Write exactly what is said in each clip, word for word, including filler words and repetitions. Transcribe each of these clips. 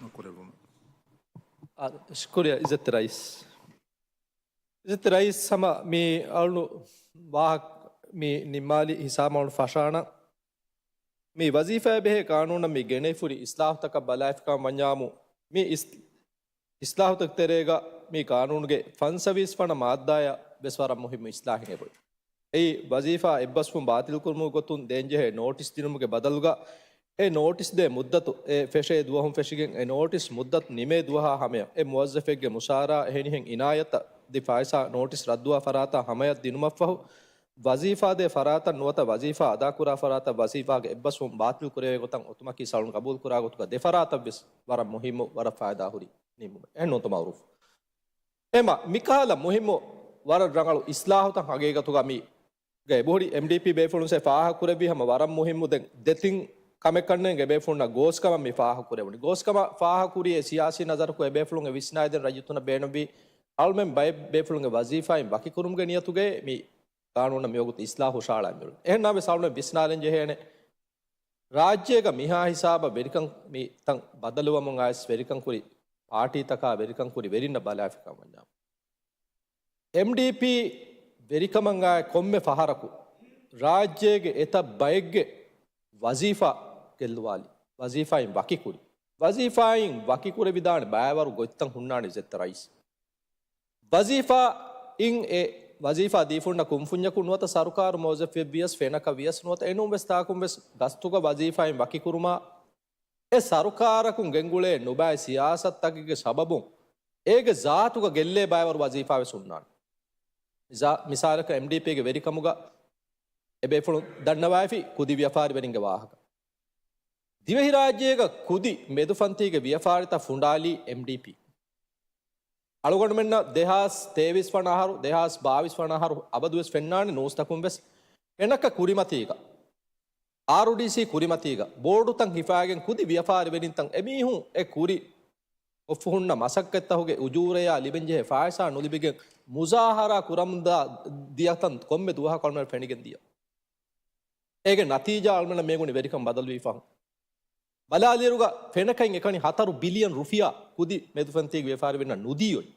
ނުކުރެވުމަށް. އާ، ޝުކުރިއްޔާ އިއްޒަތްތެރި ރައީސް. އިއްޒަތްތެރި ރައީސް ހަމަ މި އަޅުނު ވާހަކަ މި ނިންމާލި ހިސާބަށް ފަށާނަ. މި ވަޒީފާއާ ބެހޭ ޤާނޫނަށް މި ގެނެވިފުރި އިސްލާހުތަކަށް ބަލާފިކަމަށް ވަންޏާމު، މި އިސް-، އިސްލާހުތަކުގެ ތެރޭގަ މި ޤާނޫނުގެ ފަންސަވީސް ވަނަ މާއްދާއަށް ވެސް ވަރަށް މުހިއްމު އިސްލާހެއް އެބައޮތް. އެއީ، ވަޒީފާ އެއްބަސްވުން ބާތިލްކުރުމުގެ ގޮތުން ދޭންޖެހޭ ނޯޓިސް ދިނުމުގެ ބަދަލުގަ، އެ ނޯޓިސް ދޭ މުއްދަތު، އެ ފެށޭ ދުވަހުން ފެށިގެން އެ ނޯޓިސް މުއްދަތު ނިމޭ ދުވަހާ ހަމަޔަށް، އެ މުވައްޒަފެއްގެ މުޝާރާ އެހެނިހެން އިނާޔަތް އަދި ފައިސާ ނޯޓިސް ރައްދުވާ ފަރާތާ ހަމަޔަށް ދިނުމަށްފަހު، ވަޒީފާ ދޭ ފަރާތަށް ނުވަތަ ވަޒީފާ އަދާކުރާ ފަރާތަށް ވަޒީފާގެ އެއްބަސްވުން ބާތިލް ކުރެވޭ ގޮތަށް އޮތުމަކީ އަޅުން ގަބޫލު ކުރާ ގޮތުގަ ދެ ފަރާތަށް ވެސް ވަރަށް މުހިއްމު، ވަރަށް ފައިދާ ހުރި ނިންމުމެއް. އެހެން ނޫންތަ މައުރޫފް؟ އެމަ، މިކަހަލަ މުހިއްމު ވަރަށް ރަނގަޅު އިސްލާހުތައް ހަގީގަތުގަ މި ގަ އެބަހުރި އެމްޑީޕީ ބޭފުޅުން ސެ ފާހަގަކުރެއްވީ ހަމަ ވަރަށް މުހިއްމު ދެން ދެތިން ކަމެއް ކަންނޭނގެ ބޭފުޅުންނަށް ގޯސްކަމަށް މި ފާހަގަކުރެވުނީ. ގޯސްކަމަށް ފާހަގަކުރީ އެ ސިޔާސީ ނަޒަރަކު އެބޭފުޅުން އެ ވިސްނާއިދެން ރައްޔިތުންނަށް ބޭނުންވީ އަޅުމެން ބައެއް ބޭފުޅުންގެ ވަޒީފާއިން ވަކިކުރުމުގެ ނިޔަތުގައި މި ގާނޫނަށް މިވަގުތު އިސްލާހު ހުށައަޅާ މިއުޅެނީ. އެހެންނާވެސް އަޅުމެން ވިސްނާލަން ޖެހޭނެ. ރާއްޖޭގަ މިހާ ހިސާބަށް ވެރިކަން މި ތަން ބަދަލުވަމުން އައިސް ވެރިކަން ކުރި ޕާޓީތަކާ ވެރިކަން ކުރި ވެރިންނަށް ބަލާފިކަން ވަންޏާ، އެމްޑީޕީ ވެރިކަމަށް އައި ކޮންމެ ފަހަރަކު ރާއްޖޭގެ އެތައް ބައެއްގެ ވަޒީފާ ގެއްލުވާލި، ވަޒީފާއިން ވަކިކުރި، ވަޒީފާއިން ވަކިކުރެވިދާނެ ބައިވަރު ގޮތްތައް ހުންނާނެ އިއްޒަތްތެރި ރައީސް. ވަޒީފާއިން އެ ވަޒީފާ ދީފުންނަށް ކުންފުންޏަކު ނުވަތަ ސަރުކާރު މުވައްޒަފެއް ވިޔަސް ފެނަކަށް ވިޔަސް ނުވަތަ އެނޫން ވެސް ތާކުން ވެސް ގަސްތުގަ ވަޒީފާއިން ވަކިކުރުމާ، އެ ސަރުކާރަކުން ގެންގުޅޭ ނުބައި ސިޔާސަތުތަކެއްގެ ސަބަބުން އޭގެ ޒާތުގަ ގެއްލޭ ބައިވަރު ވަޒީފާ ވެސް ހުންނާނެ. މިސާ-، މިސާލަކަށް އެމްޑީޕީގެ ވެރިކަމުގަ އެބޭފުޅުން ދަންނަވައިފި ކުދި ވިޔަފާރިވެރިންގެ ވާހަކަ. ދިވެހިރާއްޖޭގަ ކުދި މެދުފަންތީގެ ވިޔަފާރިތައް ފުނޑާލީ އެމްޑީޕީ. އަޅުގަނޑުމެންނަށް ދެހާސް ތޭވީސް ވަނަ އަހަރު، ދެހާސް ބާވީސް ވަނަ އަހަރު އަބަދުވެސް ފެންނާނެ ނޫސްތަކުން ވެސް ފެނަކަށް ކުރިމަތީގަ، އާރުޑީސީ ކުރިމަތީގަ ބޯޑުތައް ހިފާގެން ކުދި ވިޔަފާރިވެރިންތައް އެމީހުން އެ ކުރި އޮފް ހުންނަ މަސައްކަތްތަކުގެ އުޖޫރަޔާ ލިބެންޖެހޭ ފައިސާ ނުލިބިގެން މުޒާހަރާ ކުރަމުންދާ ދިޔަތަން ކޮންމެ ދުވަހަކު އަޅުމެން ފެނިގެން ދިޔަ. އޭގެ ނަތީޖާ އަޅުމެންނަށް މިގޮނޑި ވެރިކަން ބަދަލުވީ ފަހުން. ބަލާލިއިރުގަ ފެނަކައިން އެކަނި ހަތަރު ބިލިއަން ރުފިޔާ ކުދި މެދުފަންތީގެ ވިޔަފާރިވެރިންނަށް ނުދީ އޮތް.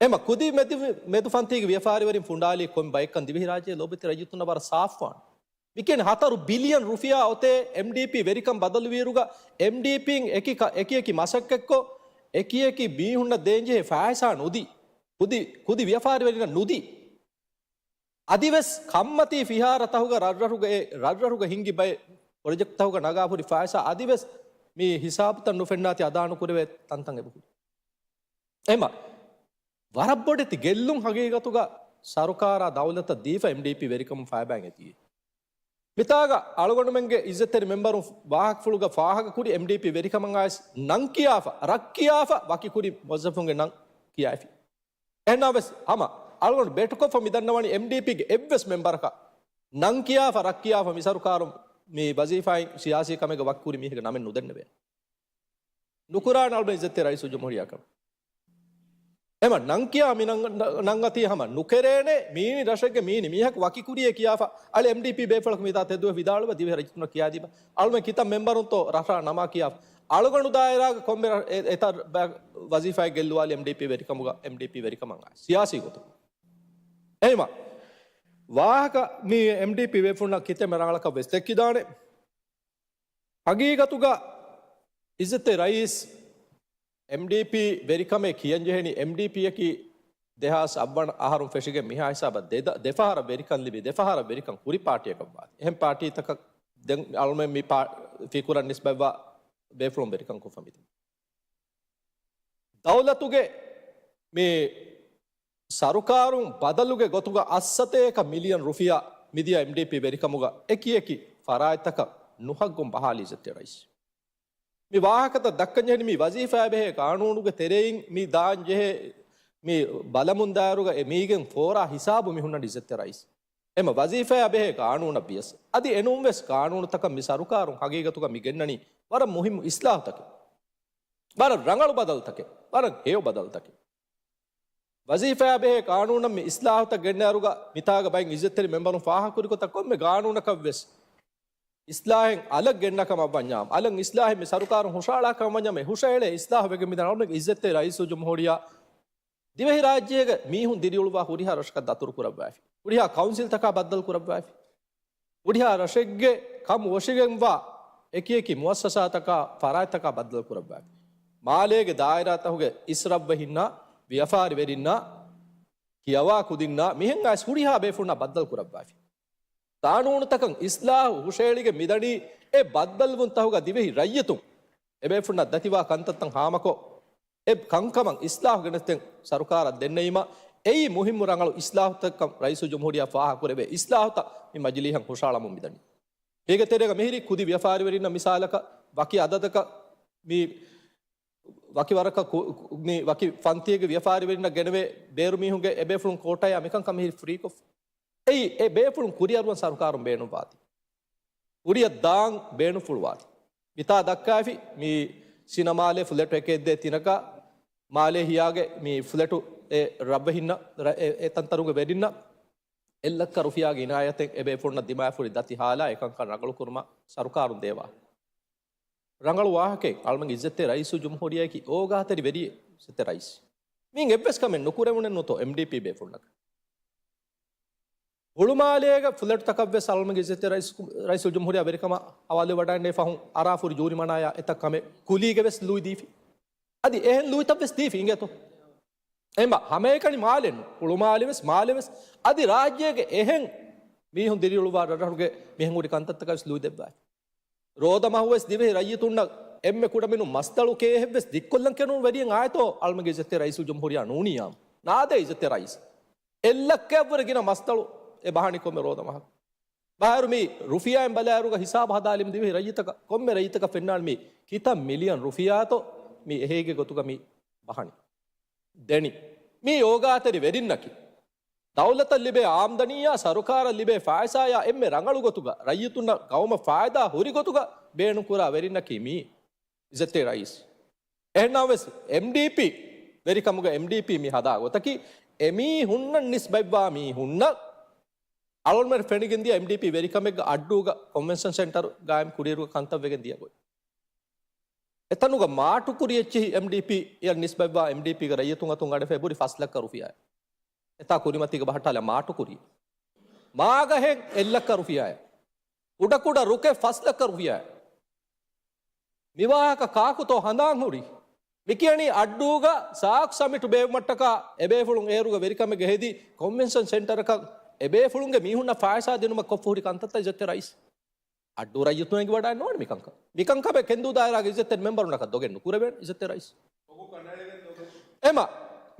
އެމަ ކުދި މެދު-، މެދުފަންތީގެ ވިޔަފާރިވެރިން ފުނޑާލީ ކޮން ބައެއްކަން ދިވެހިރާއްޖެ ލޯބިތި ރައްޔިތުންނަށް ވަރަށް ސާފުވާނެ. މިކިޔަނީ ހަތަރު ބިލިއަން ރުފިޔާ އޮތޭ އެމްޑީޕީ ވެރިކަން ބަދަލުވިއިރުގަ އެމްޑީޕީން އެކި ކަ-، އެކި އެކި މަސައްކަތްކޮށް، އެކި އެކި މީހުންނަށް ދޭންޖެހޭ ފައިސާ ނުދީ. ކުދި، ކުދި ވިޔަފާރިވެރިންނަށް ނުދީ. އަދިވެސް ކަންމަތީ ފިހާރަތަކުގަ ރަށްރަށުގަ އެ ރަށްރަށުގަ ހިންގި ބައެއް ޕްރޮޖެކްޓްތަކުގަ ނަގާފަ ހުރި ފައިސާ އަދިވެސް މި ހިސާބުތައް ނުފެންނާތީ އަދާނުކުރެވޭ ތަންތަން އެބަހުރި. އެމަ ވަރަށް ބޮޑެތި ގެއްލުން ހަގީގަތުގަ ސަރުކާރާ ދައުލަތަށް ދީފަ އެމްޑީޕީ ވެރިކަމުން ފައިބައިން އެތީ. މިތާގަ އަޅުގަނޑުމެންގެ އިއްޒަތްތެރި މެމްބަރުން ވާހަކަފުޅުގަ ފާހަގަކުރި އެމްޑީޕީ ވެރިކަމަށް އައިސް ނަން ކިޔާފަ، ރަށް ކިޔާފަ ވަކިކުރި މުވައްޒަފުންގެ ނަން ކިޔައިފި. އެހެންނާވެސް ހަމަ އަޅުގަނޑު ބެޓުކޮށްފަ މިދަންނަވަނީ އެމްޑީޕީގެ އެއްވެސް މެމްބަރަކަށް ނަން ކިޔާފަ ރަށް ކިޔާފަ މި ސަރުކާރުން މި ވަޒީފާއިން ސިޔާސީ ކަމެއްގަ ވަކިކުރި މީހެއްގެ ނަމެއް ނުދެންނެވޭ. ނުކުރާނެ އަޅުގަނޑު އިއްޒަތްތެރި ރައީސުލްޖުމްހޫރިއްޔާ ކަމެއް. އެމަ ނަން ކިޔާ މި ނަން-، ނަން އަތީ ހަމަ ނުކެރޭނެ މީނި ރަށެއްގެ މީނި މީހަކު ވަކިކުރިއޭ ކިޔާފަ އަޅެ އެމްޑީޕީ ބޭފުޅަކު މިތާ ތެދުވެ ވިދާޅުވ ދިވެހި ރައްޔިތުންނަށް ކިޔާދީބަ. އަޅުމެން ކިތައް މެމްބަރުންތޯ ރަށާ ނަމާ ކިޔާފަ. އަޅުގަނޑު ދާއިރާގަ ކޮންމެ ރަށް-، އެ-، އެތައް ބަ-، ވަޒީފާއެއް ގެއްލުވާލި އެމްޑީޕީ ވެރިކަމުގަ، އެމްޑީޕީ ވެރިކަމަށް އައި ސިޔާސީ ގޮތުން. އެހެމަ ވާހަކަ މި އެމްޑީޕީ ބޭފުޅުންނަށް ކިތައް ރަނގަޅަކަށް ވެސް ދެއްކިދާނެ. ހަގީގަތުގަ އިއްޒަތްތެރި ރައީސް އެމްޑީޕީ ވެރިކަމޭ ކިޔަންޖެހެނީ އެމްޑީޕީއަކީ ދެހާސް އަށްވަނަ އަހަރުން ފެށިގެން މިހާ ހިސާބަށް ދެ-، ދެފަހަރަށް ވެރިކަން ލިބި، ދެފަހަރަށް ވެރިކަން ކުރި ޕާޓީއަކަށްވާތީ. އެހެން ޕާޓީތަކަށް ދެން އަޅުމެން މި ފިކުރަށް ނިސްބަތްވާ ބޭފުޅުން ވެރިކަން ކޮށްފަ މިދިނީ. ދައުލަތުގެ މި ސަރުކާރުން ބަދަލުގެ ގޮތުގަ އަށްސަތޭކަ މިލިއަން ރުފިޔާ މިދިޔަ އެމްޑީޕީ ވެރިކަމުގަ އެކި އެކި ފަރާތްތަކަށް ނުހައްގުން ބަހާލި އިއްޒަތްތެރި ރައީސް. މި ވާހަކަތައް ދައްކަންޖެހެނީ މި ވަޒީފާއާ ބެހޭ ޤާނޫނުގެ ތެރެއިން މި ދާންޖެހޭ މި ބަލަމުންދާއިރުގަ އެ މީގެން ފޯރާ ހިސާބު މި ހުންނަނީ އިއްޒަތްތެރި ރައީސް. އެމަ ވަޒީފާއާ ބެހޭ ޤާނޫނަށް ވިޔަސް. އަދި އެނޫންވެސް ޤާނޫނުތަކަށް މި ސަރުކާރުން ހަގީގަތުގަ މި ގެންނަނީ ވަރަށް މުހިއްމު އިސްލާހުތަކެއް. ވަރަށް ރަނގަޅު ބަދަލުތަކެއް. ވަރަށް ހެޔޮ ބަދަލުތަކެއް. ވަޒީފާއާ ބެހޭ ޤާނޫނަށް މި އިސްލާހުތައް ގެންނައިރުގަ މިތާގަ ބައެއް އިއްޒަތްތެރި މެމްބަރުން ފާހަގަކުރި ގޮތަށް ކޮންމެ ޤާނޫނަކަށްވެސް އިސްލާހެއް އަލަށް ގެންނަ ކަމަށް ވަންޏާ، އަލަށް އިސްލާހެއް މި ސަރުކާރުން ހުށައަޅާ ކަމަށް ވަންޏާ، މި ހުށައެޅޭ އިސްލާހު ވެގެން މިދަނީ އަޅުގަނޑުގެ އިއްޒަތްތެރި ރައީސުލްޖުމްހޫރިއްޔާ ދިވެހިރާއްޖޭގެ މީހުން ދިރިއުޅުވާ ހުރިހާ ރަށަކަށް ދަތުރު ކުރައްވައިފި. ހުރިހާ ކައުންސިލްތަކާ ބައްދަލު ކުރައްވައިފި. ހުރިހާ ރަށެއްގެ ކަން އޮށިގެންވާ އެކިއެކި މުއައްސަސާތަކާ ފަރާތްތަކާ ބައްދަލު ކުރައްވައިފި. މާލޭގެ ދާއިރާތަކުގެ އިސްރަށްވެހިންނާ، ވިޔަފާރިވެރިންނާ، ކިޔަވާ ކުދިންނާ، މިހެން އައިސް ހުރިހާ ބޭފުޅުންނާ ބައްދަލު ކުރައްވައިފި. ގާނޫނުތަކަށް އިސްލާހު ހުށައެޅިގެން މިދަނީ އެ ބައްދަލުވުންތަކުގަ ދިވެހި ރައްޔިތުން އެބޭފުޅުންނަށް ދަތިވާ ކަންތައްތައް ހާމަކޮށް، އެ ކަންކަމަށް އިސްލާހު ގެނެސްދޭން ސަރުކާރަށް ދެންނެވީމަ، އެއީ މުހިއްމު ރަނގަޅު އިސްލާހުތަކަށް ރައީސުލްޖުމްހޫރިއްޔާ ފާހަގަކުރެވޭ އިސްލާހުތައް މި މަޖިލީހަށް ހުށައަޅަމުން މިދަނީ. މީގެ ތެރޭގަ މިހިރީ ކުދި ވިޔަފާރިވެރިންނަށް މިސާލަކަށް ވަކި އަދަދަކަށް މި ވަކި ވަރަކަށް ކު-، ކު-، މި ވަކި ފަންތީގެ ވިޔަފާރިވެރިންނަށް ގެނެވޭ ބޭރު މީހުންގެ އެބޭފުޅުން ކޯޓާޔާ މިކަންކަން މިހިރީ ފްރީކޮށް. އެއީ އެ ބޭފުޅުން ކުރިއަރުވަން ސަރުކާރުން ބޭނުންވާތީ. ކުރިއަށް ދާން ބޭނުންފުޅުވާތީ. މިތާ ދައްކާފި މި ސިނަމާލޭ ފްލެޓު އެކެއްދޭ ތިނަކަށް މާލޭ ހިޔާގެ މި ފްލެޓު އެ ރަށްވެހިންނަށް ރަ-، އެ، އެ ތަންތަނުގެ ވެރިންނަށް އެއްލައްކަ ރުފިޔާގެ އިނާޔަތެއް އެބޭފުޅުންނަށް ދިމާވެފަ ހުރި ދަތި ހާލާ އެކަންކަން ރަނގަޅުކުރުމަށް ސަރުކާރުން ދޭވާ. ރަނގަޅު ވާހަކައެއް އަޅުމެން އިއްޒަތްތެރި ރައީސުލްޖުމްހޫރިއްޔާއަކީ އޯގާތެރި ވެރިއެއް އިއްޒަތްތެރި ރައީސް. މިއިން އެއްވެސް ކަމެއް ނުކުރެވުނެއްނުތޯ އެމްޑީޕީ ބޭފުޅުންނަކަށް. ހުޅުމާލޭގަ ފްލެޓުތަކަށްވެސް އަޅުމެންގެ އިއްޒަތްތެރި ރައީސް، ރައީސުލްޖުމްހޫރިއްޔާ ވެރިކަމަށް ހަވާލުވެވަޑައިގެންނެވި ފަހުން އަރާފަ ހުރި ޖޫރިމަނާޔާ އެތައް ކަމެއް ކުލީގެވެސް ލުއިދީފި. އަދި އެހެން ލުއިތައްވެސް ދީފި އިނގޭތޯ. އެމަ ހަމައެކަނި މާލެއްނު. ހުޅުމާލެވެސް މާލެވެސް އަދި ރާއްޖޭގެ އެހެން މީހުން ދިރިއުޅުވާ ރަށްރަށުގެ މިހެން ހުރި ކަންތައްތަކަށްވެސް ލުއިދެއްވާފި. ރޯދަމަހުވެސް ދިވެހި ރައްޔިތުންނަށް އެންމެ ކުޑަމިނުން މަސްތަޅު ކޭހެއްވެސް ދިއްކޮށްލަން ކެނޑުނު ވެރިއެއް އާއެތޯ އަޅުމެންގެ އިއްޒަތްތެރި ރައީސުލްޖުމްހޫރިއްޔާ ނޫނިއްޔާ. ނާދޭ އިއްޒަތްތެރި ރައީސް. އެއްލައްކައަށްވުރެ ގިނަ މަސްތަޅު އެ ބަހަނި ކޮންމެ ރޯދަމަހަކު. ބަހަރު މި ރުފިޔާއިން ބަލާއިރުގަ ހިސާބު ހަދާލީމަ ދިވެހި ރައްޔިތަކަށް ކޮންމެ ރައްޔިތަކަށް ފެންނާނެ މި ކިތައް މިލިއަން ރުފިޔާތޯ މި އެހީގެ ގޮތުގަ މި ބަހަނި. ދެނި. މީ އޯގާތެރި ވެރިންނަކީ. ދައުލަތަށް ލިބޭ އާމްދަނީއާ ސަރުކާރަށް ލިބޭ ފާއިސާޔާ އެންމެ ރަނގަޅު ގޮތުގަ ރައްޔިތުންނަށް ގައުމަށް ފާއިދާ ހުރި ގޮތުގަ ބޭނުންކުރާ ވެރިންނަކީ މީ އިއްޒަތްތެރި ރައީސް. އެހެންނަމަވެސް އެމްޑީޕީ ވެރިކަމުގަ އެމްޑީޕީ މި ހަދާ ގޮތަކީ އެމީހުންނަށް ނިސްބަތްވާ މީހުންނަށް އަޅުގަނޑުމެން ފެނިގެން ދިޔަ އެމްޑީޕީ ވެރިކަމެއްގަ އައްޑޫގަ ކޮންވެންޝަން ސެންޓަރު ގާއިމް ކުރިއިރުގަ ކަންތައް ވެގެން ދިޔަ ގޮތް. އެތަނުގަ މާޓުކުރި އެއްޗިހި އެމްޑީޕީއަށް ނިސްބަތްވާ އެމްޑީޕީގެ ރައްޔިތުން އަތުން އަޑެފަ އެބުރި ފަސް ލައްކަ ރުފިޔާއެއް. އެތާ ކުރިމަތީގަ ބަހައްޓާލާ މާޓުކުރި. މާގަހެއް އެއްލައްކަ ރުފިޔާއެއް. ކުޑަކުޑަ ރުކެއް ފަސް ލައްކަ ރުފިޔާއެއް. މިވާހަކަ ކާކުތޯ ހަނދާން ހުރީ؟ މިކިޔަނީ އައްޑޫގަ ސާކް ސަމިޓު ބޭއްވުމަށްޓަކާ އެބޭފުޅުން އޭރުގަ ވެރިކަމެއްގަ ހެދި ކޮންވެންޝަން ސެންޓަރަކަށް އެބޭފުޅުންގެ މީހުންނަށް ފައިސާ ދިނުމަށް ކޮށްފަ ހުރި ކަންތައްތައް އިއްޒަތްތެރި ރައީސް. އައްޑޫ ރައްޔިތުން އެނގިވަޑައިން ނުވާނެ މިކަންކަން. މިކަންކަމެއް ކެންދޫ ދާއިރާގެ އިއްޒަތްތެރި މެމްބަރުންނަކަށް ދޮގެއް ނުކުރެވޭނެ އިއްޒަތްތެރި ރައީސް. އެމަ،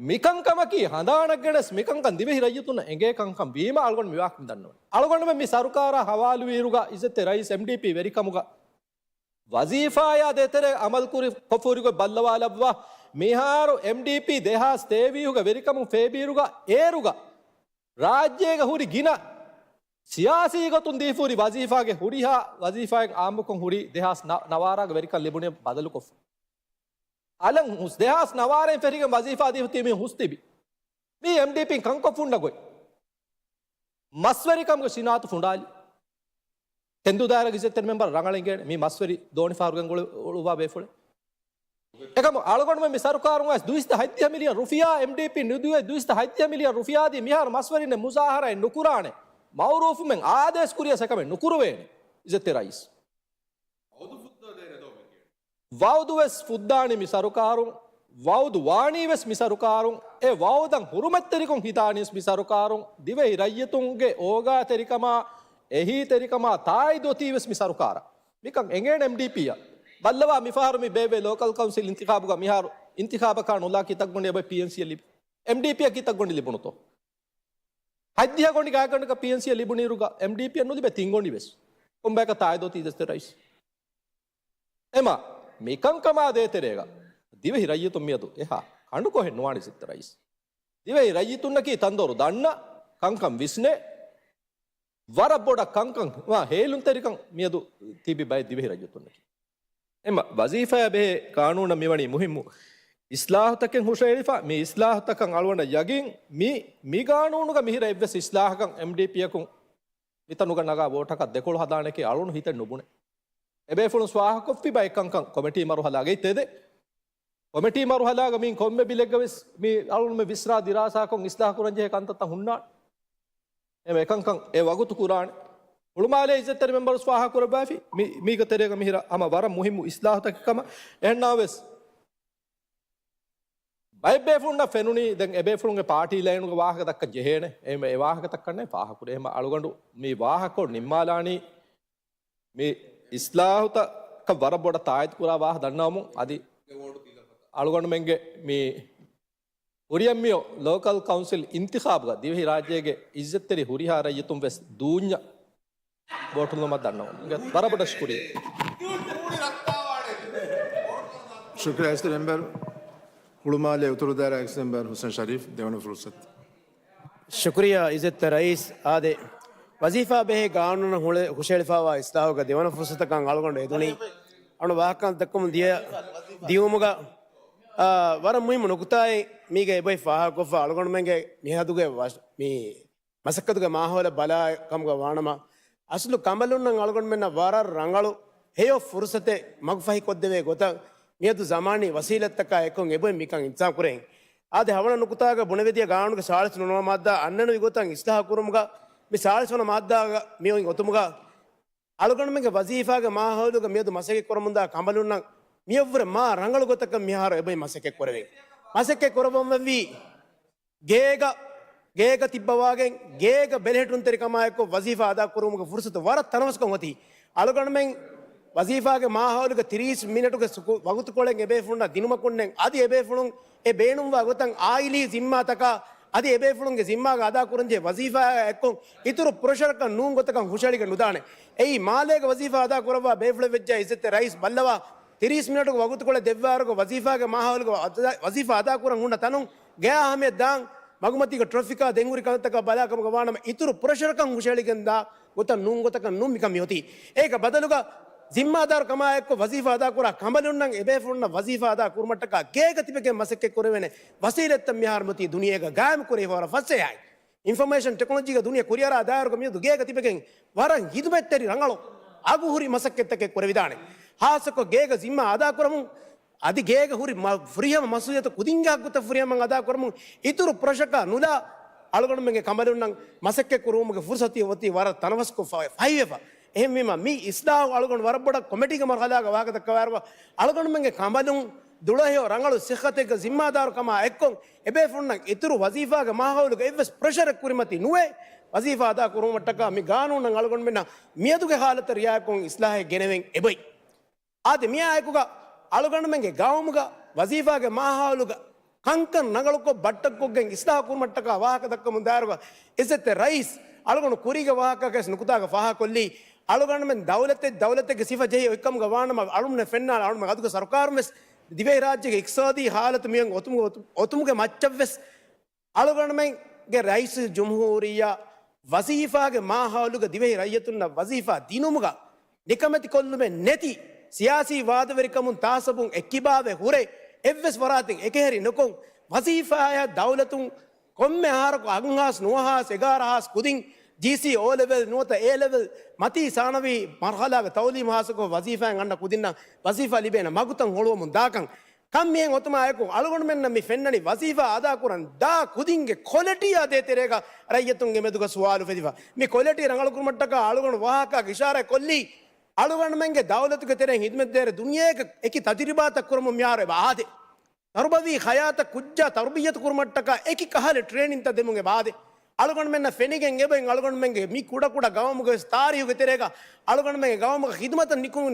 މިކަންކަމަކީ ހަނދާނަށް ގެނެސް މިކަންކަން ދިވެހި ރައްޔިތުންނަށް އެނގޭ ކަންކަން ވީމަ އަޅުގަނޑު މިވާހަކަ ދަންނަވަނީ. އަޅުގަނޑުމެން މި ސަރުކާރާ ހަވާލުވިއިރުގަ އިއްޒަތްތެރި ރައީސް އެމްޑީޕީ ވެރިކަމުގަ ވަޒީފާޔާ ދޭތެރޭ އަމަލު ކުރި ކޮށްފަ ހުރި ގޮތް ބައްލަވާލައްވާ. މިހާރު އެމްޑީޕީ ދެހާސް ތޭވީހުގެ ވެރިކަމުން ފޭބީއިރުގަ އޭރުގަ ރާއްޖޭގަ ހުރި ގިނަ ސިޔާސީ ގޮތުން ދީފަ ހުރި ވަޒީފާގެ ހުރިހާ ވަޒީފާއެއް އާއްމުކޮށް ހުރީ ދެހާސް ނަ-، ނަވާރާގެ ވެރިކަން ލިބުނީ ބަދަލުކޮށްފަ. އަލަށް ހުސް ދެހާސް ނަވާރައިން ފެށިގެން ވަޒީފާ ދީފަ ތިބި މީހުން ހުސް ތިބި. މީ އެމްޑީޕީން ކަންކޮށް ފުނޑަ ގޮތް. މަސްވެރިކަމުގެ ސިނާއަތު ފުނޑާލި. ކެންދޫ ދާއިރާގެ އިއްޒަތްތެރި މެމްބަރު ރަނގަޅަށް އިނގޭނެ މީ މަސްވެރި ދޯނިފަހަރުގެން އުޅު-، އުޅުއްވާ ބޭފުޅެއް. އެކަމު އަޅުގަނޑުމެން މި ސަރުކާރުން އައިސް ދުއިސައްތަ ހަތްދިހަ މިލިއަން ރުފިޔާ އެމްޑީޕީ ނުދިޔައީ ދުއިސައްތަ ހަތްދިހަ މިލިއަން ރުފިޔާ ދީ މިހާރު މަސްވެރިންނެއް މުޒާހަރާއެއް ނުކުރާނެ. މައުރޫފުމެން އާދޭސް ކުރިޔަސް އެކަމެއް ނުކުރެވޭނެ އިއްޒަތްތެރި ރައީސް. ވައުދުވެސް ފުއްދާނީ މި ސަރުކާރުން، ވައުދު ވާނީވެސް މި ސަރުކާރުން، އެ ވައުދަށް ހުރުމަތްތެރިކޮށް ހިދާނީވެސް މި ސަރުކާރުން، ދިވެހި ރައްޔިތުންގެ އޯގާތެރިކަމާ، އެހީތެރިކަމާ ތާއީދު އޮތީވެސް މި ސަރުކާރަށް. މިކަން އެނގޭނެ އެމްޑީޕީއަށް. ބައްލަވާ މިފަހަރު މި ބޭއްވޭ ލޯކަލް ކައުންސިލް އިންތިޚާބުގަ މިހާރު އިންތިޚާބަކާ ނުލާ ކިތައް ގޮނޑި އެބަ ޕީއެންސީއަށް ލިބި. އެމްޑީޕީއަށް ކިތައް ގޮނޑި ލިބުނުތޯ؟ ހަތްދިހަ ގޮނޑި ގާތްގަނޑަކަށް ޕީއެންސީއަށް ލިބުނިއިރުގަ އެމްޑީޕީއަށް ނުލިބޭ ތިން ގޮނޑިވެސް. ކޮންބަޔަކަށް ތާއީދު އޮތީ އިއްޒަތްތެރި ރައީސް؟ އެމަ، މިކަންކަމާ ދޭތެރޭގަ ދިވެހި ރައްޔިތުން މިއަދު އެހާ ކަނޑުކޮށެއް ނުވާނެ އިއްޒަތްތެރި ރައީސް. ދިވެހި ރައްޔިތުންނަކީ ތަންދޮރު ދަންނަ، ކަންކަން ވިސްނޭ، ވަރަށް ބޮޑަށް ކަންކަން ވާ ހޭލުންތެރިކަން މިއަދު ތިބި ބައެއް ދިވެހި ރައްޔިތުންނަކީ. އެމަ، ވަޒީފާއާ ބެހޭ ޤާނޫނަށް މިވަނީ މުހިއްމު އިސްލާހުތަކެއް ހުށައެޅިފަ، މި އިސްލާހުތަކަށް އަޅުގަނޑަށް ޔަގީން މި، މި ޤާނޫނުގަ މިހިރަ އެއްވެސް އިސްލާހަކަށް އެމްޑީޕީއަކުން މިތަނުގަ ނަގާ ވޯޓަކަށް ދެކޮޅު ހަދާނެކޭ އަޅުން ހިތެއް ނުބުނެ. އެބޭފުޅުން ސްވާހަކޮށްފި ބައެއް ކަންކަން ކޮމިޓީ މަރުހަލާގައި ތެދެއް. ކޮމިޓީ މަރުހަލާގަ މި ކޮންމެ ބިލެއްގަ ވެސް މި އަޅުންމެ ވިސްރާ ދިރާސާކޮށް އިސްލާހު ކުރަން ޖެހޭ ކަންތައްތައް ހުންނާނެ. އެމަ އެކަންކަން އެ ވަގުތު ކުރާނެ. ހުޅުމާލޭ އިއްޒަތްތެރި މެމްބަރު ސްވާހަ ކުރައްވާފި މި، މީގަ ތެރޭގަ މިހިރަ ހަމަ ވަރަށް މުހިއްމު އިސްލާހުތަކެއް ކަމަށް. އެހެންނާވެސް ބައެއް ބޭފުޅުންނަށް ފެނުނީ ދެން އެ ބޭފުޅުންގެ ޕާޓީ ލައިނުގެ ވާހަކަ ދައްކަން ޖެހޭނެ. އެ، އެ ވާހަކަ ދައްކަންނޭ ފާހަކުރޭ. އެހެން އަޅުގަނޑު މި ވާހަކަ ނިންމާލާނީ މި އިސްލާހުތަކަށް ވަރަށް ބޮޑަށް ތާއީދު ކުރާ ވާހަކަ ދަންނަވަމުން. އަދި އަޅުގަނޑުމެންގެ މި ކުރިއަށް މިއޮ ލޯކަލް ކައުންސިލް އިންތިޚާބުގަ ދިވެހި ރާއްޖޭގެ އިއްޒަތްތެރި ހުރިހާ ރައްޔިތުން ވެސް ދޫންޏަށް ވޯޓުލުމަށް ދަންނަވަން. ވަރަށް ބޮޑަށް ޝުކުރިއްޔާ. ޝުކުރިއްޔާ އިއްޒަތްތެރި މެމްބަރު. ހުޅުމާލޭ އުތުރު ދާއިރާ އެކްސް މެމްބަރު ހުސެން ޝަރީފް، ދެވަނަ ފުރުސަތު. ޝުކުރިއްޔާ އިއްޒަތްތެރި ރައީސް. އާދެ، ވަޒީފާ ބެހޭ ގާނޫނަށް ހުޅެ-، ހުށައެޅިފައިވާ އިސްލާހުގަ ދެވަނަ ފުރުސަތަކަށް އަޅުގަނޑު ހެދުނީ. އަޅު ވާހަކަ ދައްކަމުން ދިޔަ ދިޔުމުގަ، އާ، ވަރަށް މުހިއްމު ނުކުތާއެއް މީގަ އެބައި ފާހަގަކޮށްފަ އަޅުގަނޑުމެންގެ މިހަދުގެ ވަށް-، މި މަސައްކަތުގެ މާހައުލަށް ބަލާ ކަމުގަ ވާނަމަ، އަސްލު ކަނބަލުންނަށް އަޅުގަނޑުމެންނަށް ވަރަށް ރަނގަޅު ހެޔޮ ފުރުސަތެއް މަގުފަހިކޮށްދެވޭ ގޮތަށް މިއަދު ޒަމާނީ ވަސީލަތްތަކާ އެއްކޮށް އެބައި މިކަން އިންތިޒާމް ކުރެވެން. އާދެ، ހަވަނަ ނުކުތާގަ ބުނެވެދިޔަ ގާނޫނުގެ ސާޅީސް ނުވަ މާއްދާ އަންނަނިވި ގޮތަށް އިސްލާހު ކުރުމުގަ މި ސާޅީސް ވަނަ މާއްދާގަ މި އޮތް އޮތުމުގަ އަޅުގަނޑުމެންގެ ވަޒީފާގެ މާހައުލުގަ މިއަދު މަސައްކަތް ކުރަމުންދާ ކަނބަލުންނަށް މިއަށްވުރެ މާ ރަނގަޅު ގޮތަކަށް މިހާރު އެބައި މަސައްކަތް ކުރެވޭ. މަސައްކަތް ކުރައްވަންވީ ގޭގަ، ގޭގަ ތިއްބަވާގެން ގޭގަ ބެލެހެއްޓުންތެރިކަމާއެކު ވަޒީފާ އަދާ ކުރުމުގެ ފުރުސަތު ވަރަށް ތަނަވަސްކަން އޮތީ. އަޅުގަނޑުމެން ވަޒީފާގެ މާހައުލުގަ ތިރީސް މިނެޓުގެ ސުކު-، ވަގުތުކޮޅެއް އެބޭފުޅުންނަށް ދިނުމަކުންނެއް އަދި އެބޭފުޅުން އެ ބޭނުންވާ ގޮތަށް އާއިލީ ޒިންމާތަކާ އަދި އެބޭފުޅުންގެ ޒިންމާގަ އަދާކުރަންޖެހޭ ވަޒީފާއާ އެއްކޮށް އިތުރު ޕްރެޝަރަކަށް ނޫން ގޮތަކަށް ހުށައެޅިގެން ނުދާނެ. އެއީ މާލޭގެ ވަޒީފާ އަދާ ކުރައްވާ ބޭފުޅެއް ވެއްޖާ އިއްޒަތްތެރި ރައީސް ބައްލަވާ ތިރީސް މިނެޓުގެ ވަގުތުކޮޅެއް ދެއްވާއިރުގަ ވަޒީފާގެ މާހައުލުގަ ވަޒ-، ވަޒީފާ އަދާކުރަން ހުންނަ ތަނުން ގެއާ ހަމަޔަށް ދާން މަގުމަތީގަ ޓްރެފިކާ ދެންހުރި ކަންތަކަށް ބަލާކަމުގަ ވާނަމަ އިތުރު ޕްރެޝަރަކަށް ހުށައެޅިގެންދާ ގޮތަށް ނޫން ގޮތަކަށް ނޫން މިކަން މިއޮތީ. އޭގެ ބަދަލުގަ ޒިންމާދާރު ކަމާއެއްކޮށް ވަޒީފާ އަދާކުރާ ކަނބަލުންނަށް އެބޭފުޅުންނަށް ވަޒީފާ އަދާ ކުރުމަށްޓަކާ ގޭގަ ތިބެގެން މަސައްކަތް ކުރެވޭނެ ވަސީލަތްތައް މިހާރު މިއޮތީ ދުނިޔޭގަ ގާއިމް ކުރެވިފަ ވަރަށް ފަސޭހައިން. އިންފޮމޭޝަން ޓެކްނޮލޮޖީގެ ދުނިޔެ ކުރިއަރާ ދާއިރުގަ މިއަދު ގޭގަ ތިބެގެން ވަރަށް ހިދުމަތްތެރި ރަނގަޅު އަގުހުރި މަސައްކަތްތަކެއް ކުރެވިދާނެ. ހާއްސަކޮށް ގޭގަ ޒިންމާ އަދާކުރަމުން އަދި ގޭގަ ހުރި މަ-، ފުރިހަމަ މަސްއޫލިއްޔަތު ކުދިންގެ ހައްގުތައް ފުރިހަމައިން އަދާކުރަމުން އިތުރު ޕްރެޝަރަކާ ނުލާ އަޅުގަނޑުމެންގެ ކަނބަލުންނަށް މަސައްކަތް ކުރުވުމުގެ ފުރުސަތު އޮތީ ވަރަށް ތަނަވަސްކޮށް ފަ-، ފަހިވެފަ. އެހެންވީމަ މި އިސްލާހު އަޅުގަނޑު ވަރަށް ބޮޑަށް ކޮމިޓީގެ މަރުހަލާގަ ވާހަކަ ދައްކަވާއިރު އަޅުގަނޑުމެންގެ ކަނބަލުން ދުޅަހެޔޮ ރަނގަޅު ސިއްހަތެއްގެ ޒިންމާދާރުކަމާ އެއްކޮށް އެބޭފުޅުންނަށް އިތުރު ވަޒީފާގެ މާހައުލުގަ އެއްވެސް ޕްރެޝަރެއް ކުރިމަތި ނުވެ ވަޒީފާ އަދާ ކުރުމަށްޓަކާ މި ގާނޫނަށް އަޅުގަނޑުމެންނަށް މިއަދުގެ ހާލަތަށް ރިއާޔަތްކޮށް އިސްލާހެއް ގެނެވެން އެބައި. އާދެ، މިއާއެކުގަ އަޅުގަނޑުމެންގެ ގައުމުގަ ވަޒީފާގެ މާހައުލުގަ ކަންކަން ރަނގަޅުކޮށް ބައްޓަށްކޮށްގެން އިސްލާހު ކުރުމަށްޓަކާ ވާހަކަ ދައްކަމުން ދާއިރުގަ އިއްޒަތްތެރި ރައީސް އަޅުގަނޑު ކުރީގެ ވާހަކައިގެ ނުކުތާގަ ފާހަގަކޮށްލީ، އަޅުގަނޑުމެން ދައުލަތެއް ދައުލަތެއްގެ ސިފަ ޖެހި އޮތްކަމުގަ ވާނަމަ އަޅުމެން ފެންނާނެ އަޅުމެން އަދުގެ ސަރުކާރުން ވެސް ދިވެހިރާއްޖޭގެ އިޤްތިޞާދީ ޙާލަތު މިއޮތް އޮތުމުގެ، އޮތުމުގެ މައްޗަށްވެސް އަޅުގަނޑުމެންގެ ރައީސުލްޖުމްހޫރިއްޔާ ވަޒީފާގެ މާހައުލުގަ ދިވެހި ރައްޔިތުންނަށް ވަޒީފާ ދިނުމުގަ ނިކަމެތިކޮށްލުމެއް ނެތި، ސިޔާސީ ވާދަވެރިކަމުން ތާސަބުން އެއްކިބާވެ ހުރެ، އެއްވެސް ފަރާތެއް އެކަހެރި ނުކޮށް، ވަޒީފާއާ ދައުލަތުން ކޮންމެ އަހަރަކު އަށްހާސް ނުވަހާސް އެގާރަހާސް ކުދިން ޖީސީ އޯލެވެލް ނުވަތަ އޭލެވެލް މަތީ ސާނަވީ މަރުހަލާގެ ތައުލީމު ހާއްސަކޮށް ވަޒީފާއިން އަންނަ ކުދިންނަށް ވަޒީފާ ލިބޭނެ މަގުތައް ހޮޅުވަމުން ދާކަން. ކަން މިހެން އޮތުމާއެކު، އަޅުގަނޑުމެންނަށް މި ފެންނަނީ ވަޒީފާ އަދާކުރަން ދާ ކުދިންގެ ކޮލިޓީއާ ދޭތެރޭގަ ރައްޔިތުންގެ މެދުގަ ސުވާލު އުފެދިފަ. މި ކޮލިޓީ ރަނގަޅުކުރުމަށްޓަކާ އަޅުގަނޑު ވާހަކައިގެ އިޝާރާތް ކޮށްލީ، އަޅުގަނޑުމެންގެ ދައުލަތުގެ ތެރެއިން ހިދުމަތްދޭއްވާ ދުނިޔޭގެ އެކި ތަޖުރިބާތައް ކުރަމުން މިހާރު އެބަ އާދޭ. ތަރުބަވީ ހަޔާތަށް ކުއްޖާ ތަރުބިއްޔަތު ކުރުމަށްޓަކާ އެކި ކަހަލަ ޓްރޭނިންތައް ދެމުން އެބަ އާދޭ. އަޅުގަނޑުމެންނަށް ފެނިގެން އެބައިން އަޅުގަނޑުމެންގެ މި ކުޑަކުޑަ ގައުމުގެ ވެސް ތާރީހުގެ ތެރޭގަ އަޅުގަނޑުމެންގެ ގައުމުގަ ޚިދުމަތަށް ނިކުމެ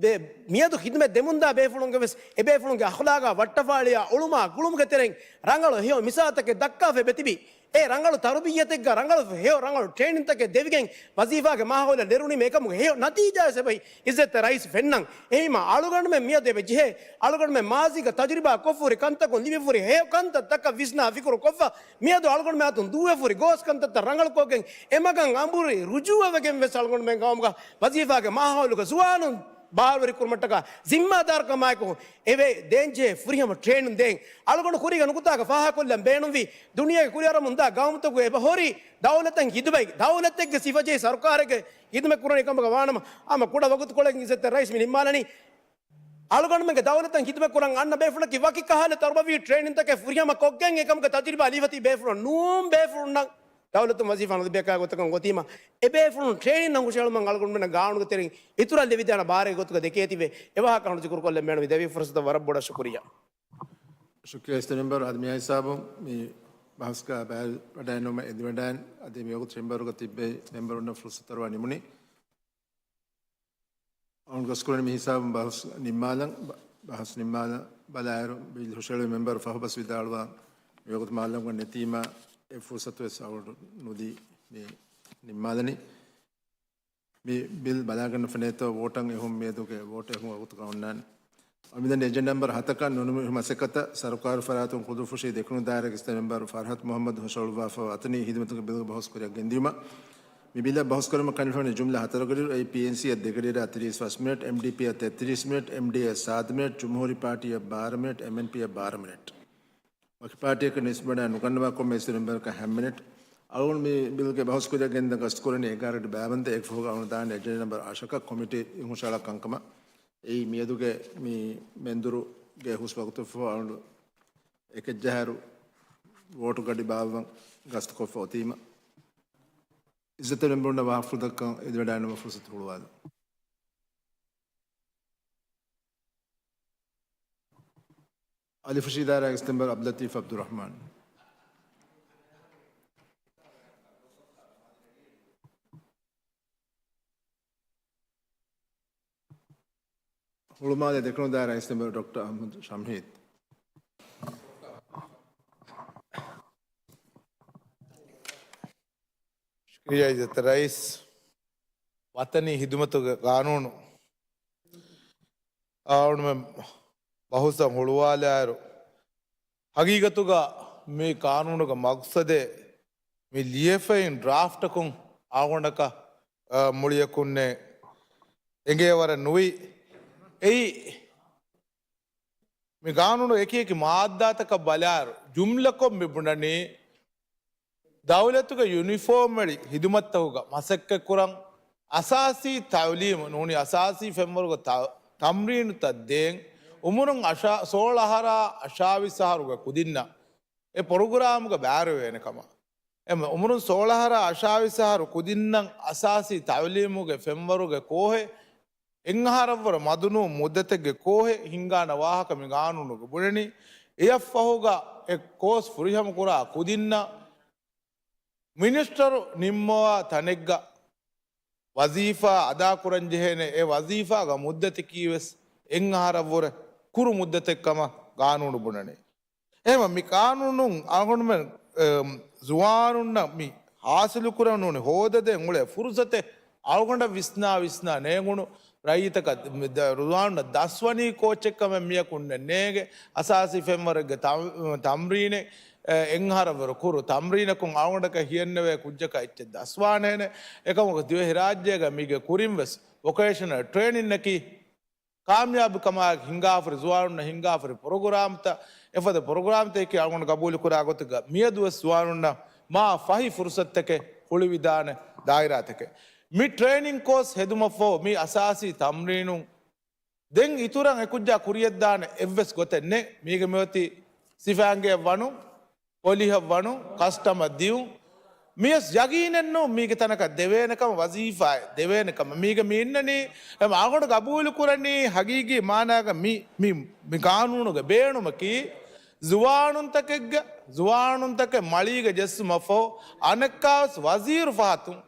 ދެ-، މިއަދު ޚިދުމަތް ދެމުންދާ ބޭފުޅުންގެ ވެސް އެބޭފުޅުންގެ އަޚްލާގާ ވައްޓަފާޅިއާ އުޅުމާ ގުޅުމުގެ ތެރެއިން ރަނގަޅު ހެޔޮ މިސާލުތަކެއް ދައްކާފައި އެބަތިބީ. އެ ރަނގަޅު ތަރުބިއްޔަތެއްގަ ރަނގަޅު ހެޔޮ ރަނގަޅު ޓްރޭނިންތަކެއް ދެވިގެން ވަޒީފާގެ މާހައުލަށް ނެރުނީމަ އެކަމުގެ ހެޔޮ ނަތީޖާ ވެސް އެބައި އިއްޒަތްތެރި ރައީސް ފެންނަން. އެހީމާ އަޅުގަނޑުމެން މިއަދު އެބަ ޖެހޭ އަޅުގަނޑުމެން މާޒީގަ ތަޖުރިބާ ކޮށްފަހުރި ކަންތަކުން ލިބިފަހުރި ހެޔޮ ކަންތައްތަކަށް ވިސްނާ ފިކުރު ކޮށްފަ މިއަދު އަޅުގަނޑުމެން އަތުން ދޫވެފަހުރި ގޯސް ކަންތައްތައް ރަނގަޅުކޮށްގެން އެމަގަށް އަނބުރި ރުޖޫޢަވެގެން ވެސް އަޅުގަނޑުމެން ގައުމުގަ ވަޒީފާގެ މާހައުލުގަ ޒުވާނުން ބާރުވެރިކުރުމަށްޓަކާ ޒިންމާދާރުކަމާއެކު އެވެ. ދޭންޖެހޭ ފުރިހަމަ ޓްރޭނިން ދޭން. އަޅުގަނޑު ކުރީގެ ނުކުތާގަ ފާހަގަކޮށްލަން ބޭނުންވީ، ދުނިޔޭގެ ކުރިއަރަމުންދާ ގައުމުތަކުގެ އެބަ ހުރި ދައުލަތަށް ހިދުމަތް، ދައުލަތެއްގެ ސިފަޖެހި ސަރުކާރެއްގެ ހިދުމަތް ކުރަނީ ކަމަކަށް ވާނަމަ، ހަމަ ކުޑަ ވަގުތުކޮޅެއް އިއްޒަތްތެރި ރައީސް މި ނިންމާލަނީ. އަޅުގަނޑުމެންގެ ދައުލަތަށް ހިދުމަތް ކުރަން އަންނަ ބޭފުޅަކީ ވަކި ކަހަލަ ތަރުބަވީ ޓްރޭނިންތަކެއް ފުރިހަމަ ކޮށްގެން އެކަމުގެ ތަޖުރިބާ ލިބިފަތި ބޭފުޅުން ނޫން. ބޭފުޅުންނަށް ދައުލަތުން ވަޒީފާ ނުލިބޭކަމާ ގޮތަކަށް އޮތީމަ، އެބޭފުޅުން ޓްރޭނިން ނަން ހުށަހެޅުމަށް އަޅުގަނޑުމެންނަށް ގާނޫނުގެ ތެރެއިން އިތުރަށް ލެވިދާނެ ބާރެއް ގޮތުގަ ދެކޭތީވެ. އެވާހަކަ ހަނދު ޒިކުރުކޮށްލަން ބޭނުންވީ. ދެވި ފުރުސަތަށް ވަރަށް ބޮޑަށް ޝުކުރިއްޔާ. ޝުކުރިއްޔާ އިސްތަ މެމްބަރު. އަދި މި ހިސާބުން މި ބަހަސްގަ ބައިވެރިވެވަޑައިގެން އެދިވަޑައިން. އަދި މިވަގުތު ޗެމްބަރުގަ ތިއްބެވި މެމްބަރުންނަށް ފުރުސަތު އަރުވާ ނިމުނީ. އަޅުގަނޑު ގަސްކުރަނީ މި ހިސާބުން ބަހަސް ނިންމާލަން. ބަ-، ބަހަސް ނިންމާލަ ބަލާއިރު، ބިލް ހުށަހެޅުވި މެމްބަރު ފަހުބަސް ވިދާޅުވާ، މިވަގުތު މާލަމްގަ ނެތީމަ، އެ ފުރުސަތުވެސް އަޅުގަނޑު ނުދީ މި ނިންމާލަނީ. މި ބިލް ބަލާގަންނަ ފެނޭތޯ، ވޯޓަށް އެހުން މިއަދުގެ ވޯޓް އެހުން ވަގުތުގަ އޮންނާނެ. އަޅުގަނޑު މިދަނީ އެޖެންޑާ ނަމްބަރު ހަތަކަށް ނުނިމި މަސައްކަތަށް ސަރުކާރު ފަރާތުން ކުދުފުށީ ދެކުނު ދާއިރާގެ އިސްތަ މެމްބަރު ފަރްހަތު މުހައްމަދު ހުށަހަޅުއްވާފަ އަތަނީ ހިދުމަތުގެ ބިލްގެ ބަހުސް ކުރިއަށް ގެންދިއުމަށް. މި ބިލަށް ބަހުސް ކުރުމަށް ކަނޑިފަނި ޖުމްލަ ހަތަރުގެ ރިއު އެއީ ޕީއެންސީއަށް ދެގެ ރިއަށް ތިރީސް ފަސް މިނެޓް، އެމްޑީޕީއަށް ތެއްތިރީސް މިނެޓް، އެމްޑީއޭއަށް ސާދަ މިނެޓް، ޖުމްހޫރީ ޕާޓީއަށް ބާރަ މިނެޓް، އެމްއެންޕީއަށް ބާރަ މިނެޓް. ވަކި ޕާޓީއަކަށް ނިސްބަތް ނުގަންނަވާ ކޮންމެ އިސްތަ މެމްބަރަކަށް ހަ މިނެޓް. އަޅުގަނޑު މި ބިލްގެ ބަހުސް ކުރިއަށް ގެންދަން ގަސްތު ކުރަނީ އެގާރަ ޑި ބައިވަންދެ އެކަ ފަހުގަ އަޅުގަނޑު ދާން އެޖެންޑާ ނަމްބަރު އަށަކަށް ކޮމިޓީ ހުށަހަޅާ ކަންކަމަށް. އެއީ މިއަދުގެ މި މެންދުރުގެ ހުސް ވަގުތުފަހު އަޅުގަނޑު އެކެއްޖަހާއިރު ވޯޓު ގަޑި ބާއްވަން ގަސްތުކޮށްފަ އޮތީމަ. އިއްޒަތްތެރި މެމްބަރުންނަށް ވާހަކަފުޅު ދައްކަން އެދިވަޑައިގަންނަވާ ފުރުސަތު ހުޅުވާލަން. އަލިފުށި ދާއިރާގެ އިސްތަ މެމްބަރު އަބްލަތީފް އަބްދުއްރަހްމާން. ހުޅުމާލެ ދެކުނު ދާއިރާ އިސްތަ މެމްބަރު ޑޮކްޓަރ އަޙްމަދު ޝަމްހީދު. ޝުކުރިއްޔާ އިއްޒަތްތެރި ރައީސް. ވަތަނީ ހިދުމަތުގެ ގާނޫނު އަޅުގަނޑުމެން ބަހުސްތައް ހުޅުވާލާއިރު، ހަގީގަތުގަ މި ގާނޫނުގެ މަގްސަދެއް މި ލިޔެފައިން ޑްރާފްޓަކުން އަޅުގަނޑަކަށް، އަ، މުޅިއަކުންނެއް އެނގޭ ވަރެއް ނުވި. އެއީ މި ގާނޫނު އެކި އެކި މާއްދާތަކަށް ބަލާއިރު، ޖުމްލަކޮށް މި ބުނަނީ، ދައުލަތުގެ ޔުނިފޯމް އެޅި ހިދުމަތްތަކުގަ މަސައްކަތްކުރަން، އަސާސީ ތައުލީމު ނޫނީ އަސާސީ ފެންވަރުގެ ތަ-، ތަމްރީނުތައް ދޭން، އުމުރުން އަށާ-، ސޯޅަ އަހަރާ އަށާވީސް އަހަރުގެ ކުދިންނަށް އެ ޕްރޮގްރާމުގަ ބައިވެރިވޭނެ ކަމަށް. އެ އުމުރުން ސޯޅަ އަހަރާ އަށާވީސް އަހަރު ކުދިންނަށް އަސާސީ ތައުލީމުގެ ފެންވަރުގެ ކޯހެއް އެއްއަހަރަށްވުރެ މަދުނޫން މުއްދަތެއްގެ ކޯހެއް ހިންގާނެ ވާހަކަ މި ގާނޫނުގަ ބުނަނީ. އެއަށްފަހުގަ އެ ކޯސް ފުރިހަމަކުރާ ކުދިންނަށް މިނިސްޓަރު ނިންމަވާ ތަނެއްގަ ވަޒީފާ އަދާކުރަންޖެހޭނެ. އެ ވަޒީފާގަ މުއްދަތަކީވެސް އެއްއަހަރަށްވުރެ ކުރު މުއްދަތެއްކަމަށް ގާނޫނު ބުނަނީ. އެހެންވެ، މި ގާނޫނުން އަޅުގަނޑުމެން، އެ، ޒުވާނުންނަށް މި ހާސިލުކުރަން ނޫނީ ހޯދަދޭން އުޅޭ ފުރުސަތެއް އަޅުގަނޑަށް ވިސްނާ ވިސްނާ ނޭނގުނު ރައްޔިތަކަށް މި ދަ-، ޒުވާނުންނަށް ދަސްވަނީ ކޯޗެއްކަމެއް މިޔަކުންނެއް ނޭނގެ. އަސާސީ ފެންވަރެއްގެ ތަމް-، ތަމްރީނެއް، އެ، އެއްއަހަރަށްވުރެ ކުރު ތަމްރީނަކުން އަޅުގަނޑަކަށް ހިޔެއްނެވޭ ކުއްޖަކަށް އެއްޗެއް ދަސްވާނެހެނެއް. އެކަމަކު ދިވެހިރާއްޖޭގަ މީގެ ކުރިންވެސް ވޮކޭޝަނަލް ޓްރޭނިންއަކީ ކާމިޔާބުކަމާއެކު ހިނގާފަރި ޒުވާނުންނަށް ހިނގާފަރި ޕްރޮގްރާމްތައް، އެފަދަ ޕްރޮގްރާމްތަކެކޭ އަޅުގަނޑު ގަބޫލުކުރާ ގޮތުގަ މިއަދުވެސް ޒުވާނުންނަށް މާ ފަހި ފުރުސަތުތަކެއް ހުޅުވިދާނެ ދާއިރާތަކެއް. މި ޓްރޭނިން ކޯސް ހެދުމަށްފަހު މި އަސާސީ ތަމްރީނުން ދެން އިތުރަށް އެކުއްޖާ ކުރިޔަށްދާނެ އެއްވެސް ގޮތެއް ނެތް. މީގެ މިއޮތީ ސިފައިންގެއަށް ވަނުން، ޕޮލިހަށް ވަނުން، ކަސްޓަމަށް ދިއުން. މިޔަސް ޔަގީނެއްނު މީގެ ތަނަކަށް ދެވޭނެ ކަމަށް، ވަޒީފާއެއް ދެވޭނެ ކަމަށް. މީގެ މި އިންނަނީ، އެ އަޅުގަނޑު ގަބޫލު ކުރަނީ ހަގީގީ މާނާގަ މި، މި، މި ގާނޫނުގެ ބޭނުމަކީ، ޒުވާނުންތަކެއްގެ، ޒުވާނުންތަކެއް މަޅީގަ ޖެއްސުމަށްފަހު، އަނެއްކާވެސް ވަޒީރު ފަހަތުން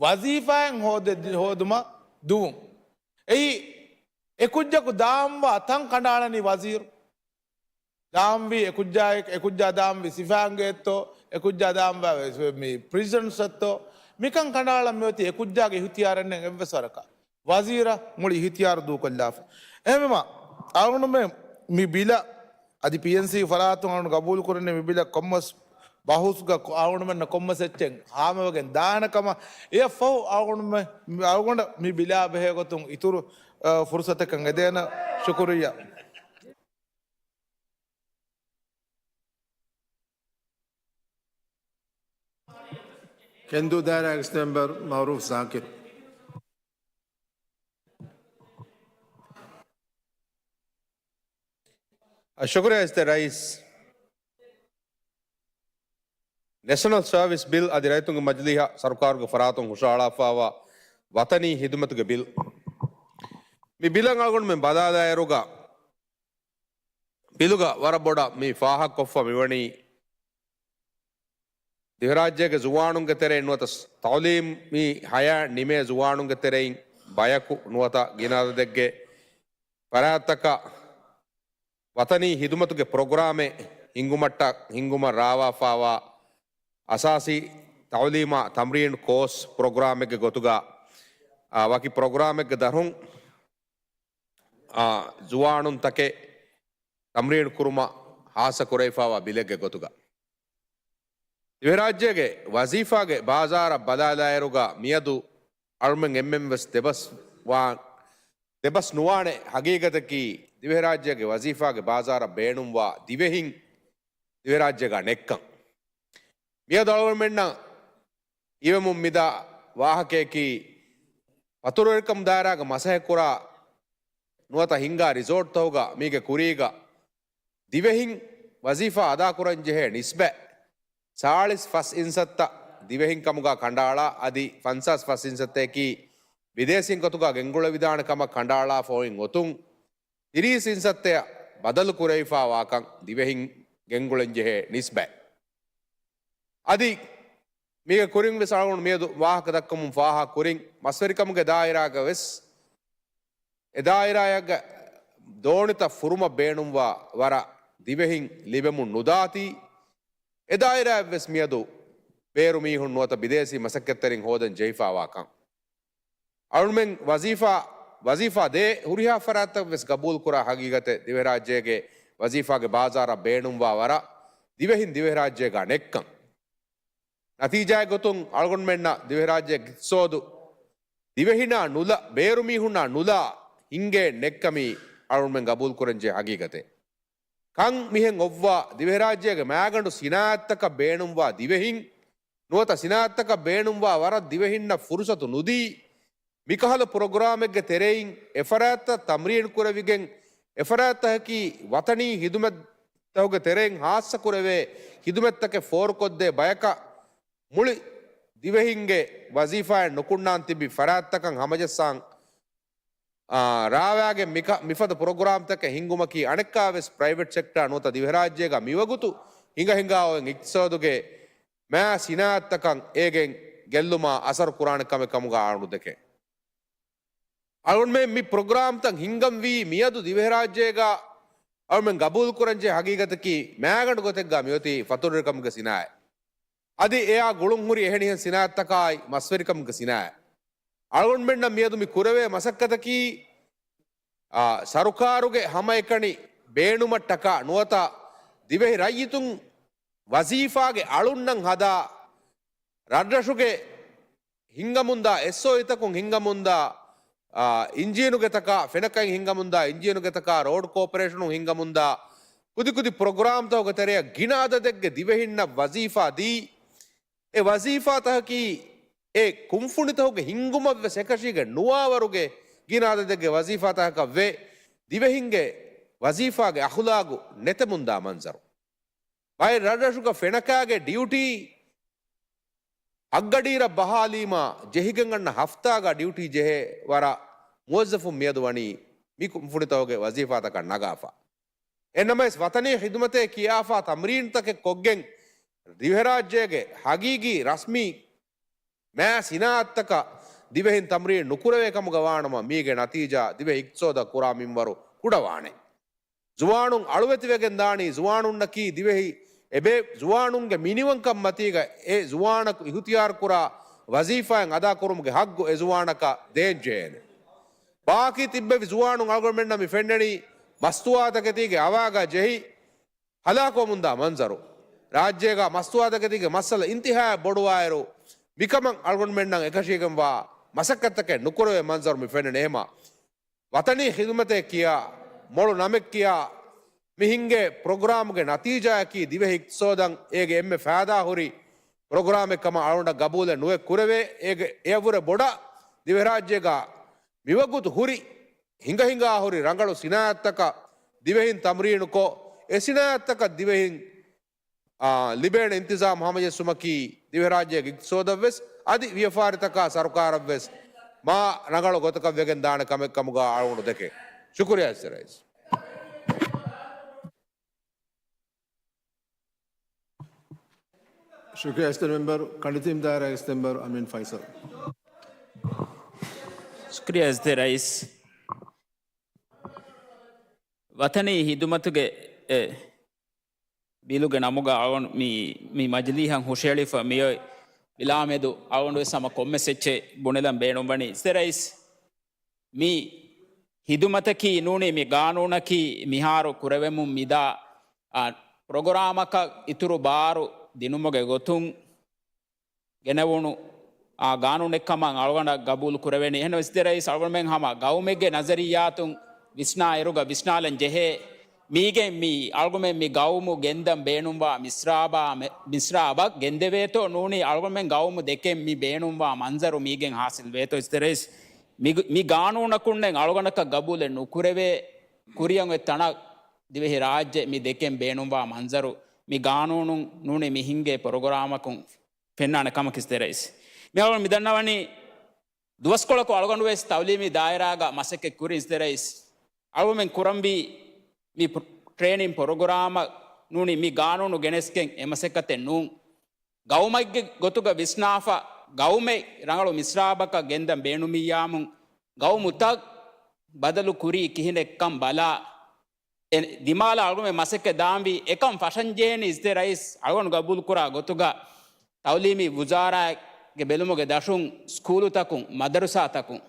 ވަޒީފާއެއް ހޯދެ-، ހޯދުމަށް ދުވުން. އެއީ އެކުއްޖަކު ދާންވާ ތަން ކަނޑައަޅަނީ ވަޒީރު. ދާންވީ އެކުއްޖާ، އެކުއްޖާ ދާންވީ ސިފައިންގެއެއްތޯ، އެކުއްޖާ ދާންވާ މި ޕްރިޒަންސްއެއްތޯ، މިކަން ކަނޑައަޅަން މިއޮތީ އެކުއްޖާގެ އިހުތިޔާރެއް ނެތް އެއްވެސް ވަރަކަށް. ވަޒީރަށް މުޅި އިހުތިޔާރު ދޫކޮށްލާފަ. އެހެންވީމަ، އަޅުގަނޑުމެން މި ބިލަށް އަދި ޕީއެންސީ ފަރާތުން އަޅުގަނޑު ގަބޫލު ކުރަނީ މި ބިލަށް ކޮންމެސް ބަހުސްގަ އަޅުގަނޑުމެންނަށް ކޮންމެސް އެއްޗެއް ހާމަވެގެން ދާނެ ކަމަށް. އެއަށްފަހު އަޅުގަނޑުމެ-، އަޅުގަނޑަށް މި ބިލާ ބެހޭ ގޮތުން އިތުރު ފުރުސަތަކަށް އެދޭނަ. ޝުކުރިއްޔާ. ކެންދޫ ދާއިރާގެ ސްޓޭޓް މެމްބަރ މައުރޫފް ޒާކިރު. ޝުކުރިއްޔާ އިސްތަށި ރައީސް. ނެޝަނަލް ސަރވިސް ބިލް އަދި ރައްޔިތުންގެ މަޖިލީހަށް ސަރުކާރުގެ ފަރާތުން ހުށަހަޅާފައިވާ ވަތަނީ ހިދުމަތުގެ ބިލް. މި ބިލަށް އަޅުގަނޑުމެން ބަލާލާއިރުގަ، ބިލުގަ ވަރަށް ބޮޑަށް މި ފާހަގަކޮށްފަ މިވަނީ، ދިވެހިރާއްޖޭގެ ޒުވާނުންގެ ތެރެއިން ނުވަތަ ތައުލީމީ ހަޔާތް ނިމޭ ޒުވާނުންގެ ތެރެއިން ބަޔަކު ނުވަތަ ގިނަ އަދަދެއްގެ ފަރާތްތަކަށް ވަތަނީ ހިދުމަތުގެ ޕްރޮގްރާމެއް ހިންގުމަށްޓަ-، ހިންގުމަށް ރާވާފައިވާ އަސާސީ ތައުލީމާ ތަމްރީން ކޯސް ޕްރޮގްރާމެއްގެ ގޮތުގަ، އާ، ވަކި ޕްރޮގްރާމެއްގެ ދަށުން، އާ، ޒުވާނުންތަކެއް ތަމްރީން ކުރުމަށް ހާއްސަ ކުރެވިފައިވާ ބިލެއްގެ ގޮތުގަ. ދިވެހިރާއްޖޭގެ ވަޒީފާގެ ބާޒާރަށް ބަލާލާއިރުގަ މިއަދު އަޅުމެން އެންމެން ވެސް ދެބަސް ވާ-، ދެބަސް ނުވާނެ ހަގީގަތަކީ، ދިވެހިރާއްޖޭގެ ވަޒީފާގެ ބާޒާރަށް ބޭނުންވާ ދިވެހިން ދިވެހިރާއްޖޭގަ ނެއްކަން. މިއަދު އަޅުގަނޑުމެންނަށް އިވެމުން މިދާ ވާހަކަޔަކީ، ފަތުރުވެރިކަމު ދާއިރާގެ މަސައްކަތްކުރާ ނުވަތަ ހިންގާ ރިސޯޓްތަކުގަ މީގެ ކުރީގަ ދިވެހިން ވަޒީފާ އަދާކުރަން ޖެހޭ ނިސްބަތް ސާޅީސް ފަސް އިންސައްތަ ދިވެހިން ކަމުގަ ކަނޑައަޅާ، އަދި ފަންސާސް ފަސް އިންސައްތައަކީ ބިދޭސީން ގޮތުގަ ގެންގުޅެވިދާނެ ކަމަށް ކަނޑައަޅާފަ އޮތް އޮތުން، ތިރީސް އިންސައްތައަށް ބަދަލު ކުރެވިފައިވާކަން ދިވެހިން ގެންގުޅެން ޖެހޭ ނިސްބަތް. އަދި މީގެ ކުރިން ވެސް އަޅުގަނޑު މިއަދު ވާހަކަ ދައްކަމުން ފާހަގަ ކުރިން، މަސްވެރިކަމުގެ ދާއިރާގަ ވެސް، އެ ދާއިރާއަށް ދޯނިތައް ފުރުމަށް ބޭނުންވާ ވަރަށް ދިވެހިން ލިބެމުން ނުދާތީ، އެ ދާއިރާއަށް ވެސް މިއަދު ބޭރު މީހުން ނުވަތަ ބިދޭސީ މަސައްކަތްތެރިން ހޯދަން ޖެހިފައިވާކަން. އަޅުމެން ވަޒީފާ، ވަޒީފާ ދޭ ހުރިހާ ފަރާތްތައް ވެސް ގަބޫލުކުރާ ހަގީގަތެއް ދިވެހިރާއްޖޭގެ ވަޒީފާގެ ބާޒާރަށް ބޭނުންވާ ވަރަށް ދިވެހިން ދިވެހިރާއްޖޭގަ ނެއްކަން. ނަތީޖާއެއް ގޮތުން އަޅުގަނޑުމެންނަށް ދިވެހިރާއްޖޭގެ އިޤްތިޞާދު ދިވެހިނާ ނުލާ، ބޭރުމީހުންނާ ނުލާ ހިންގޭ ނެއްކަމީ އަޅުގަނޑުމެން ގަބޫލުކުރަންޖެހޭ ހަގީގަތެއް. ކަން މިހެން އޮއްވާ، ދިވެހިރާއްޖޭގެ މާގަނޑު ސިނާއަތްތަކަށް ބޭނުންވާ ދިވެހިން، ނުވަތަ ސިނާއަތްތަކަށް ބޭނުންވާ ވަރަށް ދިވެހިންނަށް ފުރުސަތު ނުދީ، މިކަހަލަ ޕްރޮގްރާމެއްގެ ތެރެއިން އެފަރާތްތައް ތަމްރީން ކުރެވިގެން، އެފަރާތްތަކަކީ ވަތަނީ ހިދުމަތްތަކުގެ ތެރެއިން ހާއްސަކުރެވޭ ހިދުމަތްތަކެއް ފޯރުކޮށްދޭ ބަޔަކަށް، މުޅި ދިވެހިންގެ ވަޒީފާއެއް ނުކުންނާން ތިބި ފަރާތްތަކަށް ހަމަޖައްސާން، އާ، ރާވާގެން މިކަ-، މިފަދަ ޕްރޮގްރާމްތަކެއް ހިންގުމަކީ އަނެއްކާވެސް ޕްރައިވެޓް ސެކްޓާ ނުވަތަ ދިވެހިރާއްޖޭގަ މިވަގުތު ހިނގަ ހިނގާ އޮތް އިޤްތިޞާދުގެ މާ ސިނާއަތްތަކަށް އޭގެން ގެއްލުމާ އަސަރު ކުރާނެ ކަމެއް ކަމުގަ އަޅުގަނޑު ދެކެން. އަޅުގަނޑުމެން މި ޕްރޮގްރާމްތައް ހިންގަންވީ މިއަދު ދިވެހިރާއްޖޭގަ އަޅުމެން ގަބޫލުކުރަންޖެހޭ ހަގީގަތަކީ މާގަނޑު ގޮތެއްގަ މިއޮތީ ފަތުރުވެރިކަމުގެ ސިނާއަތް. އަދި އެއާ ގުޅުންހުރި އެހެނިހެން ސިނާއަތްތަކާއި މަސްވެރިކަމުގެ ސިނާއަތް. އަޅުގަނޑުމެންނަށް މިއަދު މި ކުރެވޭ މަސައްކަތަކީ، އާ، ސަރުކާރުގެ ހަމައެކަނި ބޭނުމަށްޓަކާ ނުވަތަ ދިވެހި ރައްޔިތުން ވަޒީފާގެ އަޅުންނަށް ހަދާ، ރަށްރަށުގެ ހިންގަމުންދާ އެސްއޯއީތަކުން ހިންގަމުންދާ، އާ، އިންޖީނުގެތަކާ، ފެނަކައިން ހިންގަމުންދާ އިންޖީނުގެތަކާ، ރޯޑް ކޯޕަރޭޝަނުން ހިންގަމުންދާ ކުދިކުދި ޕްރޮގްރާމްތަކުގެ ތެރެއަށް ގިނަ އަދަދެއްގެ ދިވެހިންނަށް ވަޒީފާ ދީ، އެ ވަޒީފާތަކަކީ އެ ކުންފުނިތަކުގެ ހިންގުމަށްވެސް އެކަށީގެން ނުވާވަރުގެ ގިނަ އަދަދެއްގެ ވަޒީފާތަކަކަށް ވެ، ދިވެހިންގެ ވަޒީފާގެ އަޚުލާގު ނެތެމުންދާ މަންޒަރު. ބައެއް ރަށްރަށުގަ ފެނަކާގެ ޑިއުޓީ އަށްގަޑިއިރަށް ބަހާލީމާ ޖެހިގެން އަންނަ ހަފްތާގަ ޑިއުޓީ ޖެހޭ ވަރަށް މުވައްޒަފުން މިއަދު ވަނީ މި ކުންފުނިތަކުގެ ވަޒީފާތަކަށް ނަގާފަ. އެހެންނަމަވެސް، ވަތަނީ ޚިދުމަތޭ ކިޔާފާ ތަމްރީންތަކެއް ކޮށްގެން، ދިވެހިރާއްޖޭގެ ހަގީގީ ރަސްމީ މާ ސިނާއަތްތަކަށް ދިވެހިން ތަމްރީން ނުކުރެވޭ ކަމުގަ ވާނަމަ، މީގެ ނަތީޖާ ދިވެހި އިޤްތިޞާދަށް ކުރާ މިންވަރު ކުޑަވާނެ. ޒުވާނުން އަޅުވެތިވެގެން ދާނީ، ޒުވާނުންނަކީ ދިވެހި އެބޭ ޒުވާނުންގެ މިނިވަންކަން މަތީގަ އެ ޒުވާނަކު އިހުތިޔާރުކުރާ ވަޒީފާއެއް އަދާކުރުމުގެ ހައްގު އެ ޒުވާނަކަށް ދޭންޖެހޭނެ. ބާކީ ތިއްބެވި ޒުވާނުން އަޅުގަނޑުމެންނަށް މި ފެންނަނީ މަސްތުވާތަކެތީގެ އަވާގަ ޖެހި، ހަލާކުވަމުންދާ މަންޒަރު. ރާއްޖޭގަ މަސްތުވާތަކެތީގެ މައްސަލަ އިންތިހާއަށް ބޮޑުވާއިރު، މިކަމަށް އަޅުގަނޑުމެންނަށް އެކަށީގެންވާ މަސައްކަތްތަކެއް ނުކުރެވޭ މަންޒަރު މި ފެންނަނީ. އެހެމަ ވަޠަނީ ޚިދުމަތޭ ކިޔާ، މޮޅު ނަމެއް ކިޔާ، މި ހިންގޭ ޕްރޮގްރާމްގެ ނަތީޖާއަކީ ދިވެހި އިޤްތިޞާދަށް އޭގެ އެންމެ ފައިދާހުރި ޕްރޮގްރާމެއް ކަމަށް އަޅުގަނޑަށް ގަބޫލެއް ނުވެ ކުރެވޭ. އޭގެ އެޔަށްވުރެ ބޮޑަށް ދިވެހިރާއްޖޭގަ މިވަގުތު ހުރި ހިނގަ ހިނގާ ހުރި ރަނގަޅު ސިނާއަތްތަކަށް ދިވެހިން ތަމްރީނުކޮށް، އެ ސިނާއަތްތަކަށް ދިވެހިން، އާ، ލިބޭނެ އިންތިޒާމް ހަމަޖެއްސުމަކީ ދިވެހިރާއްޖޭގެ އިޤްތިޞާދަށްވެސް އަދި ވިޔަފާރިތަކާ ސަރުކާރަށްވެސް މާ ރަނގަޅު ގޮތަކަށް ވެގެން ދާނެ ކަމެއް ކަމުގަ އަޅުގަނޑު ދެކެން. ޝުކުރިޔާ އިސްތި ރައީސް. ޝުކުރިޔާ އިސްތި މެމްބަރު. ކަނޑިތިން ދާއިރާ އިސްތި މެމްބަރު އަމީން ފައިސަލް. ޝުކުރިޔާ އިސްތި ރައީސް. ވަޠަނީ ޚިދުމަތުގެ އެ ބިލުގެ ނަމުގަ އަޅުގަނޑު މި، މި މަޖިލީހަށް ހުށައެޅިފަ މިއޮތް ބިލާމެދު އަޅުގަނޑުވެސް ހަމަ ކޮންމެސް އެއްޗެއް ބުނެލަން ބޭނުންވަނީ. އިސްތި ރައީސް، މި ޚިދުމަތަކީ ނޫނީ މި ގާނޫނަކީ މިހާރު ކުރެވެމުން މިދާ، އާ، ޕްރޮގްރާމަކަށް އިތުރު ބާރު ދިނުމުގެ ގޮތުން ގެނެވުނު، އާ، ގާނޫނެއްކަމަށް އަޅުގަނޑަށް ގަބޫލު ކުރެވެނީ. އެހެންވެ އިސްތި ރައީސް، އަޅުގަނޑުމެން ހަމަ ގައުމެއްގެ ނަޒަރިއްޔާތުން ވިސްނާ އިރުގަ ވިސްނާލަން ޖެހޭ. މީގެން މި އަޅުގަނޑުމެން މި ގައުމު ގެންދަން ބޭނުންވާ މިސްރާބާ މެ-، މިސްރާބަށް ގެންދެވޭތޯ ނޫނީ އަޅުގަނޑުމެން ގައުމު ދެކެން މި ބޭނުންވާ މަންޒަރު މީގެން ހާސިލް ވޭތޯ އިސްތި ރައީސް. މި، މި ގާނޫނަކުންނެއް އަޅުގަނޑަކަށް ގަބޫލެއް ނުކުރެވޭ ކުރިއަށް އޮތް ތަނަށް ދިވެހި ރާއްޖެ މި ދެކެން ބޭނުންވާ މަންޒަރު މި ގާނޫނުން ނޫނީ މި ހިންގޭ ޕްރޮގްރާމަކުން ފެންނާނެ ކަމަކީ އިސްތި ރައީސް. މި އަޅުގަނޑު މި ދަންނަވަނީ ދުވަސްކޮޅަކު އަޅުގަނޑުވެސް ތައުލީމީ ދާއިރާގަ މަސައްކަތް ކުރި އިސްތި ރައީސް. އަޅުގަނޑުމެން ކުރަންވީ މި ޕްރޮ-، ޓްރޭނިން ޕްރޮގްރާމަށް ނޫނީ މި ގާނޫނު ގެނެސްގެން އެ މަސައްކަތެއް ނޫން. ގައުމެއްގެ ގޮތުގަ ވިސްނާފަ، ގައުމެއް ރަނގަޅު މިސްރާބަކަށް ގެންދަން ބޭނުމިއްޔާމުން، ގައުމުތައް ބަދަލު ކުރީ ކިހިނެއްކަން ބަލާ، އެ ދިމާލަށް އަޅުގަނޑުމެން މަސައްކަތް ދާންވީ. އެކަން ފަށަންޖެހޭނީ އިސްތި ރައީސް އަޅުގަނޑު ގަބޫލުކުރާ ގޮތުގަ ތައުލީމީ ވުޒާރާގެ ބެލުމުގެ ދަށުން ސްކޫލުތަކުން، މަދަރުސާތަކުން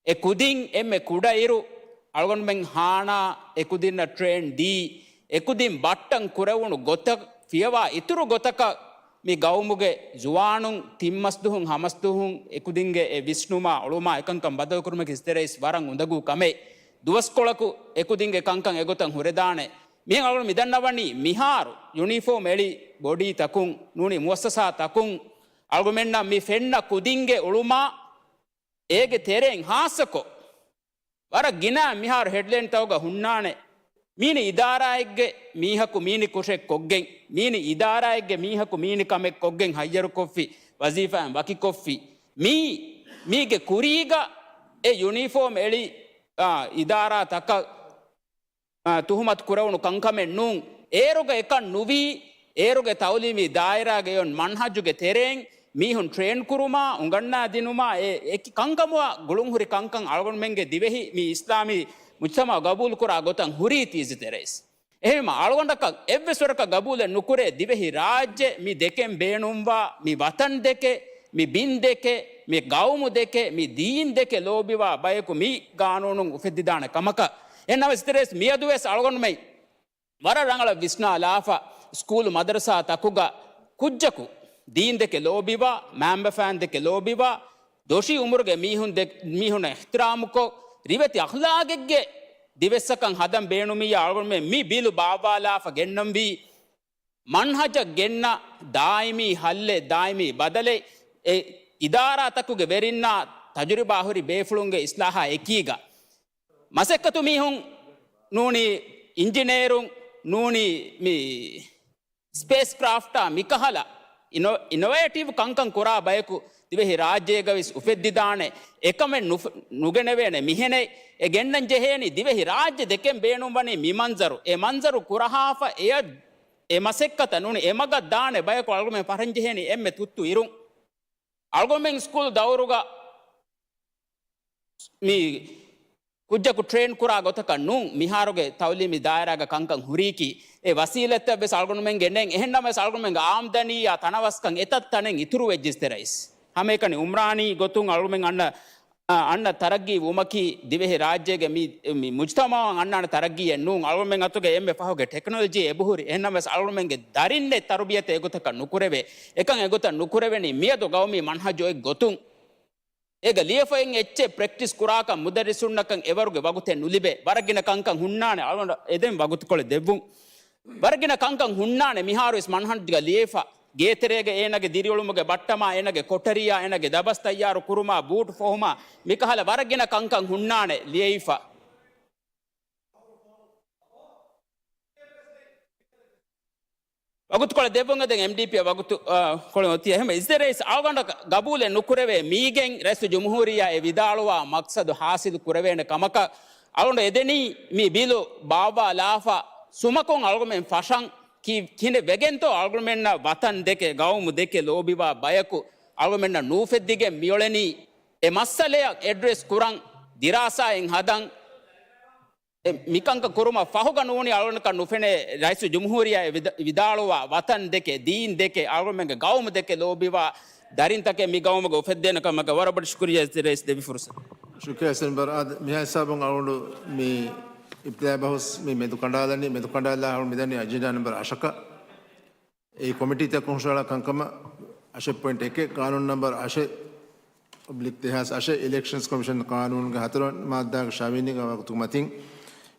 އެ ކުދިން އެންމެ ކުޑައިރު އަޅުގަނޑުމެން ހާނާ އެ ކުދިންނަށް ޓްރޭން ދީ، އެ ކުދިން ބައްޓަން ކުރެވުނު ގޮތަށް ފިޔަވާ އިތުރު ގޮތަކަށް މި ގައުމުގެ ޒުވާނުން ތިން މަސްދުހުން ހަ މަސްދުހުން އެ ކުދިންގެ އެ ވިސްނުމާ އުޅުމާ އެކަންކަން ބަދަލުކުރުމަކީ އިސްތި ރައީސް ވަރަށް އުނދަގޫ ކަމެއް. ދުވަސްކޮޅަކު އެ ކުދިންގެ ކަންކަން އެގޮތަށް ހުރެދާނެ. މިހެން އަޅުގަނޑު މިދަންނަވަނީ މިހާރު ޔުނީފޯމް އެޅި ބޮޑީތަކުން ނޫނީ މުއައްސަސާތަކުން އަޅުގަނޑުމެންނަށް މި ފެންނަ ކުދިންގެ އުޅުމާ އޭގެ ތެރެއިން ހާއްސަކޮށް، ވަރަށް ގިނަ މިހާރު ހެޑްލައިންތަކުގަ ހުންނާނެ، މީނި އިދާރާއެއްގެ މީހަކު މީނި ކުށެއް ކޮށްގެން، މީނި އިދާރާއެއްގެ މީހަކު މީނި ކަމެއް ކޮށްގެން ހައްޔަރުކޮށްފި، ވަޒީފާއިން ވަކިކޮށްފި. މީ، މީގެ ކުރީގަ އެ ޔުނީފޯމް އެޅި، އާ، އިދާރާތަކަށް އާ، ތުހުމަތު ކުރެވުނު ކަންކަމެއް ނޫން. އޭރުގަ އެކަން ނުވީ، އޭރުގެ ތައުލީމީ ދާއިރާގެ އޮން މަންހަޖުގެ ތެރެއިން މީހުން ޓްރޭން ކުރުމާ، އުނގަންނާ ދިނުމާ، އެ އެކި ކަންކަމުގަ ގުޅުންހުރި ކަންކަން އަޅުގަނޑުމެންގެ ދިވެހި މި އިސްލާމީ މުޖްތަމަޢު ގަބޫލުކުރާ ގޮތަށް ހުރީތީ އިސްތި ރައީސް. އެހެންވީމަ އަޅުގަނޑަކަށް އެއްވެސް ވަރަކަށް ގަބޫލެއް ނުކުރޭ ދިވެހި ރާއްޖެ މި ދެކެން ބޭނުންވާ މި ވަތަން ދެކެ، މި ބިން ދެކެ، މި ގައުމު ދެކެ، މި ދީން ދެކެ ލޯބިވާ ބަޔަކު މި ގާނޫނުން އުފެއްދިދާނެ ކަމަކަށް. އެހެންނަމަވެސް އިސްތި ރައީސް މިއަދުވެސް އަޅުގަނޑުމެން ވަރަށް ރަނގަޅަށް ވިސްނާލާފަ، ސްކޫލު މަދަރުސާ ތަކުގަ ކުއްޖަކު ދީން ދެކެ ލޯބިވާ، މައިންބަފައިން ދެކެ ލޯބިވާ، ދޮށީ އުމުރުގެ މީހުން ދެ-، މީހުންނަށް އިޙްތިރާމުކޮށް، ރިވެތި އަޚްލާގެއްގެ ދިވެއްސަކަށް ހަދަން ބޭނުމިއްޔާ އަޅުގަނޑުމެން މި ބިލު ބާއްވާލާފަ ގެންނަންވީ. މަންހަޖަށް ގެންނަ ދާއިމީ ހައްލެއް، ދާއިމީ ބަދަލެއް، އެ އިދާރާތަކުގެ ވެރިންނާ ތަޖުރިބާ ހުރި ބޭފުޅުންގެ އިސްލާހާ އެކީގަ. މަސައްކަތު މީހުން ނޫނީ އިންޖިނޭރުން ނޫނީ މި ސްޕޭސް ކްރާފްޓާ މިކަހަލަ އިނޮ-، އިނޮވޭޓިވް ކަންކަން ކުރާ ބަޔަކު ދިވެހި ރާއްޖޭގަ ވެސް އުފެއްދިދާނެ. އެކަމެއް ނުފ-، ނުގެނެވޭނެ މިހެނެއް. އެ ގެންނަން ޖެހޭނީ ދިވެހި ރާއްޖެ ދެކެން ބޭނުންވަނީ މި މަންޒަރު. އެ މަންޒަރު ކުރަހާފަ އެޔަށް، އެ މަސައްކަތަށް ނޫނީ އެ މަގަށް ދާނެ ބަޔަކު އަޅުގަނޑުމެން ފަށަން ޖެހޭނީ އެންމެ ތުއްތު އިރުން. އަޅުގަނޑުމެން ސްކޫލް ދައުރުގަ މި ކުއްޖަކު ޓްރޭން ކުރާ ގޮތަކަށް ނޫން، މިހާރުގެ ތައުލީމީ ދާއިރާގަ ކަންކަން ހުރީކީ، އެ ވަސީލަތްތައް ވެސް އަޅުގަނޑުމެންގެ ނެތް. އެހެންނަމަވެސް އަޅުގަނޑުމެންގެ އާމްދަނީއާ ތަނަވަސްކަން އެތައް ތަނެއް އިތުރު ވެއްޖެ އިސްތި ރައީސް. ހަމައެކަނި އުމްރާނީ ގޮތުން އަޅުގަނޑުމެން އަންނަ، އަ، އަންނަ ތަރައްގީ ވުމަކީ ދިވެހި ރާއްޖޭގެ މި، މި މުޖްތަމަޢަށް އަންނާނެ ތަރައްގީއެއް ނޫން. އަޅުގަނޑުމެން އަތުގެ އެންމެ ފަހުގެ ޓެކްނޮލޮޖީ އެބަހުރި. އެހެންނަމަވެސް އަޅުގަނޑުމެންގެ ދަރިންނެއް ތަރުބިޔަތެއް އެގޮތަކަށް ނުކުރެވޭ. އެކަން އެގޮތަށް ނުކުރެވެނީ މިއަދު ގައުމީ މަންހަޖު އޮތް ގޮތުން. އޭގަ ލިޔެފައި އެއްޗެއް ޕްރެކްޓިސް ކުރާކަށް މުދައްރިސުންނަކަށް އެވަރުގެ ވަގުތެއް ނުލިބޭ. ވަރަށް ގިނަ ކަންކަން ހުންނާނެ. އަޅުގަނޑަށް އެދެން ވަގުތުކޮޅެއް ދެއްވުން. ވަރަށް ގިނަ ކަންކަން ހުންނާނެ މިހާރުވެސް މަންހަންޖުގަ ލިޔެފަ. ގޭތެރޭގަ އޭނަގެ ދިރިއުޅުމުގެ ބައްޓަމާ، އޭނަގެ ކޮޓަރިއާ، އޭނަގެ ދަބަސް ތައްޔާރު ކުރުމާ، ބޫޓު ފޮހުމާ، މިކަހަލަ ވަރަށް ގިނަ ކަންކަން ހުންނާނެ ލިޔެފަ. ވަގުތުކޮޅެއް ދެއްވުން އެދެން އެމްޑީޕީ ވަގުތު، އާ، ކޮޅެއް އޮތީ. އެހެން އިޒްތެރޭސް އަޅުގަނޑަށް ގަބޫލެއް ނުކުރެވޭ މީގެން ރައީސުލްޖުމްހޫރިއްޔާ އެ ވިދާޅުވާ މަޤްޞަދު ޙާޞިލު ކުރެވޭނެ ކަމަކަށް އަޅުގަނޑު އެދެނީ މި ބިލު ބާއްވާލާފަ ސުމަކުން އަޅުގަނޑުމެން ފަށަން ކި-، ކިހިނެއް ވެގެންތޯ އަޅުގަނޑުމެންނަށް ވަތަން ދެކެ، ގައުމު ދެކެ ލޯބިވާ ބަޔަކު އަޅުގަނޑުމެންނަށް ނޫފެއްދިގެން މިއުޅެނީ އެ މައްސަލަޔަށް އެޑްރެސް ކުރަން، ދިރާސާއެއް ހަދަން. އެ މިކަންކަން ކުރުމަށް ފަހުގަ ނޫނީ އަޅުގަނޑަކަށް ނުފެނޭ ރައީސުލްޖުމްހޫރިއްޔާ އެ ވިދާ-، ވިދާޅުވާ ވަތަން ދެކެ، ދީން ދެކެ، އަޅުގަނޑުމެންގެ ގައުމު ދެކެ ލޯބިވާ ދަރިންތަކެއް މި ގައުމުގަ އުފެއްދޭނެ ކަމަކަށް. ވަރަށް ބޮޑަށް ޝުކުރިއްޔާ ރައީސް ދެވި ފުރުސަތު. ޝުކުރިއްޔާ ސެންބަރ އާދ، މިހާ ހިސާބުން އަޅުގަނޑު މި އިބްތިދާ ބަހުސް މި މެދު ކަނޑާލަނީ، މެދު ކަނޑާލާ އަޅުގަނޑު މިދަނީ އެޖެންޑާ ނަމްބަރ އަށަކަށް. އެއީ ކޮމިޓީތަކުން ހުށަހަޅާ ކަންކަމަށް އަށެއް ޕޮއިންޓް އެކެއް، ޤާނޫނު ނަމްބަރު އަށެއް އޮބްލިކް ދެހާސް އަށެއް، އިލެކްޝަންސް ކޮމިޝަން ޤާނޫނުގެ ހަތަރުވަނަ މާއްދާގެ ށަވިޔަނިގެ ވާގޮތުގެ މަތިން،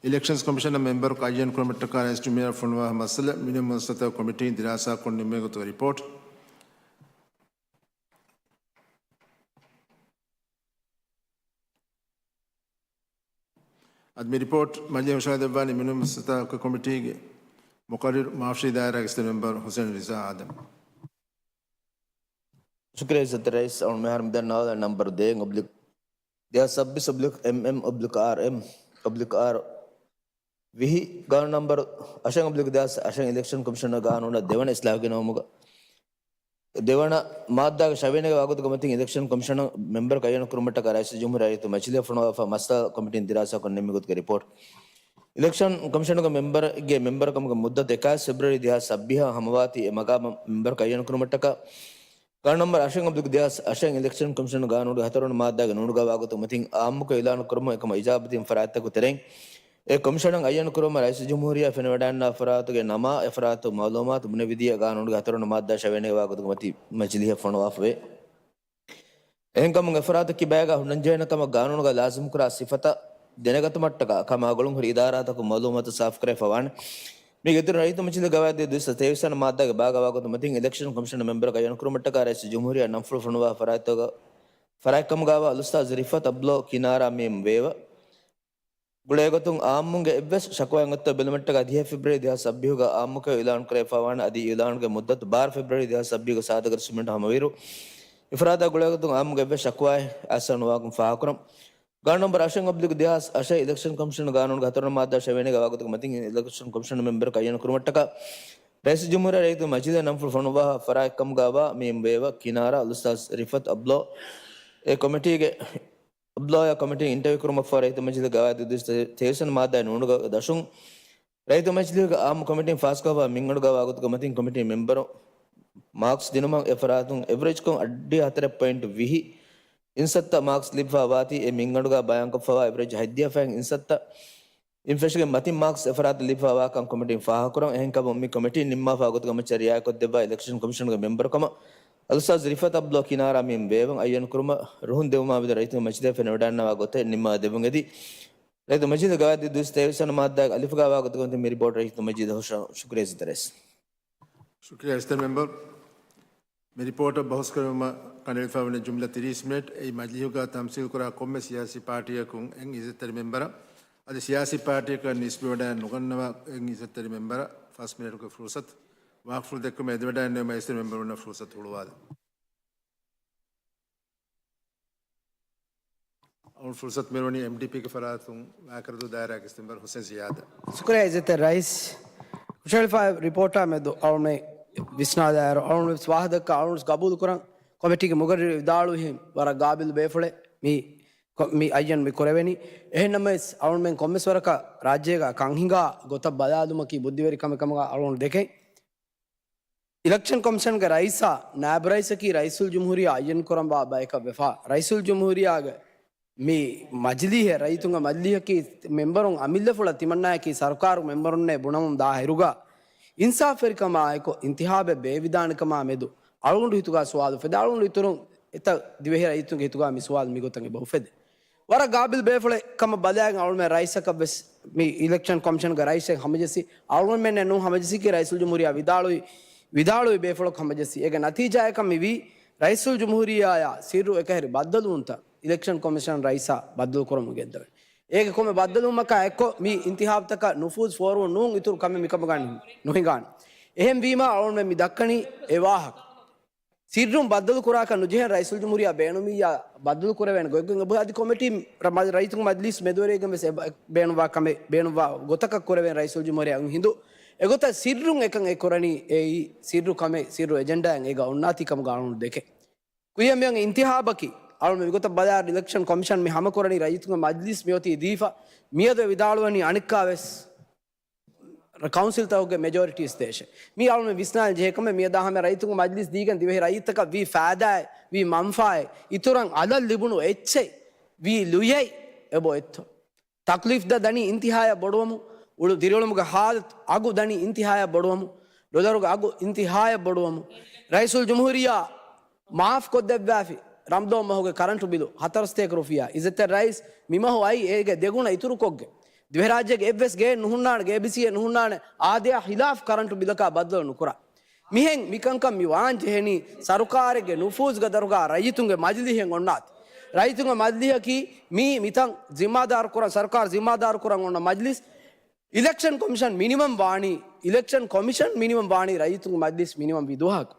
އިލެކްޝަންސް ކޮމިޝަނަށް މެމްބަރަކު އައްޔަން ކުރުމަށްޓަކާ ރައީސް ޖުމްހޫރިއްޔާ ފޮނުވާ މައްސަލަ މިނިވަން މުއައްސަސާ ކޮމިޓީން ދިރާސާކޮށް ނިންމޭ ގޮތުގެ ރިޕޯޓް. އަދި މި ރިޕޯޓް މަޖިލީހަށް ހުށަހަޅަދެއްވާނީ މިނިވަން މުއައްސަސާ ކޮމިޓީގެ މުޤައްރަރު މާފަށީ ދާއިރާގެ އިސްތަށި މެމްބަރު ހުސެން ރިޒާ އާދަމް. ޝުކުރިއްޔާ އިއްޒަތްތެރި ރައީސް. އަޅުގަނޑު މިހާރު މިދަންނަވާލާނީ ނަމްބަރު ދޭއް އޮބްލިކް ދެހާސް ސައްބީސް އޮބްލިކް އެމްއެމް އޮބްލިކް އާރްއެމް އޮބްލިކް އާރް ވިހި، ޤާނޫނު ނަމްބަރު އަށެއް އޮބްލިކް ދެހާސް އަށެއް އިލެކްޝަން ކޮމިޝަނަށް ޤާނޫނަށް ދެވަނަ އިސްލާހު ގެނައުމުގަ ދެވަނަ މާއްދާގެ ށަވިޔަނިގެ ވާގޮތުގެ މަތިން އިލެކްޝަން ކޮމިޝަނަށް މެމްބަރަކު އައްޔަން ކުރުމަށްޓަކާ ރައީސުލްޖުމްހޫރިއްޔާ ރައްޔިތު މަޖިލީހަށް ފޮނުވާފަ މައްސަލަ ކޮމިޓީން ދިރާސާކޮށް ނިންމި ގޮތުގެ ރިޕޯޓް. އިލެކްޝަން ކޮމިޝަނުގެ މެމްބަރގެ މެމްބަރުކަމުގެ މުއްދަތު އެކާވީސް ފެބްރުއަރީ ދެހާސް ސައްބީހަށް ހަމަވާތީ އެ މަގާމަށް މެމްބަރަކު އައްޔަން ކުރުމަށްޓަކާ ޤާނޫނު ނަމްބަރު އަށެއް އޮބްލިކް ދެހާސް އަށެއް އިލެކްޝަން ކޮމިޝަނުގެ ޤާނޫނުގެ ހަތަރުވަނަ މާއްދާގެ ނޫނުގަ ވާގޮތުގެ މަތިން އާއްމުކޮށް އިޢުލާނު ކުރުމުން އެކަމަށް އިޖާބަދީން ފަރާތްތަކުގެ ތެރެއިން އެ ކޮމިޝަނަށް އައްޔަން ކުރުމަށް ރައީސުލްޖުމްހޫރިއްޔާ ފެނިވަޑައިގަންނަވާ ފަރާތުގެ ނަމާ އެ ފަރާތު މަޢުލޫމާތު ބުނެވިދިޔަ ޤާނޫނުގެ ހަތަރުވަނަ މާއްދާ ށަވިޔަނިގެ ވާގޮތުގެ މަތިން މަޖިލީހަށް ފޮނުވާފަވޭ. އެހެންކަމުން އެފަރާތު ކިބައިގާ ހުންނަންޖެހޭނެ ކަމަށް ޤާނޫނުގަ ލާޒިމްކުރާ ސިފަތައް ދެނެގަތުމަށްޓަކާ ކަމާ ގުޅުންހުރި އިދާރާތަކުން މަޢުލޫމާތު ސާފުކުރެވިފަ ވާނެ. މީގެ އިތުރުން ރައްޔިތު މަޖިލީހުގެ ގަވާއިދު ދުއިސައްތަ ތޭވީސް ވަނަ މާއްދާގެ ބާގާ ވާގޮތުގެ މަތިން އިލެކްޝަން ކޮމިޝަނަށް މެމްބަރަކު އައްޔަން ކުރުމަށްޓަކާ ރައީސުލްޖުމްހޫރިއްޔާ ނަންފުޅު ފޮނުވާ ފަރާތްތަކުގެ ފަރާތްކަމުގަވާ އަލުއްސާޛު ރިފަތް އަބްދުﷲ ކިނާރާ މިއިން ވޭވަ. ގުޅޭގޮތުން އާއްމުންގެ އެއްވެސް ޝަކުވާއެއް އޮތްތޯ ބެލުމަށްޓަކާ ދިހަ ފެބްރުއަރީ ދެހާސް ސައްބީހުގަ އާއްމުކޮށް އިޢުލާނު ކުރެވިފަ ވާނެ. އަދި އިޢުލާނުގެ މުއްދަތު ބާރަ ފެބްރުއަރީ ދެހާސް ސައްބީހުގެ ސާދަ ގަރިސުމެންޓު ހަމަވިއިރު، އެފަރާތާ ގުޅޭގޮތުން އާއްމުގެ އެއްވެސް ޝަކުވާއެއް އައިސް ނުވާކަން ފާހަގަކުރަން. ޤާނޫނު ނަމްބަރު އަށެއް އޮބްލިކް ދެހާސް އަށެއް އިލެކްޝަން ކޮމިޝަނުގެ ޤާނޫނުގެ ހަތަރުވަނަ މާއްދާ ށަވިޔަނިގެ ވާގޮތުގެ މަތިން އިލެކްޝަން ކޮމިޝަނުގެ މެމްބަރަކު އައްޔަން ކުރުމަށްޓަކާ ރައީސުލްޖުމްހޫރިއްޔާ ރައްޔިތު މަޖިލީހަށް ނަންފުޅު ފޮނުވާ ފަރާތްކަމުގަވާ މިއިން ވޭވަ ކިނާރާ އަލުއްސާޛު ރިފަތް އަބްދުﷲ އެ ކޮމިޓީގެ އަބްދުﷲ އާ ކޮމިޓީން އިންޓަވިއު ކުރުމަށްފަހު ރައްޔިތު މަޖިލީހުގެ ގަވާއިދު ދުއިސައްތަ ތޭވީސް ވަނަ މާއްދާއިން ނޫނުގަ ދަށުން ރައްޔިތު މަޖިލީހުގެ އާއްމު ކޮމިޓީން ފާސްކޮށްފަ މިންގަނޑުގަ ވާގޮތުގެ މަތިން ކޮމިޓީ މެމްބަރު މާކްސް ދިނުމަށް އެ ފަރާތުން އެވްރެޖްކޮށް އަށްޑިހަ ހަތަރެއް ޕޮއިންޓް ވިހި އިންސައްތަ މާކްސް ލިބިފަ ވާތީ އެ މިންގަނޑުގަ ބަޔާންކޮށްފަވާ އެވްރެޖް ހަތްދިހަ ފަހެއް އިންސައްތަ އިން ފެށިގެން މަތިން މާކްސް އެފަރާތަށް ލިބިފަ ވާކަން ކޮމިޓީން ފާހަގަކުރަން. އެހެންކަމުން މި ކޮމިޓީން ނިންމާފަ ގޮތުގަ މައްޗަށް ރިއާޔަތްކޮށްދެއްވާ އިލެކްޝަން ކޮމިޝަނުގެ މެމްބަރުކަމަށް އަލުއްސާޛު ރިފަތް އަބްދުﷲ ކިނާރާ މިއިން ވޭވަން އައްޔަން ކުރުމަށް ރުހުން ދެވުމާ މެދު ރައްޔިތު މަޖިލީހަށް ފެނިވަޑައިގަންނަވާ ގޮތެއް ނިންމާ ދެއްވުން އެދި. ރައްޔިތު މަޖިލީހުގެ ގަވާއިދު ދުއިސައްތަ ތޭވީސް ވަނަ މާއްދާގެ އަލިފުގަ ވާގޮތުގަ މި ރިޕޯޓް ރައްޔިތު މަޖިލީހަށް ޝު-، ޝުކުރިއްޔާ އިއްޒަތްތެރި ރައީސް. ޝުކުރިއްޔާ އިއްޒަތްތެރި މެމްބަރު. މި ރިޕޯޓަށް ބަހުސް ކުރެވުމަށް ކަނޑައެޅިފަ ވަނީ ޖުމްލަ ތިރީސް މިނެޓް. އެއީ މަޖިލީހުގަ ތަމްސީލުކުރާ ކޮންމެ ސިޔާސީ ޕާޓީއަކުން އެން އިއްޒަތްތެރި މެމްބަރަށް އަދި ސިޔާސީ ޕާޓީއަކަށް ނިސްބަތްވެވަޑައި ނުގަންނަވާ އެން އިއްޒަތްތެރި މެމްބަރަށް ފަސް މިނެޓުގެ ފުރުސަތު. ވާހަކަފުޅު ދެއްކުމަށް އެދިވަޑައިގެންނެވުމަށް އިއްޒަތްތެރި މެމްބަރުންނަށް ފުރުސަތު ހުޅުވާލަން. އަޅުގަނޑު ފުރުސަތު މިއުޅެނީ އެމްޑީޕީގެ ފަރާތުން ވާކަރަދޫ ދާއިރާގެ މެމްބަރު ހުސެން ޒިޔާދަށް. ޝުކުރިއްޔާ އިއްޒަތްތެރި ރައީސް. ހުށަހެޅިފައި ރިޕޯޓާ މެދު އަޅުގަނޑު ވިސްނާލާއިރު، އަޅުގަނޑު ވެސް ވާހަކަ ދައްކާ އަޅުގަނޑު ވެސް ވާހަކަ ދައްކާ އަޅުގަނޑު ވެސް ގަބޫލު ކުރަން. ކޮމިޓީގެ މުގައްރިރު ވިދާޅުވިހެން ވަރަށް ގާބިލު ބޭފުޅެއް މި ކޮ-، މި އައްޔަން މި ކުރެވެނީ. އެހެންނަމަވެސް އަޅުގަނޑުމެން ކޮންމެސް ވަރަކަށް ރާއްޖޭގަ ކަން ހިނގާ ގޮތަށް ބަލާލުމަކީ ބުއްދިވެރި ކަމެއް ކަމުގަ އަޅުގަނޑު ދެކެން. އިލެކްޝަން ކޮމިޝަންގެ ރައީސާ ނާއިބު ރައީސަކީ ރައީސުލްޖުމްހޫރިއްޔާ އައްޔަން ކުރަންވާ ބަޔަކަށް ވެފަ، ރައީސުލްޖުމްހޫރިއްޔާގެ މި މަޖިލީހެއް، ރައްޔިތުންގެ މަޖިލީހަކީ މެމްބަރުން އަމިއްލަފުޅަށް ތިމަންނާއަކީ ސަރުކާރު މެމްބަރުންނޭ ބުނަމުން ދާ އިރުގަ، އިންސާފުވެރިކަމާއެކު އިންތިހާބެއް ބޭއްވިދާނެކަމާ މެދު އަޅުގަނޑު ހިތުގަ ސުވާލު އުފެދޭ. އަޅުގަނޑު އިތުރުން އެތައް ދިވެހި ރައްޔިތުންގެ ހިތުގާ މި ސުވާލު މިގޮތަށް އެބަ އުފެދޭ. ވަރަށް ގާބިލް ބޭފުޅެއް ކަމަށް ބަލާގެން އަޅުމެން ރައީސަކަށް ވެސް މި އިލެކްޝަން ކޮމިޝަންގެ ރައީސެއް ހަމަޖެއްސި، އަޅުމެންނެއް ނޫން ހަމަޖެއްސިކީ ރައީސުލްޖުމްހޫރިއްޔާ ވިދާޅުވި، ވިދާޅުވި ބޭފުޅަކު ހަމަޖެއްސި. އޭގެ ނަތީޖާއަކަށް މިވީ ރައީސުލްޖުމްހޫރިއްޔާއާ ސިއްރު އެކަހެރި ބައްދަލުވުންތައް އިލެކްޝަން ކޮމިޝަން ރައީސާ ބައްދަލު ކުރަމުން ގެންދަވަން. އޭގެ ކޮންމެ ބައްދަލުވުމަކާ އެއްކޮށް މި އިންތިހާބުތަކަށް ނުފޫޒް ފޯރުވުން ނޫން އިތުރު ކަމެއް މިކަމުގަ ނުހިނގާނެ. އެހެންވީމާ އަޅުމެން މި ދައްކަނީ އެ ވާހަކަ. ސިއްރުން ބައްދަލު ކުރާކަށް ނުޖެހެން ރައީސުލްޖުމްހޫރިއްޔާ ބޭނުމިއްޔާ ބައްދަލު ކުރެވޭނެ ގޮތްގޮތް އެބަހުރި އަދި ކޮމިޓީ ރަ-، މަ-، ރައްޔިތުންގެ މަޖްލިސް މެދުވެރިވެގެން ވެސް އެބަ-، ބޭނުންވާ ކަމެއް ބޭނުންވާ ގޮތަކަށް ކުރެވޭނެ ރައީސުލްޖުމްހޫރިއްޔާ އެހެން ހިނދު. އެގޮތަށް ސިއްރުން އެކަން އެ ކުރަނީ އެއީ ސިއްރު ކަމެއް، ސިއްރު އެޖެންޑާއެއް އޭގަ އޮންނާތީ ކަމުގަ އަޅުގަނޑު ދެކެ. ކުރިއަށް މިއޮތް އިންތިހާބަކީ އަޅުގަނޑު މިގޮތަށް ބަލާއިރު އިލެކްޝަން ކޮމިޝަން މި ހަމަކުރަނީ ރައްޔިތުންގެ މަޖްލިސް މިއޮތީ ދީފަ. މިއަދު އެ ވިދާޅުވަނީ އަނެއްކާވެސް ކައުންސިލްތަކުގެ މެޖޯރިޓީސް ދޭށޭ. މީ އަޅުގަނޑު ވިސްނާލަން ޖެހޭ ކަމެއް. މިއަދާ ހަމަ ރައްޔިތުންގެ މަޖްލިސް ދީގެން ދިވެހި ރައްޔިތަކަށް ވީ ފާއިދާއެއް، ވީ މަންފާއެއް، އިތުރަށް އަލަށް ލިބުނު އެއްޗެއް، ވީ ލުޔެއް އެބައޮތްތޯ؟ ތަކްލީފް ދަ ދަނީ އިންތިހާޔަށް ބޮޑުވަމުން، އުޅު ދިރިއުޅުމުގެ ހާލަތު އަގު ދަނީ އިންތިހާޔަށް ބޮޑުވަމުން، ޑޮލަރުގެ އަގު އިންތިހާޔަށް ބޮޑުވަމުން، ރައީސުލްޖުމްހޫރިއްޔާ މާފް ކޮށްދެއްވާފި ރަމްޟާން މަހުގެ ކަރަންޓު ބިލު ހަތަރުސަތޭކަ ރުފިޔާ. އިއްޒަތްތެރި ރައީސް މި މަހު އައީ އޭގެ ދެގުނަ އިތުރުކޮށްގެން. ދިވެހިރާއްޖޭގެ އެއްވެސް ގެއެއް ނުހުންނާނެ، ގޭބިސީއެއް ނުހުންނާނެ، އާދަޔާ ހިލާފް ކަރަންޓު ބިލަކާ ބައްދަލު ނުކުރާ. މިހެން މިކަންކަން މި ވާން ޖެހެނީ ސަރުކާރެއްގެ ނުފޫޒްގެ ދަރުގާ ރައްޔިތުންގެ މަޖިލީހެއް އޮންނާތީ. ރައްޔިތުންގެ މަޖިލީހަކީ މީ މިތަން ޒިންމާދާރު ކުރަން، ސަރުކާރު ޒިންމާދާރު ކުރަން އޮންނަ މަޖިލީސް. އިލެކްޝަން ކޮމިޝަން މިނިވަން ވާނީ، އިލެކްޝަން ކޮމިޝަން މިނިވަން ވާނީ ރައްޔިތުންގެ މަޖިލީސް މިނިވަން ވީ ދުވަހަކު.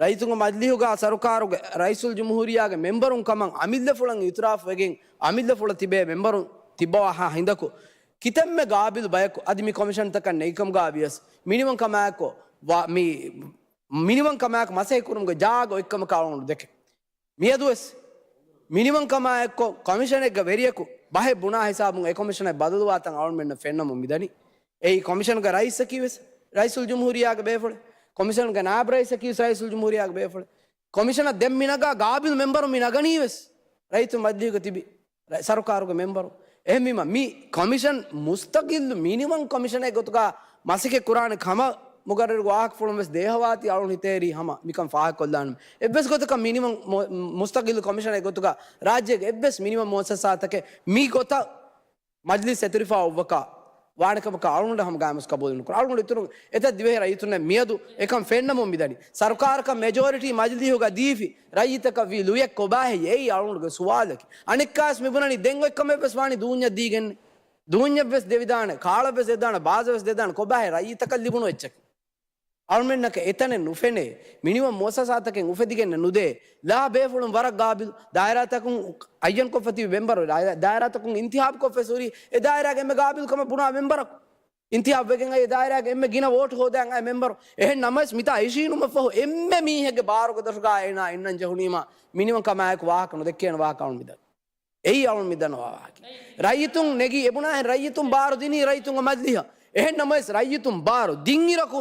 ރައްޔިތުންގެ މަޖިލީހުގަ ސަރުކާރުގެ ރައީސުލްޖުމްހޫރިއްޔާގެ މެމްބަރުން ކަމަށް އަމިއްލަފުޅަށް އިއުތިރާފު ވެގެން، އަމިއްލަފުޅަށް ތިބޭ މެމްބަރުން ތިއްބަވާހާ ހިނދަކު، ކިތަންމެ ގާބިލް ބަޔަކު އަދި މި ކޮމިޝަންތަކަށް ނެތްކަމުގަ ވިޔަސް، މިނިވަން ކަމާއެކު ވާ-، މި މިނިވަން ކަމާއެކު މަސައްކަތް ކުރުމުގެ ޖާގަ އޮތްކަމަކަށް އަޅުގަނޑު ދެކެ. މިއަދުވެސް މިނިވަން ކަމާއެއްކޮށް، ކޮމިޝަނެއްގެ ވެރިޔަކު ބަހެއް ބުނާ ހިސާބުން އެ ކޮމިޝަނެއް ބަދަލުވާތަން އަޅުމެންނަށް ފެންނަމުން މިދަނީ. އެއީ ކޮމިޝަންގެ ރައީސަކީ ވެސް ރައީސުލްޖުމްހޫރިއްޔާގެ ބޭފުޅެއް، ކޮމިޝަންގެ ނާއިބް ރައީސަކީ ވެސް ރައީސުލްޖުމްހޫރިއްޔާގެ ބޭފުޅެއް. ކޮމިޝަނަށް ދެން މި ނަގާ ގާބިލް މެމްބަރު މި ނަގަނީ ވެސް ރައްޔިތުން މަޖިލީހުގަ ތިބި ރަ-، ސަރުކާރުގެ މެމްބަރު. އެހެންވީމަ، މި ކޮމިޝަން މުސްތަގިއްލު މިނިވަން ކޮމިޝަނެއް ގޮތުގަ މަސައްކަތް ކުރާނެ ކަމަށް މުގައްރަރުގެ ވާހަކަފުޅުން ވެސް ދޭހަވާތީ އަޅުން ހިތޭރީ ހަމަ މިކަން ފާހަގަކޮށްލާނަމޭ. އެއްވެސް ގޮތަކަށް މިނިވަން މު-، މުސްތަގިއްލު ކޮމިޝަނެއް ގޮތުގަ ރާއްޖޭގެ އެއްވެސް މިނިވަން މުއައްސަސާތަކެއް މި ގޮތަށް މަޖިލީސް އެތުރިފަ އޮއްވަކަށް ވާނެ ކަމަކަށް އަޅުގަނޑަށް ހަމަ ގާމުސް ގަބޫލު ނުކުރާ. އަޅުގަނޑު އިތުރުން އެތައް ދިވެހި ރައްޔިތުންނަށް މިއަދު އެކަން ފެންނަމުން މިދަނީ. ސަރުކާރަކަށް މެޖޯރިޓީ މަޖިލީހުގަ ދީފި ރައްޔިތަކަށް ވީ ލުޔެއް ކޮބާހޭ؟ އެއީ އަޅުގަނޑުގެ ސުވާލަކީ. އަނެއްކާވެސް މިބުނަނީ ދެން އޮތް ކަމެއްވެސް ވާނީ ދޫންޏަށް ދީގެން. ދޫންޏަށްވެސް ދެވިދާނެ، ކާޅަށްވެސް ދެދާނެ، ބާޒަށްވެސް ދެދާނެ، ކޮބާހޭ ރައްޔިތަކަށް ލިބުނު އެއްޗަކީ؟ އަޅުމެންނަކަށް އެތަނެއް ނުފެނޭ. މިނިވަން މުއައްސަސާތަކެއް އުފެދިގެންނެއް ނުދޭ. ލާ ބޭފުޅުން ވަރަށް ގާބިލް. ދާއިރާތަކުން އައްޔަންކޮށްފަ ތިބި މެމްބަރު، ދާއިރާތަކުން އިންތިހާބުކޮށްފަ ހުރި އެ ދާއިރާގެ އެންމެ ގާބިލްކަމަށް ބުނާ މެމްބަރަކު. އިންތިހާބު ވެގެން އައި އެ ދާއިރާގެ އެންމެ ގިނަ ވޯޓު ހޯދަން އައި މެމްބަރު. އެހެން ނަމަވެސް މިތާ އިށީނުމަށްފަހު އެންމެ މީހެއްގެ ބާރުގެ ދޮށުގަ އޭނާ އިންނަން ޖެހުނީމާ މިނިވަން ކަމާއެކު ވާހަކަ ނުދެއްކޭނެ ވާހަކަ އަޅުން މިދަނީ. އެއީ އަޅުން މިދަންނަވާ ވާހަކަ. ރައްޔިތުން ނެގި އެބުނާހެން ރައްޔިތުން ބާރު ދިނީ ރައްޔިތުންގެ މަޖިލީހަށް. އެހެން ނަމަވެސް ރައްޔިތުން ބާރު ދިން އިރަކު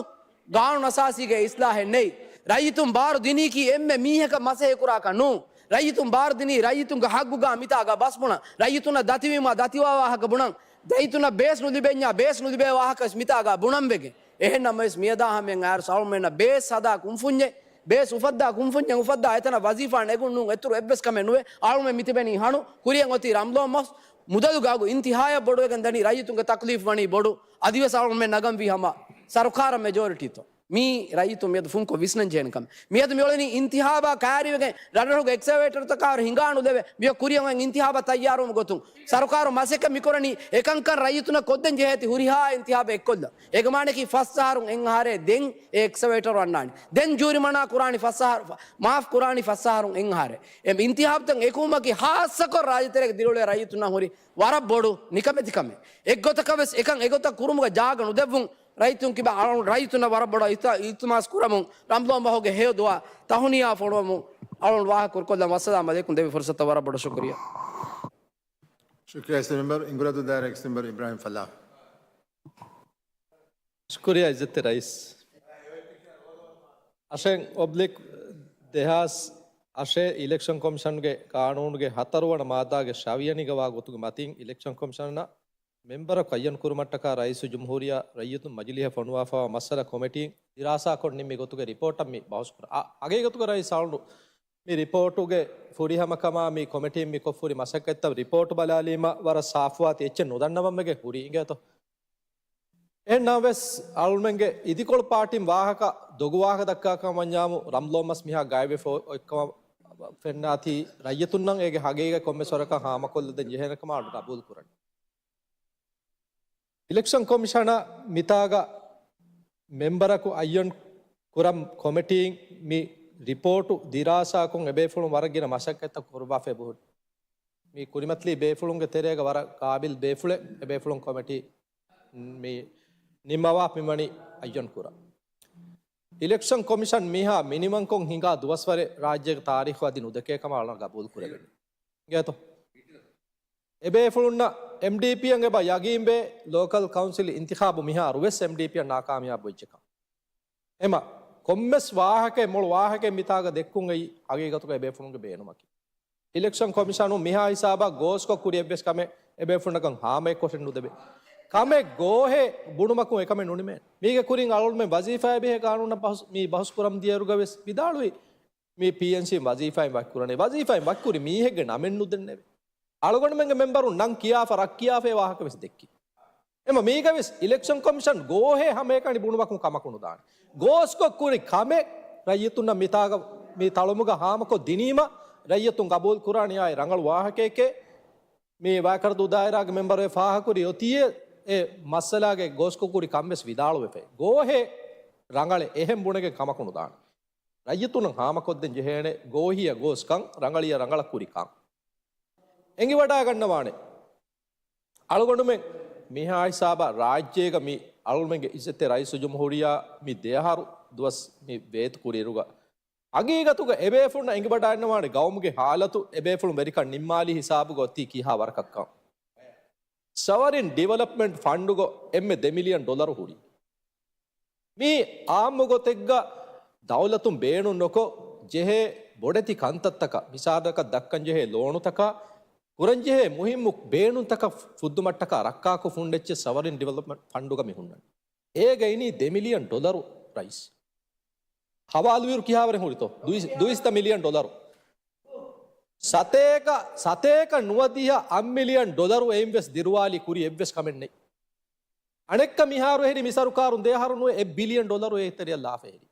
ގާނޫނު އަސާސީގެ އިސްލާހެއް ނެތް. ރައްޔިތުން ބާރު ދިނީކީ އެންމެ މީހަކަށް މަސައްކަތް ކުރާކަށް ނޫން. ރައްޔިތުން ބާރު ދިނީ ރައްޔިތުންގެ ހައްގުގަ މިތާގަ ބަސް ބުނަން. ރައްޔިތުންނަށް ދަތިވީމާ ދަތިވާ ވާހަކަ ބުނަން. ރައްޔިތުންނަށް ބޭސް ނުލިބެންޏާ ބޭސް ނުލިބޭ ވާހަކަ ވެސް މިތާގަ ބުނަން ވެގެން. އެހެން ނަމަވެސް މިއަދާ ހަމަޔަށް އައިރު އަޅުމެންނަށް ބޭސް ހަދާ ކުންފުންޏެއް، ބޭސް އުފައްދާ ކުންފުންޏެއް އުފައްދާ އެތަނަށް ވަޒީފާ ނެގުން ނޫން އެތުރު އެއްވެސް ކަމެއް ނުވޭ. އަޅުމެން މިތިބެނީ ހަނު ކުރިއަށް އޮތީ ރަމްޟާން މަސް މުދަލުގެ އަގު އިންތިހާޔަށް ބޮޑުވެގެން ދަނީ ރައްޔިތުންގެ ތަކްލީފް ވަނީ ބޮޑު. އަދިވެސް އަޅުމެން ނަގަންވީ ހަމަ ސަރުކާރަށް މެޖޯރިޓީތޯ. މީ ރައްޔިތުން މިއަދު ފުންކޮށް ވިސްނަން ޖެހޭނެ ކަމެއް. މިއަދު މިއުޅެނީ އިންތިހާބާ ކައިރިވެގެން ރަށްރަށުގެ އެކްސްކަވޭޓަރުތަކާއިރު ހިނގާ ނުލެވޭ. މިއޮތް ކުރިއަށް އޮތް އިންތިހާބަށް ތައްޔާރުވުމުގެ ގޮތުން ސަރުކާރު މަސައްކަތް މިކުރަނީ އެކަންކަން ރައްޔިތުންނަށް ކޮށްދޭން ޖެހޭތީ ހުރިހާ އިންތިހާބެއް އެއްކޮށްލަން. އޭގެ މާނައަކީ ފަސް އަހަރުން އެއް އަހަރެއް ދެން އެ އެކްސްކަވޭޓަރު އަންނާނީ. ދެން ޖޫރިމަނާ ކުރާނީ ފަސް އަހަރު، މާފް ކުރާނީ ފަސް އަހަރުން އެއް އަހަރެއް. އެ އިންތިހާބުތައް އެކުމަކީ ހާއްސަކޮށް ރާއްޖެތެރޭގެ ދިރިއުޅޭ ރައްޔިތުންނަށް ހުރި ވަރަށް ބޮޑު ނިކަމެތިކަމެއް. އެއްގޮތަކަށް ވެސް އެކަން އެގޮތަށް ކުރުމުގެ ޖާގަ ނުދެއްވުން ރައްޔިތުން ކިބަ އަޅު-، ރައްޔިތުންނަށް ވަރަށް ބޮޑަށް އިތާ-، އިލްތިމާސް ކުރަމުން ރަމްޟާން މަހުގެ ހެޔޮ ދުވާ ތަހުނިޔާ ފޮނުވަމުން އަޅުން ވާހަކަ ކުރުކޮށްލަން. ވައްސަލާމް އަލައިކުމް. ދެވި ފުރުސަތަށް ވަރަށް ބޮޑަށް ޝުކުރިއްޔާ. ޝުކުރިއްޔާ އިސް މެމްބަރު. އިނގުރާދޫ ދާއިރާގެ އިސް މެމްބަރު އިބްރާހިމް ފަލާހް. ޝުކުރިއްޔާ އިއްޒަތްތެރި ރައީސް. އަށެއް އޮބްލިކް ދެހާސް އަށެއް އިލެކްޝަން ކޮމިޝަންގެ ގާނޫނުގެ ހަތަރުވަނަ މާއްދާގެ ޝަވިޔަނިގަ ވާ ގޮތުގެ މަތިން އިލެކްޝަން ކޮމިޝަނަށް މެމްބަރަކު އައްޔަން ކުރުމަށްޓަކާ ރައީސުލްޖުމްހޫރިއްޔާ ރައްޔިތުން މަޖިލީހަށް ފޮނުވާފައިވާ މައްސަލަ ކޮމިޓީން ދިރާސާކޮށް ނިންމި ގޮތުގެ ރިޕޯޓަށް މި ބަހުސް ކުރަން. އަ-، ހަގީގަތުގަ ރައީސް އަޅުނޑު މި ރިޕޯޓުގެ ފުރިހަމަކަމާ މި ކޮމިޓީން މި ކޮށްފުރި މަސައްކަތްތައް ރިޕޯޓު ބަލާލީމަ ވަރަށް ސާފުވާތީ އެއްޗެއް ނުދަންނަވަން ވެގެން ހުރީ އިނގޭތޯ. އެހެންނަމަވެސް އަޅުމެންގެ އިދިކޮޅު ޕާޓީން ވާހަކަ ދޮގު ވާހަކަ ދައްކާކަމަށް ވަންޏާމު ރަމްލޯ މަސް މިހާ ގާތްވެފަ އޮތްކަމަށް ފެންނާތީ ރައްޔިތުންނަށް އޭގެ ހަގީގަތް ކޮންމެސް ވަރަކަށް ހާމަކޮށްލަދޭން ޖެހޭނެ ކަމަށް އަޅު ގަބޫލު ކުރަނީ. އިލެކްޝަން ކޮމިޝަނަށް މިތާގަ މެމްބަރަކު އައްޔަން ކުރަން ކޮމިޓީން މި ރިޕޯޓު ދިރާސާކޮށް އެބޭފުޅުން ވަރަށް ގިނަ މަސައްކަތްތައް ކުރުވާފަ އެބަހުރި. މި ކުރިމަތިލީ ބޭފުޅުންގެ ތެރޭގަ ވަރަށް ގާބިލް ބޭފުޅެއް އެބޭފުޅުން ކޮމިޓީ މި ނިންމަވާ މިވަނީ އައްޔަން ކުރަން. އިލެކްޝަން ކޮމިޝަން މިހާ މިނިވަންކޮށް ހިނގާ ދުވަސްވަރެއް ރާއްޖޭގެ ތާރީޚު އަދި ނުދެކޭ ކަމަށް އަޅުން ގަބޫލު ކުރެވެނީ. އިނގޭތޯ؟ އެބޭފުޅުންނަށް އެމްޑީޕީއަށް އެބަ ޔަގީންވޭ ލޯކަލް ކައުންސިލް އިންތިޚާބު މިހާރު ވެސް އެމްޑީޕީއަށް ނާކާމިޔާބު ވެއްޖެކަން. އެމަ ކޮންމެސް ވާހަކައެއް މޮޅު ވާހަކައެއް މިތާގަ ދެއްކުން އެއީ ހަގީގަތުގަ އެބޭފުޅުންގެ ބޭނުމަކީ. އިލެކްޝަން ކޮމިޝަނުން މިހާ ހިސާބަށް ގޯސްކޮށް ކުރި އެއްވެސް ކަމެއް އެބޭފުޅުންނަކަށް ހާމައެއްކޮށެއް ނުދެވޭ. ކަމެއް ގޯހޭ ބުނުމަކުން އެކަމެއް ނުނިމޭނެ. މީގެ ކުރިން އަޅުގަނޑުމެން ވަޒީފާއެއް ބެހޭ ގާނޫނަށް ބަހުސް، މި ބަހުސް ކުރަން ދިޔައިރުގަ ވެސް ވިދާޅުވި މި ޕީއެންސީން ވަޒީފާއިން ވަކިކުރަނީ. ވަޒީފާއިން ވަކިކުރި މީހެއްގެ ނަމެއް ނުދެންނެވި. އަޅުގަނޑުމެންގެ މެމްބަރުން ނަން ކިޔާފަ ރައްކިޔާފައި ވާހަކަ ވެސް ދެއްކި. އެމަ މީގަ ވެސް އިލެކްޝަން ކޮމިޝަން ގޯހޭ ހަމައެކަނި ބުނުމަކުން ކަމަކު ނުދާނެ. ގޯސްކޮށް ކުރި ކަމެއް ރައްޔިތުންނަށް މިތާގަ މި ތަޅުމުގަ ހާމަކޮށް ދިނީމަ ރައްޔިތުން ގަބޫލު ކުރާނެ އާއި ރަނގަޅު ވާހަކައެކޭ. މި ވާކަރަދޫ ދާއިރާގެ މެމްބަރު ފާހަކުރި އޮތީ އެ މައްސަލާގެ ގޯސްކޮށް ކުރި ކަން ވެސް ވިދާޅުވެފައި. ގޯހޭ ރަނގަޅެއް އެހެން ބުނެގެން ކަމަކު ނުދާނެ. ރައްޔިތުންނަށް ހާމަކޮށްދޭން ޖެހޭނެ ގޯހިޔަށް ގޯސްކަން، ރަނގަޅިޔަށް ރަނގަޅަށް ކުރިކަން. އެނގިވަޑައިގަންނަވާނެ. އަޅުގަނޑުމެން މިހާ ހިސާބަށް ރާއްޖޭގަ މި އަޅުގަނޑުމެންގެ އިއްޒަތްތެރި ރައީސުލްޖުމްހޫރިއްޔާ މި ދެއަހަރު ދުވަސް މި ވޭތު ކުރިއިރުގަ، ހަގީގަތުގަ އެބޭފުޅުންނަށް އެނގިވަޑައިގަންނަވާނެ ގައުމުގެ ހާލަތު، އެބޭފުޅުން ވެރިކަން ނިންމާލި ހިސާބުގަ އޮތީ ކިހާ ވަރަކަށްކަން. ސަވަރިން ޑިވެލޮޕްމަންޓް ފަންޑުގަ އެންމެ ދެ މިލިއަން ޑޮލަރު ހުރި. މީ އާއްމު ގޮތެއްގަ ދައުލަތުން ބޭނުން ނުކޮށް ޖެހޭ ބޮޑެތި ކަންތައްތަކަށް، މިސާލަކަށް ދައްކަން ޖެހޭ ލޯނުތަކާ، ކުރަންޖެހޭ މުހިއްމު ބޭނުންތަކަށް ފުއްދުމަށްޓަކާ ރައްކާކޮށް ފުންޑެއްޗެއް ސަވަރިން ޑިވެލޮޕްމަންޓް ފަންޑުގަ މި ހުންނަނީ. އޭގައިނީ ދެ މިލިއަން ޑޮލަރު ރައީސް. ހަވާލުވިއިރު ކިހާވަރެއް ހުރިތޯ؟ ދުއި، ދުއިސައްތަ މިލިއަން ޑޮލަރު. ސަތޭކަ، ސަތޭކަ ނުވަދިހަ އަށް މިލިއަން ޑޮލަރު އެއިން ވެސް ދިރުވާލި ކުރި އެއްވެސް ކަމެއް ނެތް. އަނެއްކަ މިހާރު އެހެރި މި ސަރުކާރުން ދެއަހަރު ނުވެ އެއް ބިލިއަން ޑޮލަރު އެތެރެއަށް ލާފަ އެހެރި.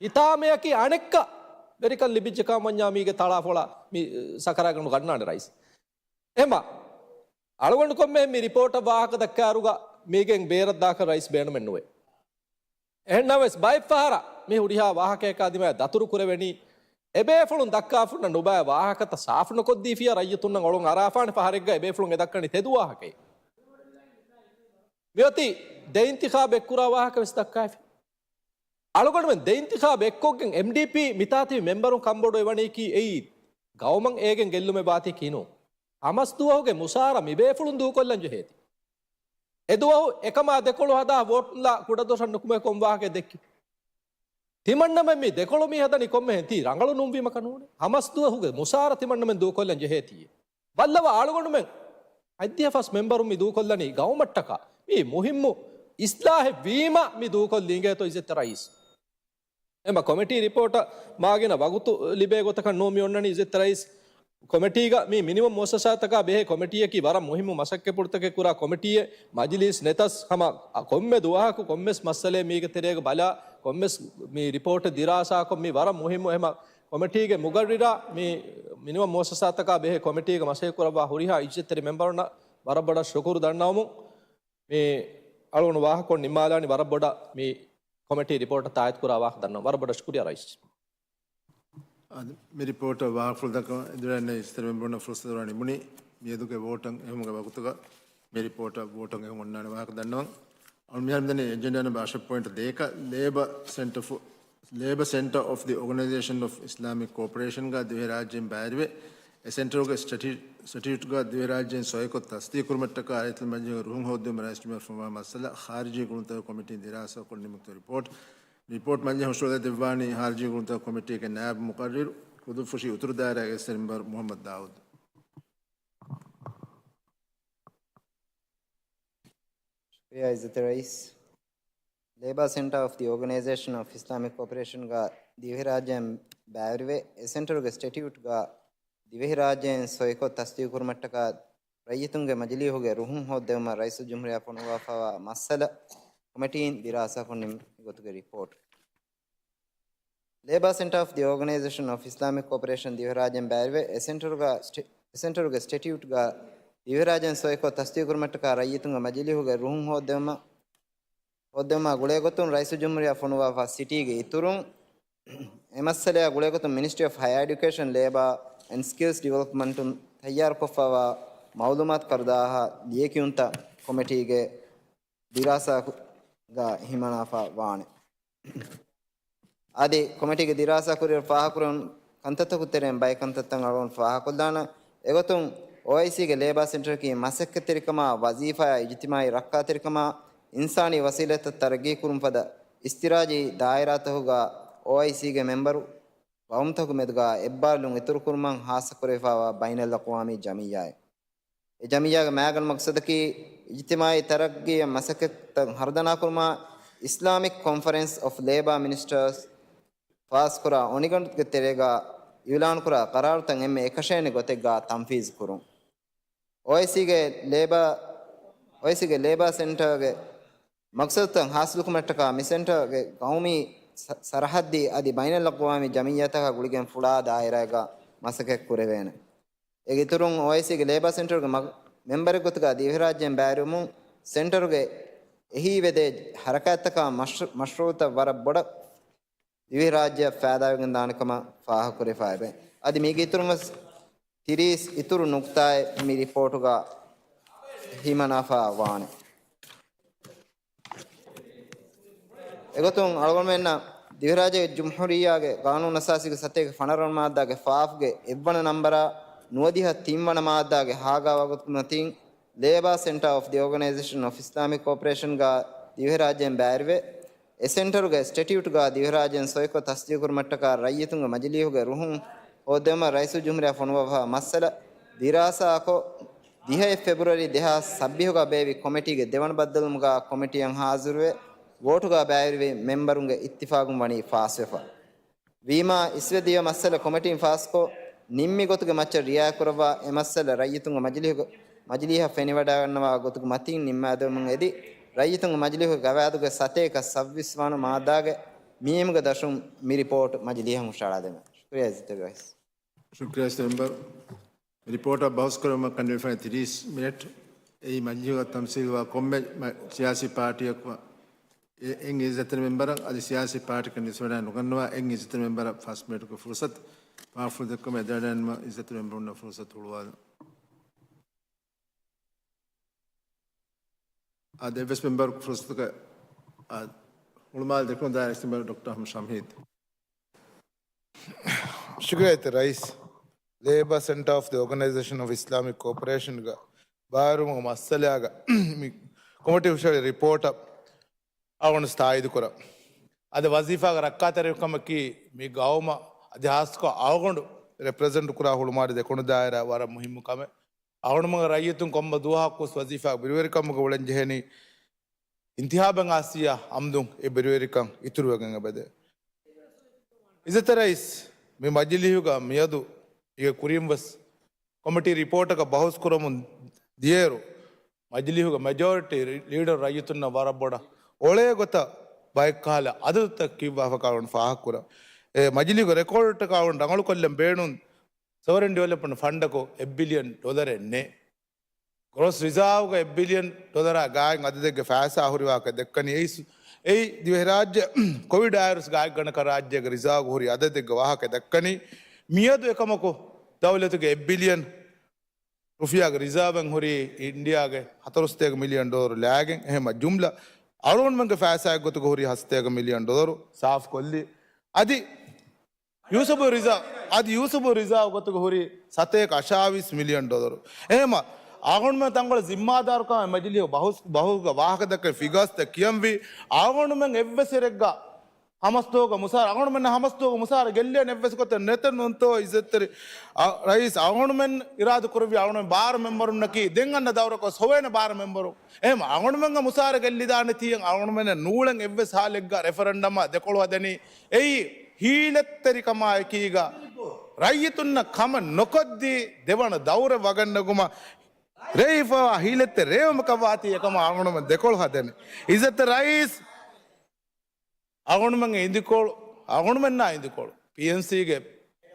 ހިތާމަޔަކީ އަނެއްކަ ވެރިކަން ލިބިއްޖެ ކަމަށް ވަންޏާ މީގެ ތަޅާފޮޅާ މި ސަކަރާގަނޑު ގަންނާނެ ރައީސް. އެމަ އަޅުގަނޑު ކޮންމެ މި ރިޕޯޓަށް ވާހަކަ ދައްކާއިރުގަ މީގެން ބޭރަށް ދާކަށް ރައީސް ބޭނުމެއް ނުވޭ. އެހެންނަމަވެސް ބައެއްފަހަރަށް މި ހުރިހާ ވާހަކަޔަކާ ދިމާޔަށް ދަތުރު ކުރެވެނީ އެބޭފުޅުން ދައްކާފަ ނުބައި ވާހަކަތައް ސާފު ނުކޮށްދީފިޔާ ރައްޔިތުންނަށް އޮޅުން އަރާފާނެ ފަހަރެއްގަ އެބޭފުޅުން އެދައްކަނީ ތެދު ވާހަކައެއް. މިއޮތީ ދެ އިންތިޚާބު އެއްކުރާ ވާހަކަ ވެސް ދައްކާފި. އަޅުގަނޑުމެން ދެ އިންތިޚާބު އެއްކޮށްގެން އެމްޑީޕީ މިތާތިބި މެމްބަރުން ކަންބޮޑުވެވަނީކީ އެއީ ގައުމަށް އޭގެން ގެއްލުމެއް ވާތީ ކިނު. ހަމަސް ދުވަހުގެ މުސާރަ މިބޭފުޅުން ދޫކޮށްލަން ޖެހޭތީ. އެދުވަހު އެކަމާ ދެކޮޅު ހަދާ ވޯޓްލާ ކުޑަދޮށަށް ނުކުމެ ކޮން ވާހަކަ ދެއްކި. ތިމަންނަމެން މި ދެކޮޅު މީ ހަދަނީ ކޮންމެހެން ތީ ރަނގަޅު ނުންވީމަކަށް ނޫނޭ. ހަމަސް ދުވަހުގެ މުސާރަ ތިމަންނަމެން ދޫކޮށްލަން ޖެހޭތީ. ބައްލަވާ އަޅުގަނޑުމެން ހަތްދިހަ ފަސް މެމްބަރުން މި ދޫކޮށްލަނީ ގައުމަށްޓަކާ. މީ މުހިއްމު އިސްލާހެއް ވީމަ މި ދޫކޮށްލީ އިނގޭތޯ އިއްޒަތްތެރި ރައީސް. އެމަ ކޮމިޓީ ރިޕޯޓަށް މާގިނަ ވަގުތު ލިބޭ ގޮތަކަށް ނޫން މި އޮންނަނީ އިއްޒަތްތެރި ރައީސް. ކޮމިޓީގަ މި މިނިވަން މުއައްސަސާތަކާ ބެހޭ ކޮމިޓީއަކީ ވަރަށް މުހިއްމު މަސައްކަތްޕުޅުތަކެއް ކުރާ ކޮމިޓީއެއް. މަޖިލީސް ނެތަސް ހަމަ ކޮންމެ ދުވަހަކު ކޮންމެސް މައްސަލައެއް މީގެ ތެރޭގަ ބަލާ ކޮންމެސް މި ރިޕޯޓެއް ދިރާސާކޮށް މި ވަރަށް މުހިއްމު އެހެމަ ކޮމިޓީގެ މުގައްރިރާ މި މިނިވަން މުއައްސަސާތަކާ ބެހޭ ކޮމިޓީގަ މަސައްކަތް ކުރައްވާ ހުރިހާ އިއްޒަތްތެރި މެމްބަރުންނަށް ވަރަށް ބޮޑަށް ޝުކުރު ދަންނަވަމުން މި އަޅުގަނޑު ވާހަކަކޮށް ނިންމާލާނީ ވަރަށް ބޮޑަށް މި ކޮމިޓީ ރިޕޯޓަށް ތާއީދު ކުރާ ވާހަކަ ދަންނަވަން. ވަރަށް ބޮޑަށް ޝުކުރިއްޔާ ރައީސް. އަދި މި ރިޕޯޓަށް ވާހަކަފުޅު ދައްކަން އެދުރައިންނަށް އިއްޒަތްތެރި މެމްބަރުންނަށް ފުރުސަތު ދެވަނީ ނިމުނީ މިއަދުގެ ވޯޓަށް އެހުމުގެ ވަގުތުގަ މި ރިޕޯޓަށް ވޯޓަށް އެހުން އޮންނާނެ ވާހަކަ ދަންނަވަން. އަޅު މިހާރު ދަނީ އެޖެންޑާ ނަމްބަރު އަށެއް ޕޮއިންޓް ދޭކަށް ލޭބަ ސެންޓަރ ފޮ، ލޭބަ ސެންޓަރ އޮފް ދި އޯގަނައިޒޭޝަން އޮފް އިސްލާމިކް ކޯޕަރޭޝަންގަ ދިވެހިރާއްޖެއިން ބައިވެރިވެ، އެ ސެންޓަރުގެ ސްޓެޓި، ސްޓެޓިއުޓްގަ ދިވެހިރާއްޖެއިން ސޮއިކޮށް ތަސްދީޤުކުރުމަށްޓަކާ ރައްޔިތު މަޖިލީހުގެ ރުހުން ހޯއްދިއުމަށް ރައީސް ޖުމްހޫރިއްޔާ ފޮނުވާ މައްސަލަ ޚާރިޖީ ގުޅުންތަކުގެ ކޮމިޓީން ދިރާސާކޮށް ނިމުމުގެ ރިޕޯޓް. ރިޕޯޓް މަޖިލީހަށް ހުށަހަޅައިދެއްވާނީ ޚާރިޖީ ގުޅުންތަކުގެ ކޮމިޓީގެ ނާއިބު މުޤައްރިރު، ޤުދުސްފުށި އުތުރު ދާއިރާގެ އެސްއެމް މެމްބަރު މުޙައްމަދު ދާއޫދު. ޝުކުރިއްޔާ އިއްޒަތްތެރި ރައީސް. ލޭބާ ސެންޓަރ އޮފް ދި އޯގަނައިޒޭޝަން އޮފް އިސްލާމިކް ކޯޕަރޭޝަންގަ ދިވެހިރާއްޖެއިން ބައިވެރިވެ، އެ ސެންޓަރުގެ ސްޓެޓިއުޓްގަ ދިވެހިރާއްޖެއިން ސޮއިކޮށް ތަސްދީގުކުރުމަށްޓަކާ ރައްޔިތުންގެ މަޖިލީހުގެ ރުހުން ހޯއްދެވުމަށް ރައީސުލްޖުމްހޫރިއްޔާ ފޮނުއްވާފައިވާ މައްސަލަ ކޮމިޓީން ދިރާސާކޮށް ނިންމި ގޮތުގެ ރިޕޯޓް. ލޭބާ ސެންޓަރ އޮފް ދި އޯގަނައިޒޭޝަން އޮފް އިސްލާމިކް ކޯޕަރޭޝަން ދިވެހިރާއްޖޭން ބައިވެރިވެ، އެ ސެންޓަރުގަ ސްޓެ-، އެ ސެންޓަރުގެ ސްޓެޓިއުޓްގަ ދިވެހިރާއްޖޭން ސޮއިކޮށް ތަސްދީގުކުރުމަށްޓަކާ ރައްޔިތުންގެ މަޖިލީހުގެ ރުހުން ހޯއްދެވުމަށް ހޯއްދެވުމާ ގުޅޭގޮތުން ރައީސުލްޖުމްހޫރިއްޔާ ފޮނުއްވާފަ ސިޓީގެ އިތުރުން، އެ މައްސަލަޔާ ގުޅޭގޮތުން މިނިސްޓްރީ އޮފް ހަޔަރ އެޑިއުކޭޝަން، ލޭބާ އެންޑް ސްކިލްސް ޑިވެލޮޕްމަންޓުން ތައްޔާރުކޮށްފައިވާ މައުލޫމާތު ކަރުދާހާ ލިޔެކިޔުންތައް ކޮމިޓީގެ ދިރާސާގަ ހިމަނާފަ ވާނެ. އަދި ކޮމިޓީގެ ދިރާސާ ކުރިއަށް ފާހަގަކުރެވުނު ކަންތައްތަކުގެ ތެރެއިން ބައެއް ކަންތައްތައް އަޅުގަނޑު ފާހަގަކޮށްލާނަން. އެގޮތުން އޯއައިސީގެ ލޭބާ ސެންޓަރަކީ މަސައްކަތްތެރިކަމާ، ވަޒީފާއާ އިޖްތިމާއީ ރައްކާތެރިކަމާ، އިންސާނީ ވަސީލަތްތައް ތަރައްގީކުރުމުގެ ފަދަ އިސްތިރާޖީ ދާއިރާތަކުގަ އޯއައިސީގެ މެމްބަރު ގައުމުތަކުގެ މެދުގަ އެއްބާރުލުން އިތުރުކުރުމަށް ހާއްސަކުރެވިފައިވާ ބައިނަލްއަޤްވާމީ ޖަމިއްޔާއެއް. އެ ޖަމިއްޔާގެ މައިގަނޑު މަޤްޞަދަކީ އިޖްތިމާއީ ތަރައްގީއަށް މަސައްކަތްތައް ހަރުދަނާކުރުމަށް އިސްލާމިކް ކޮންފަރެންސް އޮފް ލޭބާ މިނިސްޓަރސް ފާސްކުރާ އޮނިގަނޑުގެ ތެރޭގަ އިއުލާނުކުރާ ޤަރާރުތައް އެންމެ އެކަށައިން ގޮތެއްގަ ތަންފީޒުކުރުން. އޯއައިސީގެ ލޭބާ، އޯއައިސީގެ ލޭބާ ސެންޓަރގެ މަޤްޞަދުތައް ހާސިލުކުރުމަށްޓަކާ މި ސެންޓަރގެ ޤައުމީ ސަ-، ސަރަހައްދީ އަދި ބައިނަލްއަޤްވާމީ ޖަމިއްޔާތަކާ ގުޅިގެން ފުޅާ ދާއިރާއެއްގަ މަސައްކަތް ކުރެވޭނެ. އޭގެ އިތުރުން އޯއައިސީގެ ލޭބާ ސެންޓަރުގެ މަ-، މެމްބަރެއް ގޮތުގަ ދިވެހިރާއްޖޭން ބައިވެރިވުމުން ސެންޓަރުގެ އެހީވެދޭ ހަރަކާތްތަކާ މަޝްރޫ-، މަޝްރޫޢުތައް ވަރަށް ބޮޑަށް ދިވެހިރާއްޖެއަށް ފައިދާވެގެން ދާނެ ކަމަށް ފާހަގަކުރެވިފައިވޭ. އަދި މީގެ އިތުރުން ވެސް ތިރީސް އިތުރު ނުކުތާއެއް މި ރިޕޯޓުގަ ހިމަނާފަ ވާނެ. އެގޮތުން އަޅުގަނޑުމެންނަށް ދިވެހިރާއްޖޭގެ ޖުމްހޫރިއްޔާގެ ޤާނޫނުއަސާސީގެ ސަތޭކަ ފަނަރަ ވަނަ މާއްދާގެ ފާފްގެ އެއްވަނަ ނަންބަރާ ނުވަދިހަ ތިން ވަނަ މާއްދާގެ ހާގާވާ ގޮތުގެ މަތީން ލޭބާ ސެންޓަރ އޮފް ދި އޯގަނައިޒޭޝަން އޮފް އިސްލާމިކް ކޯޕަރޭޝަންގަ ދިވެހިރާއްޖޭން ބައިވެރިވެ، އެ ސެންޓަރުގެ ސްޓެޓިއުޓްގަ ދިވެހިރާއްޖޭން ސޮއިކޮށް ތަސްދީގުކުރުމަށްޓަކާ ރައްޔިތުންގެ މަޖިލީހުގެ ރުހުން ހޯއްދެވުމަށް ރައީސުލްޖުމްހޫރިއްޔާ ފޮނުއްވާފަ މައްސަލަ ދިރާސާކޮށް، ދިހައެއް ފެބްރުއަރީ ދެހާސް ސައްބީހުގަ ބޭއްވި ކޮމިޓީގެ ދެވަނަ ބައްދަލުވުމުގަ ކޮމިޓީއަށް ހާޒިރުވެ، ވޯޓުގަ ބައިވެރިވި މެމްބަރުންގެ އިއްތިފާގުން ވަނީ ފާސްވެފަ. ވީމާ، އިސްވެ ދިޔަ މައްސަލަ ކޮމިޓީން ފާސްކޮށް، ނިންމި ގޮތުގެ މައްޗަށް ރިއާޔަތްކުރައްވާ، އެ މައްސަލަ ރައްޔިތުންގެ މަޖިލީހުގެ، މަޖިލީހަށް ފެނިވަޑައިގަންނަވާ ގޮތުގެ މަތީން ނިންމާދެވުމުން އެދި، ރައްޔިތުންގެ މަޖިލީހުގެ ގަވާއިދުގެ ސަތޭކަ ސައްބީސް ވަނަ މާއްދާގެ މީމުގެ ދަށުން މި ރިޕޯޓް މަޖިލީހަށް ހުށަހަޅާދެމެ. ޝުކުރިއްޔާ އިއްޒަތްތެރި ރައީސް. ޝުކުރިއްޔާ އިއްޒަތްތެރި މެމްބަރު. މި ރިޕޯޓަށް ބަހުސްކުރުމަށް ކަނޑިވެފައި ތިރީސް މިނެޓް. އެއީ މަޖިލީހުގަ ތަމްސީލުވާ ކޮންމެ މަ-، ސިޔާސީ ޕާޓީއަކު އެ-، އެއް އިއްޒަތްތެރި މެމްބަރަށް އަދި ސިޔާސީ ޕާޓީއަކަށް ނިސްބަތް ނުގަންނަވާ އެއް އިއްޒަތްތެރި މެމްބަރަށް ފަސް މިނެޓުގެ ފުރުސަތު ފާފު ދެއްކުމަށް އެދައިންމަ އިއްޒަތްތެރި މެމްބަރުންނަށް ފުރުސަތު ހުޅުވާލަން. އާ، އެއްވެސް މެމްބަރު ފުރުސަތުގަ، އާ، ހުޅުމާލެ ދެކުނު ދާއިރާ މެމްބަރު ޑޮކްޓަރ އަހްމަދު ޝަމްހީދު. ޝުކުރިއްޔާ ރައީސް. ލޭބާ ސެންޓަރ އޮފް ދި އޯގަނައިޒޭޝަން އޮފް އިސްލާމިކް ކޯޕަރޭޝަންގަ ބާރުމުގެ މައްސަލާގަ މި ކޮމިޓީ ހުށަހެޅި ރިޕޯޓަށް އަޅުގަނޑު ތާއީދު ކުރަން. އަދި ވަޒީފާގެ ރައްކާތެރިކަމަކީ މި ގައުމަށް އަދި ހާއްސަކޮށް އަޅުގަނޑު ރެޕްރެޒެންޓް ކުރާ ހުޅުމާލެ ދެކުނު ދާއިރާ ވަރަށް މުހިއްމު ކަމެއް. އަޅުގަނޑުމެން ރައްޔިތުން ކޮންމެ ދުވަހަކުވެސް ވަޒީފާ ބިރުވެރިކަމުގަ އުޅެން ޖެހެނީ އިންތިހާބެއް އާއްސިޔާ އަމްދުން އެ ބިރުވެރިކަން އިތުރުވެގެން އެބަދޭ. އިއްޒަތްތެރި ރައީސް، މި މަޖިލީހުގަ މިއަދު އިގެ ކުރިން ވެސް ކޮމިޓީ ރިޕޯޓަކަށް ބަހުސް ކުރަމުން ދިޔައިރު، މަޖިލީހުގެ މެޖޯރިޓީ ލީޑަރު ރައްޔިތުންނަށް ވަރަށް ބޮޑަށް އޮޅޭ ގޮތަށް ބައެއްކަހަލަ އަދަދުތައް ކިއްވާފަ ކަމަށް ފާހަގަކުރަން. އެ މަޖިލީހުގެ ރެކޯޑްތަކަށް ރަނގަޅުކޮށްލަން ބޭނުން ސޮވަރިން ޑިވެލޮޕްމަންޓް ފަންޑަކު އެއް ބިލިއަން ޑޮލަރެއް ނެތް. ގްރޯސް ރިޒާވްގަ އެއް ބިލިއަން ޑޮލަރާ ގާތް އަދަދެއްގެ ފައިސާ ހުރި ވާހަކަ ދައްކަނީ. އެއީ، އެއީ ދިވެހިރާއްޖެ ކޮވިޑް އާއިރުވެސް ގާތްގަނޑަކަށް ރާއްޖޭގެ ރިޒާވްގަ ހުރި އަދަދެއްގެ ވާހަކަ ދައްކަނީ. މިއަދު އެކަމަކު ދައުލަތުގެ އެއް ބިލިއަން ރުފިޔާގެ ރިޒާވެއް ހުރީ އިންޑިއާގެ ހަތަރުސަތޭކަ މިލިއަން ޑޮލަރު ލާގެން. އެހެންމަ ޖުމްލަ އަޅުގަނޑުމެންގެ ފައިސާއެއް ގޮތުގަ ހުރީ ހަތްސަތޭކަ މިލިއަން ޑޮލަރު ސާފުކޮށްލީ. އަދި ޔޫސަބަލް ރިޒާ-، އަދި ޔޫސަބަލް ރިޒާވް ގޮތުގަ ހުރީ ސަތޭކަ އަށާވީސް މިލިއަން ޑޮލަރު. އެހެންމަ އަޅުގަނޑުމެން ތަންކޮޅެއް ޒިންމާދާރުކަމާ މަޖިލީހު ބަހުސް-، ބަހުގަ ވާހަކަ ދައްކަން ފިގާސްތައް ކިޔަންވީ. އަޅުގަނޑުމެން އެއްވެސް އެރެއްގަ ހަމަސްދުވަހުގަ މުސާރަ، އަޅުގަނޑުމެންނަށް ހަމަސްދުވަހުގަ މުސާރަ ގެއްލޭނެ އެއްވެސް ގޮތެއް ނެތެއް ނޫންތޯ އިއްޒަތްތެރި، އަ، ރައީސް. އަޅުގަނޑުމެން އިރާދަ ކުރެއްވި އަޅުގަނޑުމެން ބާރަ މެމްބަރުންނަކީ ދެން އަންނަ ދައުރަކަށް ހޮވޭނެ ބާރަ މެމްބަރު. އެހެން އަޅުގަނޑުމެންގެ މުސާރަ ގެއްލިދާނެތީ އަޅުގަނޑުމެންނަށް ނޫޅެން އެއްވެސް ހާލެއްގަ ރެފަރެންޑަމާ ދެކޮޅު ހަދަނީ. އެއީ ހީލަތްތެރިކަމާއެކީގަ ރައްޔިތުންނަށް ކަމަށް ނުކޮށްދީ ދެވަނަ ދައުރެއް ވަގަށްނެގުމަށް ރޭވިފައިވާ ހީލަތްތެރި ރޭވުމަކަށްވާތީ އެކަމާ އަޅުގަނޑުމެން ދެކޮޅު ހަދަނީ. އިއްޒަތްތެރި ރައީސް، އަޅުގަނޑުމެންގެ އިނދިކޮޅު، އަޅުގަނޑުމެންނާ އިނދިކޮޅު، ޕީއެންސީގެ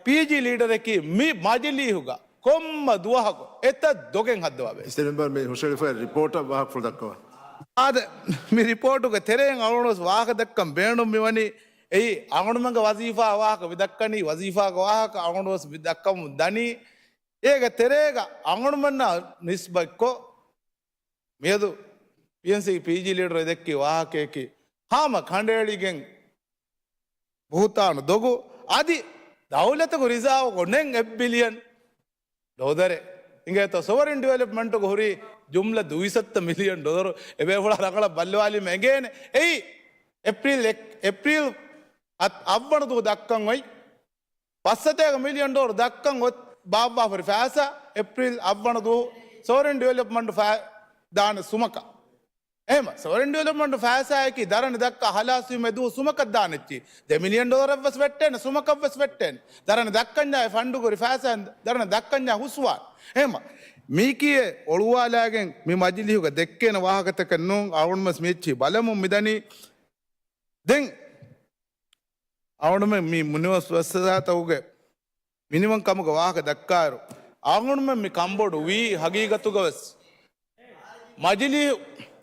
ޕީޖީ ލީޑަރަކީ މި މަޖިލީހުގަ ކޮންމެ ދުވަހަކު އެތައް ދޮގެއް ހައްދަވާ ބޭ. އިސްތެ މެމްބަރ، މި ހުށައެޅިފައި ރިޕޯޓަށް ވާހަކަފުޅު ދައްކަވާ. އާދެ، މި ރިޕޯޓުގެ ތެރެއިން އަޅުގަނޑު ވެސް ވާހަކަ ދައްކަން ބޭނުން މިވަނީ. އެއީ އަޅުގަނޑުމެންގެ ވަޒީފާ ވާހަކަ ވިދައްކަނީ، ވަޒީފާގެ ވާހަކަ އަޅުގަނޑު ވެސް ވިދައްކަމުން ދަނީ. އޭގެ ތެރޭގަ އަޅުގަނޑުމެންނާ ނިސްބަތްކޮށް، މިއަދު ޕީއެންސީ ޕީޖީ ލީޑަރު ދެއްކި ވާހަކަޔަކީ، ހާމަ ކަނޑައެޅިގެން ބުހުތާނު ދޮގު، އަދި ދައުލަތަކު ރިޒާވުގަ ނެން އެއް ބިލިއަން ޑޮލަރެއް އިނގޭތޯ، ސޮވަރިން ޑިވެލޮޕްމަންޓުގަ ހުރީ ޖުމްލަ ދުއިސައްތަ މިލިއަން ޑޮލަރު. އެބޭފުޅާ ރަނގަޅަށް ބައްލަވާލީމަ އެނގޭނެ. އެއީ އޭޕްރީލް އެކް، އޭޕްރީލް އަށް، އަށްވަނަ ދުވަހު ދައްކަން އޮތް ފަސްސަތޭކަ މިލިއަން ޑޮލަރު ދައްކަން އޮތް ބާއްވާފަރި ފައިސާ އޭޕްރީލް އަށްވަނަ ދުވަހު ސޯވަރިން ޑިވެލޮޕްމަންޓު ފައި ދާނެ ސުމަކަށް. އެހެމަ، ސޯވަރިން ޑިވެލޮޕްމަންޓު ފައިސާއަކީ ދަރަނި ދައްކާ ހަލާސްވީމަ ދުވަހު ސުމަކަށް ދާނެއްޗި. ދެ މިލިއަން ޑޮލަރަށްވެސް ވެއްޓޭނެ، ސުމަކަށްވެސް ވެއްޓޭނެ. ދަރަނި ދައްކަންޏާ އެ ފަންޑުގެ ހުރި ފައިސާ ދަރަނި ދައްކަންޏާ ހުސްވާނެ. އެހެމަ، މީކީއެއް އޮޅުވާލާގެން މި މަޖިލީހުގަ ދެއްކޭނެ ވާހަކަތަކެއް ނޫން. އަޅުގަނޑުމެސް މިއެއްޗި ބަލަމުން މިދަނީ. ދެން އަޅުގަނޑުމެން މި މުނިވަސްވަސްތަކުގެ މިނިވަން ކަމުގެ ވާހަކަ ދައްކާއިރު، އަޅުގަނޑުމެން މި ކަންބޮޑު ވީ ހަގީގަތުގަވެސް މަޖިލީހު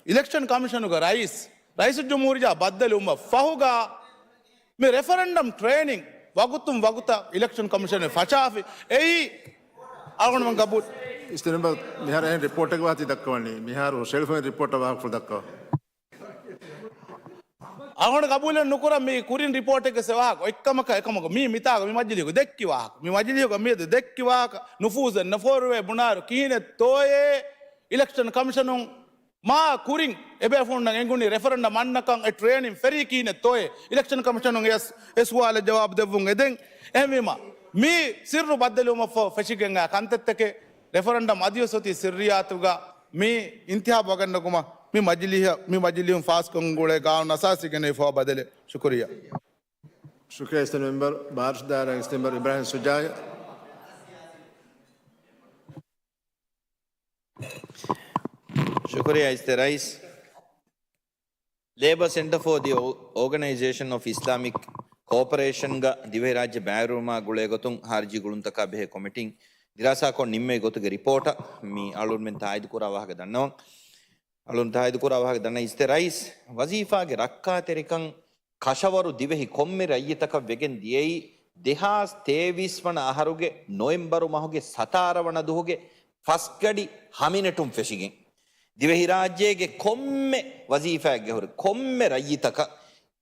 އިލެކްޝަން ކަމިޝަނުގެ ރައީސް، ރައީސުލްޖުމްހޫރިއްޔާ ބައްދަލުވުމަށް ފަހުގަ މި ރެފަރެންޑަމް ޓްރޭނިން ވަގުތުން ވަގުތަށް އިލެކްޝަން ކަމިޝަނެއް ފަށާފި. އެއީ އަޅުގަނޑުމެން ގަބޫލު. އިސްތެ މެމްބަރ، މިހާރު އެހެން ރިޕޯޓެއް ވާތީ ދައްކަވަނީ. މިހާރު ހުށައެޅިފައި ރިޕޯޓަށް ވާހަކަފުޅު ދައްކަވާ. އަޅުގަނޑު ގަބޫލެއް ނުކުރަން މި ކުރިން ރިޕޯޓެއްގެ ސެވާހަކަ އޮތްކަމަކަށް އެކަމަކު މީ މިތާގަ މި މަޖިލީހުގަ ދެއްކި ވާހަކަ. މި މަޖިލީހުގަ މިއަދު ދެއްކި ވާހަކަ ނުފޫޒެއް ނުފޯރުވޭ ބުނާއިރު ކިހިނެއްތޯއޭ އިލެކްޝަން ކަމިޝަނުން މާ ކުރިން އެބޭފުޅުންނަށް އެނގުނީ ރެފަރެންޑަމް އަންނަކަން އެ ޓްރޭނިން ފެރީ ކިހިނެއްތޯއޭ އިލެކްޝަން ކަމިޝަނުން އެ ސް-، އެ ސުވާލަށް ޖަވާބު ދެއްވުން އެދެން. އެހެންވީމަ މީ ސިއްރު ބައްދަލުވުމަށްފަހު ފެށިގެން އާ ކަންތައްތަކެއް ރެފަރެންޑަމް އަދިވެސް އޮތީ ސިއްރިއްޔާތުގަ މި އިންތިހާބު ވަގަށްނެގުމަށް މި މަޖިލީހަށް، މި މަޖިލީހުން ފާސްކޮށްގެން ގުޅޭ ގާނޫނު އަސާސީގަ ނެވިފައިވާ ބަދަލެއް. ޝުކުރިއްޔާ. ޝުކުރިއްޔާ އިސްތެ މެމްބަރ، ބާރަށު ދާއިރާގެ އިސްތެ މެމްބަރ އިބްރާހިމް ޝުޖާއަށް. ޝުކުރިއްޔާ އިސްތެ ރައީސް. ލޭބަ ސެންޓަ ފޯ ދި އޯ-، އޯގަނައިޒޭޝަން އޮފް އިސްލާމިކް ކޯޕަރޭޝަންގަ ދިވެހިރާއްޖެ ބައިވެރިވުމާ ގުޅޭ ގޮތުން ހާރިޖީ ގުޅުންތަކާ ބެހޭ ކޮމިޓީން ދިރާސާކޮށް ނިންމޭ ގޮތުގެ ރިޕޯޓަށް މި އަޅުގަނޑުމެން ތާއީދުކުރާ ވާހަކަ ދަންނަވަން. އަޅުން ތާއީދުކުރާ ވާހަކަ ދަންނަ އިސްތެ ރައީސް، ވަޒީފާގެ ރައްކާތެރިކަން ކަށަވަރު ދިވެހި ކޮންމެ ރައްޔިތަކަށް ވެގެން ދިޔައީ ދެހާސް ތޭވީސް ވަނަ އަހަރުގެ ނޮވެމްބަރު މަހުގެ ސަތާރަ ވަނަ ދުވަހުގެ ފަސް ގަޑި ހަ މިނެޓުން ފެށިގެން. ދިވެހިރާއްޖޭގެ ކޮންމެ ވަޒީފާއެއްގެ ހުރި ކޮންމެ ރައްޔިތަކަށް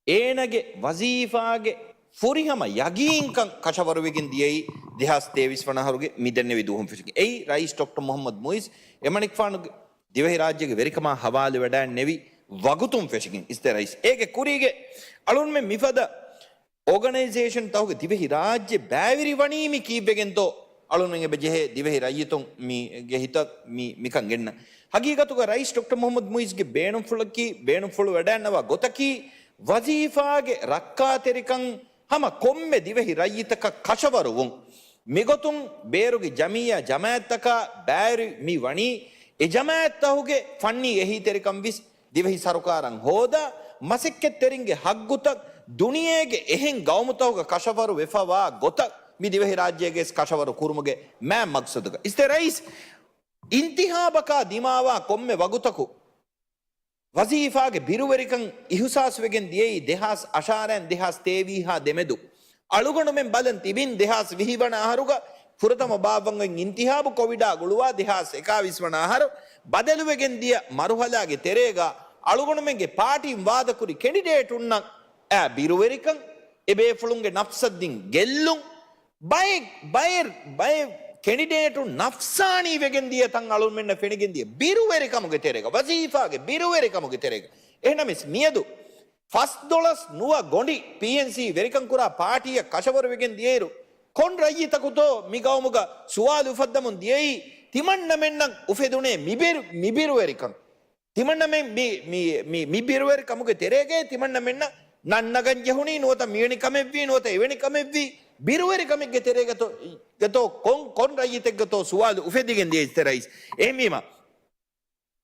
އޭނަގެ ވަޒީފާގެ ފުރިހަމަ ޔަގީންކަން ކަށަވަރުވެގެން ދިޔައީ ދެހާސް ތޭވީސް ވަނަ އަހަރުގެ މި ދެންނެވި ދުވަހުން ފެށިގެން. އެއީ ރައީސް ޑޮކްޓަރ މުޙައްމަދު މުޢިއްޒު އެމަނިކުފާނުގެ ދިވެހިރާއްޖޭގެ ވެރިކަމާ ހަވާލުވެވަޑައިންނެވި ވަގުތުން ފެށިގެން އިސްތެ ރައީސް. އޭގެ ކުރީގެ އަޅުންމެ މިފަދަ އޯގަނައިޒޭޝަންތަކުގެ ދިވެހިރާއްޖެ ބައިވެރިވަނީ މި ކީއްވެގެންތޯ އަޅުން އެބަ ޖެހޭ ދިވެހި ރައްޔިތުން މީގެ ހިތަށް މި، މިކަން ގެންނަ. ހަގީގަތުގަ ރައީސް ޑޮކްޓަރ މުޙައްމަދު މުޢިއްޒުގެ ބޭނުންފުޅަކީ، ބޭނުންފުޅު ވެޑައިންނަވާ ގޮތަކީ، ވަޒީފާގެ ރައްކާތެރިކަން ހަމަ ކޮންމެ ދިވެހި ރައްޔިތަކަށް ކަށަވަރުވުން. މިގޮތުން ބޭރުގެ ޖަމިއްޔާ ޖަމާއަތްތަކާ ބައިވެރި މި ވަނީ، އެ ޖަމާއަތްތަކުގެ ފަންނީ އެހީތެރިކަން ވިސް ދިވެހި ސަރުކާރަށް ހޯދާ، މަސައްކަތްތެރިންގެ ހައްގުތައް ދުނިޔޭގެ އެހެން ގައުމުތަކުގަ ކަށަވަރު ވެފަވާ ގޮތަށް މި ދިވެހިރާއްޖޭގެ ވެސް ކަށަވަރު ކުރުމުގެ މާތް މަގްސަދުގަ. އިސްތެ ރައީސް، އިންތިހާބަކާ ދިމާވާ ކޮންމެ ވަގުތަކު ވަޒީފާގެ ބިރުވެރިކަން އިހުސާސްވެގެން ދިޔައީ ދެހާސް އަށާރައިން ދެހާސް ތޭވީހާ ދެމެދު. އަޅުގަނޑުމެން ބަލަން ތިބިން ދެހާސް ވިހި ވަނަ އަހަރުގަ ފުރަތަމަ ބާއްވަން އޮތް އިންތިހާބު ކޮވިޑާ ގުޅުވާ ދެހާސް އެކާވީސް ވަނަ އަހަރު ބަދަލުވެގެން ދިޔަ މަރުހަލާގެ ތެރޭގަ އަޅުގަނޑުމެންގެ ޕާޓީން ވާދަކުރި ކެނޑިޑޭޓުންނަށް އާ ބިރުވެރިކަން، އެބޭފުޅުންގެ ނަފްސަށް ދިން ގެއްލުން، ބައެއް، ބައެއް، ބައެއް ކެނޑިޑޭޓުން ނަފްސާނީ ވެގެން ދިޔަ ތަން އަޅުންމެންނަށް ފެނިގެން ދިޔަ ބިރުވެރިކަމުގެ ތެރޭގަ، ވަޒީފާގެ ބިރުވެރިކަމުގެ ތެރޭގަ. އެހެނަމެސް މިއަދު ފަސްދޮޅަސް ނުވަ ގޮނޑި ޕީއެންސީ ވެރިކަން ކުރާ ޕާޓީއަށް ކަށަވަރުވެގެން ދިޔައިރު، ކޮން ރައްޔިތަކުތޯ މި ގައުމުގަ ސުވާލު އުފައްދަމުން ދިޔައީ؟ ތިމަންނަމެންނަށް އުފެދުނޭ މިބިރު-، މިބިރުވެރިކަން. ތިމަންނަމެން މި، މި، މި، މި ބިރުވެރިކަމުގެ ތެރޭގައި ތިމަންނަމެންނަށް ނަންނަގަން ޖެހުނީ ނުވަތަ މިވެނި ކަމެއްވީ ނުވަތަ އެވެނި ކަމެއްވީ، ބިރުވެރިކަމެއްގެ ތެރޭގަތޯ، ގަތޯ ކޮން، ކޮން ރައްޔިތެއްގަތޯ ސުވާލު އުފެދިގެން ދިޔަ އިސްތެ ރައީސް. އެހެންވީމަ،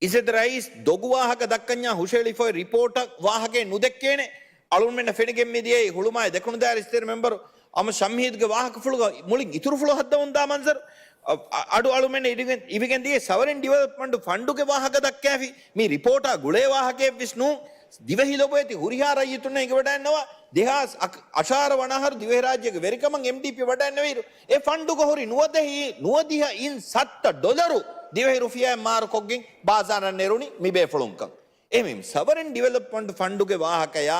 އިސްތެ ރައީސް ދޮގު ވާހަކަ ދައްކަންޏާ ހުށަހެޅިފައި ރިޕޯޓަށް ވާހަކައެއް ނުދެއްކޭނެ. އަޅުންމެންނަށް ފެނިގެން މިދިޔައީ ހުޅުމާއި ދެކުނު ދާއިރަ އިސްތެރި މެމްބަރު އަމް ޝަމްހީދުގެ ވާހަކަފުޅުގަ މުޅިން އިތުރުފުޅު ހައްދަވަންދާ މަންޒަރު. އަ، އަ، އަޑު އަޅުމެން އިވިގެން، އިވިގެން ދިޔަ ސަވަރިން ޑިވެލޮޕްމަންޓް ފަންޑުގެ ވާހަކަ ދައްކާފި މި ރިޕޯޓާ ގުޅޭ ވާހަކައެއްވެސް ނޫން. ދިވެހި ލޮބުވެތި ހުރިހާ ރައްޔިތުންނަށް އެނގިވަޑައިންނަވާ، ދެހާސް އަށާރަ ވަނަ އަހަރު ދިވެހިރާއްޖޭގެ ވެރިކަމަށް އެމްޑީޕީ ވަޑައިންނެވިއިރު، އެ ފަންޑުގަ ހުރި ނުވަދިހަ، ނުވަދިހަ އިން ސައްތަ ޑޮލަރު ދިވެހި ރުފިޔާއިން މާރުކޮށްގެން ބާޒާރަށް ނެރުނީ މި ބޭފުޅުންކަން. އެހެންވީމަ، ސަވަރިން ޑިވެލޮޕްމަންޓް ފަންޑުގެ ވާހަކަޔާ،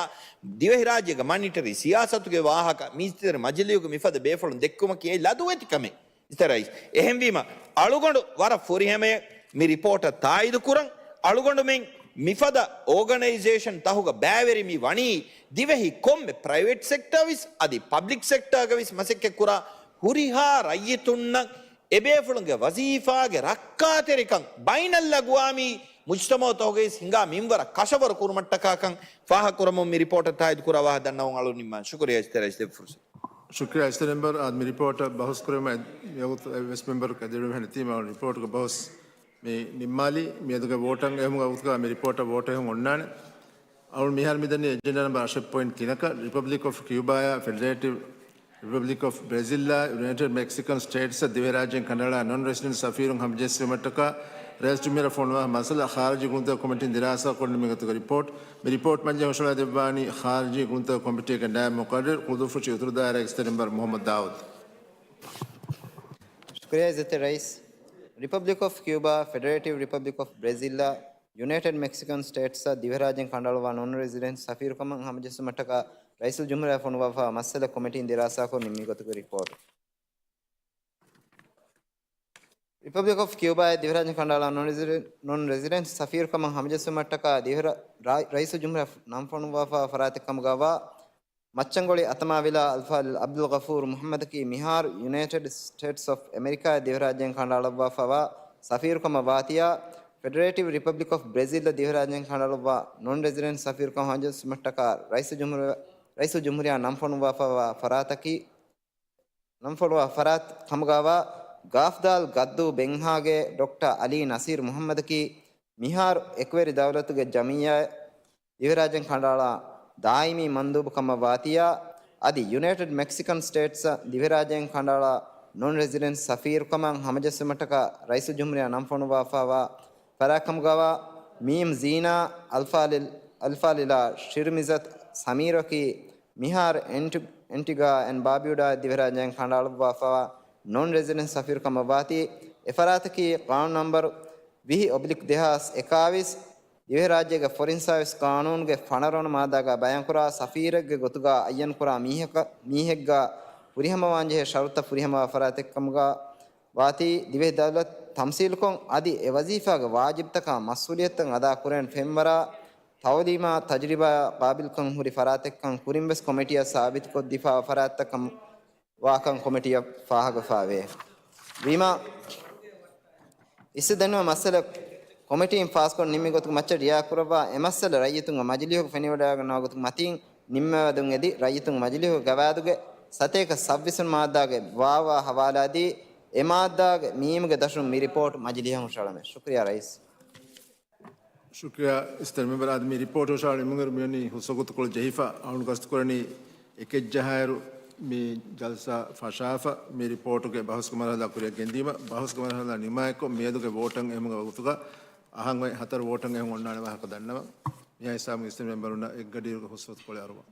ދިވެހިރާއްޖޭގެ މަނިޓަރީ ސިޔާސަތުގެ ވާހަކަ، މި އިސްތެރި މަޖިލީހުގެ މިފަދަ ބޭފުޅުން ދެއްކުމަކީ އެއީ ލަދުވެތި ކަމެއް. އިސްތެ ރައީސް. އެހެންވީމަ، އަޅުގަނޑު ވަރަށް ފުރިހަމަޔަށް މި ރިޕޯޓަށް ތާއީދު ކުރަން. އަޅުގަނޑުމެން މިފަދަ އޯގަނައިޒޭޝަން ތަހުގަ ބައިވެރި މި ވަނީ، ދިވެހި ކޮންމެ ޕްރައިވެޓް ސެކްޓާވެސް އަދި ޕަބްލިކް ސެކްޓާގަވެސް މަސައްކަތްކުރާ ހުރިހާ ރައްޔިތުންނަށް އެބޭފުޅުންގެ ވަޒީފާގެ ރައްކާތެރިކަން ބައިނަލްއަގުވާމީ މުޖްތަމައުތަކުގައި ހިނގާ މިންވަރަށް ކަށަވަރު ކުރުމަށްޓަކާކަން ފާހަގަކުރަމުން މި ރިޕޯޓަށް ތާއީދުކުރާ ވާހަކަ ދަންނަވަން އަޅުން ނިންމާން. ޝުކުރިއްޔާ އިސްތެ ރައީސް ދެއްވި ފުރުސަތު. ޝުކުރިއްޔާ އިސްތެރި މެމްބަރު. އާދެ، މި ރިޕޯޓަށް ބަހުސް ކުރުމަށް އެ ވަގުތު އެއްވެސް މެމްބަރު ކަދިރު ހެނެތީމަ ރިޕޯޓުގެ ބަހުސް މި ނިންމާލީ. މިއަދުގެ ވޯޓަށް އެހުމުގެ ވަގުތުގަ މި ރިޕޯޓަށް ވޯޓް އެހުން އޮންނާނެ. އަޅުން މިހާރު މިދަނީ އެޖެންޑާ ނަމްބަރު އަށެއް ޕޮއިންޓް ތިނަކަށް، ރިޕަބްލިކް އޮފް ކިއުބާއާ ފެޑެރޭޓިވް ރިޕަބްލިކް އޮފް ބްރެޒިލްއާ ޔުނައިޓެޑް މެކްސިކަން ސްޓޭޓްސްއަށް ދިވެހިރާއްޖޭން ކަނޑައަޅާ ނޮން ރެސިޑެންޓް ސަފީރުން ހަމަޖެއްސުވުމަށްޓަކާ ރައީސް ޖުމްހޫރިއްޔާ ފޮނުވާ މައްސަލަ ޚާރިޖީ ގުޅުންތަކުގެ ކޮމިޓީން ދިރާސާކޮށް ނިންމި ގޮތުގެ ރިޕޯޓް. މި ރިޕޯޓް މަޖިލީހަށް ހުށަހަޅައިދެއްވާނީ ޚާރިޖީ ގުޅުންތަކުގެ ކޮމިޓީގެ ނައިބު މުޤައްރަރު ކުޅުދުއްފުށި އުތުރު ދާއިރާގެ އިސްތެރި މެމްބަރު މުޙައްމަދު ދާއޫދު. ޝުކުރިއްޔާ އިއްޒަތްތެރި ރައީސް. ރިޕަބްލިކް އޮފް ކިއުބާ، ފެޑެރޭޓިވް ރިޕަބްލިކް އޮފް ބްރެޒިލްއާ، ޔުނައިޓެޑް މެކްސިކަން ސްޓޭޓްސްއަށް ދިވެހިރާއްޖޭން ކަނޑައަޅުއްވާ ނޮން ރެސިޑެންޓް ސަފީރުކަމަށް ހަމަޖެއްސުމަށްޓަކާ ރައީސުލްޖުމްހޫރިއްޔާ ފޮނުވާފައިވާ މައްސަލަ ކޮމިޓީން ދިރާސާކޮށް ނިންމި ގޮތުގެ ރިޕޯޓް. ރިޕަބްލިކް އޮފް ކިއުބާއަށް ދިވެހިރާއްޖޭން ކަނޑައަޅާ ނޮން ރެސިޑެންޓް، ނޮން ރެސިޑެންޓް ސަފީރުކަމަށް ހަމަޖެއްސުމަށްޓަކާ ދިވެހިރާ-، ރައި-، ރައީސުލްޖުމްހޫރިއްޔާ ނަން ފޮނުވާފައިވާ ފަރާތެއް ކަމުގައިވާ މައްޗަންގޮޅި އަތަމާވިލާ އަލްފާޟިލް ޢަބްދުލްޣަފޫރު މުޙައްމަދަކީ މިހާރު ޔުނައިޓެޑް ސްޓޭޓްސް އޮފް އެމެރިކާއަށް ދިވެހިރާއްޖޭން ކަނޑައަޅައްވާފައިވާ ސަފީރުކަމަށް ވާތީއާ، ފެޑެރޭޓިވް ރިޕަބްލިކް އޮފް ބްރެޒިލްއަށް ދިވެހިރާއްޖޭން ކަނޑައަޅައްވާ ނޮން ރެސިޑެންޓް ސަފީރުކަމަށް ހަމަޖެއްސުމަށްޓަކާ ރައީސުލްޖުމްހޫރިއްޔާ، ރައީސުލްޖުމްހޫރިއްޔާ ނަން ފޮނުވާފައިވާ ފަރާތަކީ، ނަން ފޮނުވާ ފަރާތް ކަމުގައިވާ ގާފްދާލް ގައްދޫ ބެންހާގެ ޑޮކްޓަރ އަލީ ނަސީރު މުޙައްމަދަކީ މިހާރު އެކުވެރި ދައުލަތުގެ ޖަމިއްޔާއަށް ދިވެހިރާއްޖޭން ކަނޑައަޅާ ދާއިމީ މަންދޫބު ކަމަށް ވާތީއާ، އަދި ޔުނައިޓެޑް މެކްސިކަން ސްޓޭޓްސްއަށް ދިވެހިރާއްޖޭން ކަނޑައަޅާ ނޮން ރެސިޑެންޓް ސަފީރުކަމަށް ހަމަޖެއްސުމަށްޓަކާ ރައީސުލްޖުމްހޫރިއްޔާ ނަން ފޮނުވާފައިވާ ފަރާތް ކަމުގައިވާ މީމް ޒީނާ އަލްފާޟިލް، އަލްފާޟިލާ ޝިރުމިޒަތް ސަމީރަކީ މިހާރު އެންޓި-، އެންޓިގާ އެންޑް ބާބިއުޑާ ދިވެހިރާއްޖޭން ކަނޑައަޅުއްވާފައިވާ ނޮން ރެސިޑެންޓް ސަފީރުކަމަށް ވާތީ، އެ ފަރާތަކީ ޤާނޫނު ނަންބަރު ވިހި އޮބްލިކް ދެހާސް އެކާވީސް ދިވެހިރާއްޖޭގެ ފޮރިން ސާވިސް ޤާނޫނުގެ ފަނަރަ ވަނަ މާއްދާގައި ބަޔާންކުރާ ސަފީރެއްގެ ގޮތުގައި އައްޔަންކުރާ މީހަކަ-، މީހެއްގައި ފުރިހަމަވާންޖެހޭ ޝަރުތުތައް ފުރިހަމަވާ ފަރާތެއްކަމުގައި ވާތީ، ދިވެހި ދައުލަތު ތަމްސީލުކޮށް، އަދި އެ ވަޒީފާގެ ވާޖިބްތަކާ މަސްއޫލިއްޔަތުތައް އަދާކުރޭނެ ފެންވަރާ، ތައުލީމާ ތަޖުރިބާއާ ޤާބިލްކަން ހުރި ފަރާތެއްކަން ކުރިންވެސް ކޮމިޓީއަށް ސާބިތުކޮށްދީފައިވާ ފަރާތްތައްކަމަށް ވާކަން ކޮމިޓީއަށް ފާހަގަވެފައިވޭ. ވީމާ، އިސްތެ ދެންނެވި މައްސަލަ ކޮމިޓީން ފާސްކޮށް ނިންމި ގޮތުގެ މައްޗަށް ރިއާކުރައްވާ އެ މައްސަލަ ރައްޔިތުންގެ މަޖިލީހުގަ ފެނިވަޑައިގަންނަވާ ގޮތުގެ މަތީން ނިންމަވަދުން އެދި، ރައްޔިތުން މަޖިލީހުގެ ގަވާއިދުގެ ސަތޭކަ ސައްވީސް ވަނަ މާއްދާގެ ވާވާ ހަވާލާދީ، އެ މާއްދާގެ މީމުގެ ދަށުން މި ރިޕޯޓް މަޖިލީހަށް ހުށަހަޅަމޭ. ޝުކުރިއްޔާ ރައީސް. ޝުކުރިއްޔާ އިސްތެރި މެމްބަރ. އަދި މި ރިޕޯޓް ހުށަހަޅުނު މިހިރު މިވަނީ ހުސްވަގުތުކޮޅު ޖެހިފަ އަޅުން ގަސްތުކުރަނީ އެކެއްޖަހާއިރު މި ޖަލްސާ ފަށާފަ މި ރިޕޯޓުގެ ބަހުސްގެ މަރުހަލާ ކުރިއަށް ގެންދީމަ، ބަހުސްގެ މަރުހަލާ ނިމާއެއްކޮށް މިއަދުގެ ވޯޓަށް އެހުމުގެ ވަގުތުގަ އަހަން އޮތް ހަތަރު ވޯޓަށް އެހުން އޮންނާނެ ވާހަކަ ދަންނަވަން. މިހާ ހިސާބުން އިސްތެރި މެމްބަރުންނަށް އެއްގަޑިއިރުގެ ހުސްވަގުތުކޮޅެއް އަރުވާ.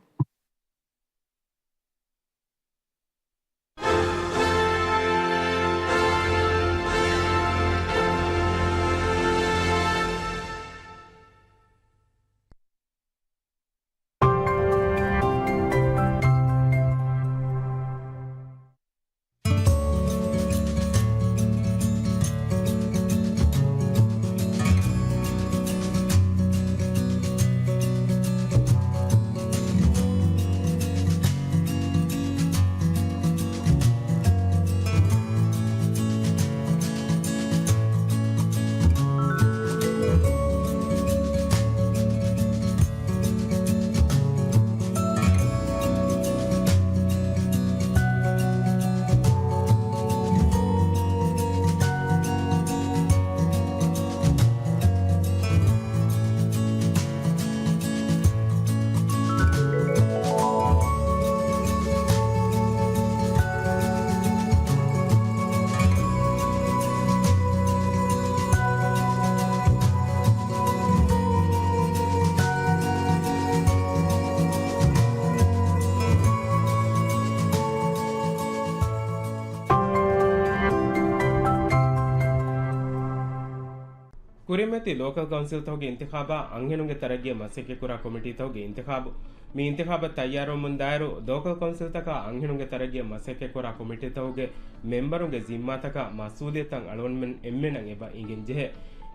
ކުރިމަތި ލޯކަލް ކައުންސިލްތަކުގެ އިންތިޚާބާ އަންހެނުންގެ ތަރައްގީއަށް މަސައްކަތްކުރާ ކޮމިޓީތަކުގެ އިންތިޚާބު. މި އިންތިޚާބަށް ތައްޔާރުވަމުންދާއިރު، ލޯކަލް ކައުންސިލްތަކާ އަންހެނުންގެ ތަރައްގީއަށް މަސައްކަތްކުރާ ކޮމިޓީތަކުގެ މެމްބަރުންގެ ޒިންމާތަކާ މަސްއޫލިއްޔަތުތައް އަޅުގަނޑުމެން އެންމެނަށް އެބަ އިނގެންޖެހޭ.